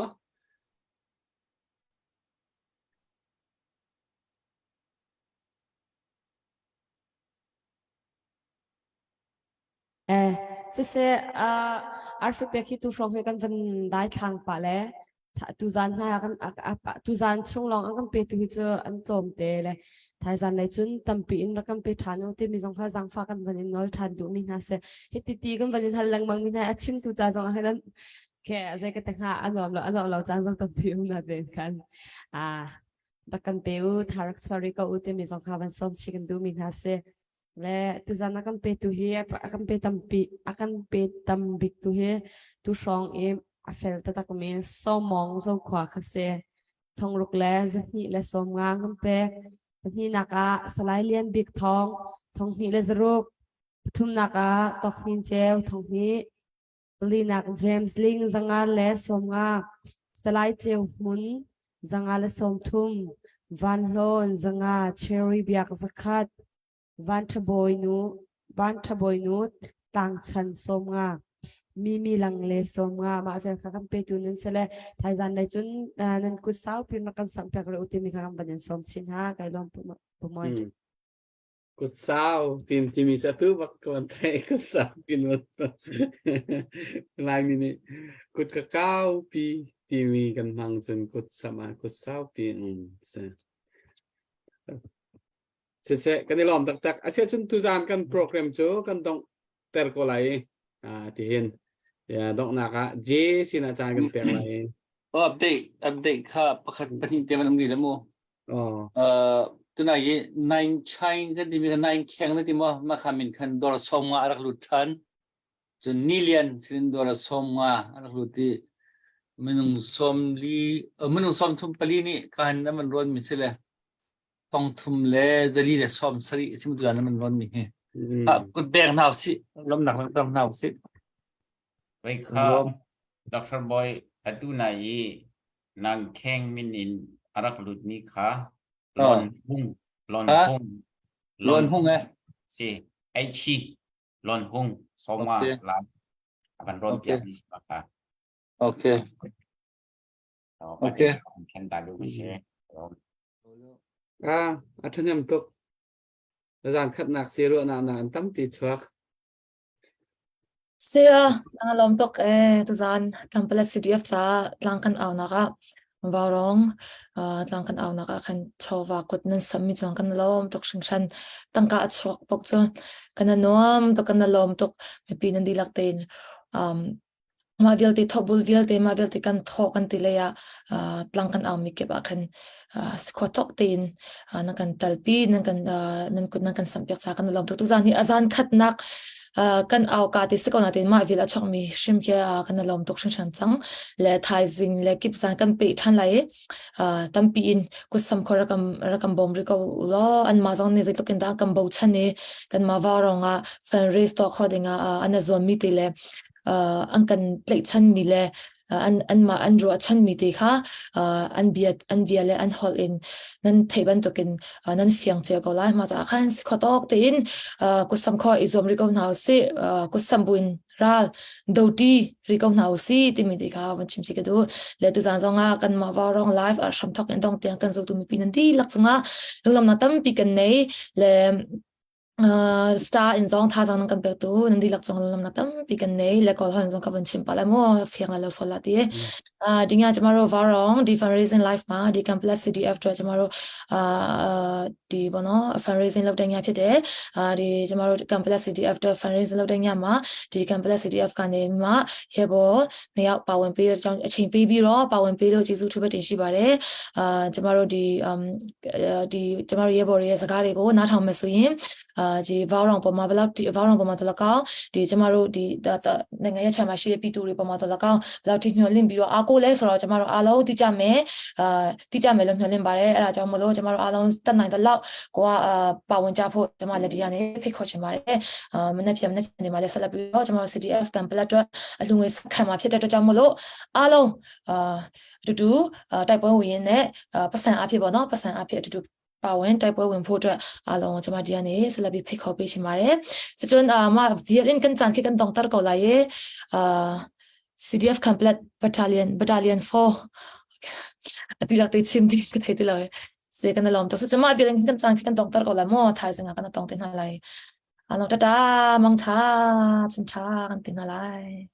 Eh, siseh uh, arfi pek hi tu hrawng hi kan van dai thlang pa le tu zan hna kan tu zan chung lawng an kan pe tu hi cu an tlawm te le thaizan lei cun tampi in rak kan pe ṭhan u timi zong kha zangfa kan van in nawl ṭhan duh mi hna seh hi ti ti kan van in hal lengmang mi hna a chim tu ca zong ah hin ke zei ka te hnga a nuam lo a nuam lo caan zong tampi um na ten khan a rak kan pe u tharak chuari ko u timi zong kha van som chi kan duh mi hna seh Le tuzan a kan petu hi a kan pe tampi a kan pe tam bik tu hi tu hrawng i a fel taktak mi Sawmawng Zokhua kha si. Thongruk le zahnih le sawmnga kan pek. Pahnihnak ah Salai Lian Bik Thawng thonghnih le zaruk. Pathumnak ah Tawk Hnin Ceu thonghnih. Palinak James Ling zanga le 50, Salai Ceu Hmun zanga le 30, Van Hlawn zanga, Cherry Biak 100, Van Ṭha Bawi nu. Van Tha Bawi Nu Tangchan 50 Mimi Lang le 50 mah vel kha kan petu nan si le thaizan lei cun nan kut saupi rak kan samh piak rih u timi kha kan van in sawm chin ha kai lawm pu Moi. Kut sau tin timi cu atu bak ka van theih kut sau pin Laimi nih kut ka kau pi timi kan hmang cun kut sama kut sau pi si. Siseh kan i lawm taktak. Asiah cun tuzaan kan program cu kan dongh ter ko lai ah tihin ya donghnak ah J sinah caan kan pek lai. Oh, update update kha pakhat pahnih te man um rih le mu. Oh. Uh, tunai i nine chain kan timi kha nine kheng na ti maw ma kha min khan dor som nga a rak lut than cun ni lian sin dor som nga a rak lut i minung som li minung som thum pali nih kan na man ruan mi si le thong thum le zali le som sarih sim tu na man ruan mi hi kut beng hna si lomnak lang hna si Wei kha Dr. Boy atu na i nang kheng min in arak lut mi kha lon hung lon hung lon hung eh si ai chi lon hung soma la akan ron piak mi sa kha okay Okay. Kan ta lu si. Ah, a thanyam tuk. Zan khatnak si ruahnak na an tampi chuak. Saya, na lawm tuk ee tuzaan Kampala CDF ca tlang kan aunak ah Vaurawng tlang kan aunak ah khan chawva kut nan sammi chuang kan lawm tuk hringhran. Tangka a chuak bak cu kan a nuam tuk kan a lawm tuk mipi nan dihlak tein um, Mah vialte thawhbul vialte mah vialte kan thawh kan ti lei ah tlang kan aumi kip ah khan sikhua tawk tein nan kan talpi nan kan nan kut nan kan samhpiak ca kan i lawm tuk. Tuzaan hi a zan khatnak kan au ka ti si ko nain mah vial a chuakmi hrim khi kan i lawm tuk hringhran cang. Le thaizing le kip zan kan peh ṭhan lai i tampi in kutsam kho rakam rakam bawm ri ko law anmah zong nih zeitluk in dah kan bochan i kanmah vaurawng ah fundraise tuah kho ding ah an i zuammi ti le an kan tlaihchanmi le an anmah an ruahchanmi te kha an bia an bia le an holh in nan theih bantukin nan fiang cio ko lai mah caah khan si khawtawk tein kutsam kho i zuam rih ko hna usih kutsam buin ral doti ri ko hna usih timi te kha van chim si ka duh le tuzaan zongah kanmah vaurawng live a hram thok in dong tiang kan zotu mipi nan dihlak cungah lunglawmhnak tampi kan nei le Star in zong thazaang nan kan pektu nan dihlak cung lamnak tampi kan nei le kawl hon zong ka van chim pah lai mu fiang la lo sol la ti dinga chamaro varong di fundraising life ma di complex CDF တွ chamaro အာဒီဘောနော် fundraising လုပ်တဲ့ညဖြစ်တယ်အာဒီကျမတို့ complex CDF အတွက် fundraising လုပ်တဲ့ညမှာဒီ complex CDF ကနေမှရေဘောနှစ်ယောက်ပါဝင်ပေးတဲ့အကြောင်းအချိန်ပေးပြီးတော့ပါဝင်ပေးလို့ကျေးဇူးထူးပဲတင်ရှိပါတယ်အာကျမတို့ဒီဒီကျမတို့ရဲဘော်တွေရဲ့စကားတွေကိုနားထောင်မယ်ဆိုရင်အာဒီဗောက်ရောင်ပေါ်မှာဘယ်လောက်ဒီဗောက်ရောင်ပေါ်မှာတော့၎င်းဒီကျမတို့ဒီနိုင်ငံရဲ့ခြံမှာရှိတဲ့ပြည်သူတွေပေါ်မှာတော့၎င်းဘယ်လောက်ထိမျှော်လင့်ပြီးတော့အားကိုးလဲဆိုတော့ကျမတို့အားလုံးသိကြမယ်အာသိကြမယ်လို့မျှော်လင့်ပါတယ်အဲ့ဒါကြောင့်မလို့ကျမတို့အားလုံးတက်နိုင်တဲ့လောက်ကိုကအာပါဝင်ကြဖို့ကျမလက်ဒီကနေဖိတ်ခေါ်ချင်ပါတယ်အာမနေ့ပြန်မနေ့ပြန်နေမှာလည်းဆက်လက်ပြီးတော့ကျမတို့ CDF ကံပလက်အတွက်အလှူငွေခံမှာဖြစ်တဲ့အတွက်ကြောင့်မလို့အားလုံးအာအတူတူတိုက်ပွဲဝင်ရင်းနဲ့ပတ်စံအဖြစ်ပေါ့နော်ပတ်စံအဖြစ်အတူတူပါဝင်တိုက်ပွဲဝင်ဖို့အတွက်အားလုံးကျွန်မဒီကနေဆက်လက်ပြီးဖိတ်ခေါ်ပေးချင်ပါတယ်။စကျွန်းအာမ VLN ကန်ချန်ခိကန်ဒေါက်တာကောလာယေအာ CDF Complete Battalion Battalion 4အတိလာတေချင်းဒီကထိုင်တလာစေကန်လောမ်တော့စချမ VLN ကန်ချန်ခိကန်ဒေါက်တာကောလာမောထိုင်စငါကန်တောင်းတင်လာလိုက်အလုံးတတာမောင်ချာချင်ချာကန်တင်လာလိုက်။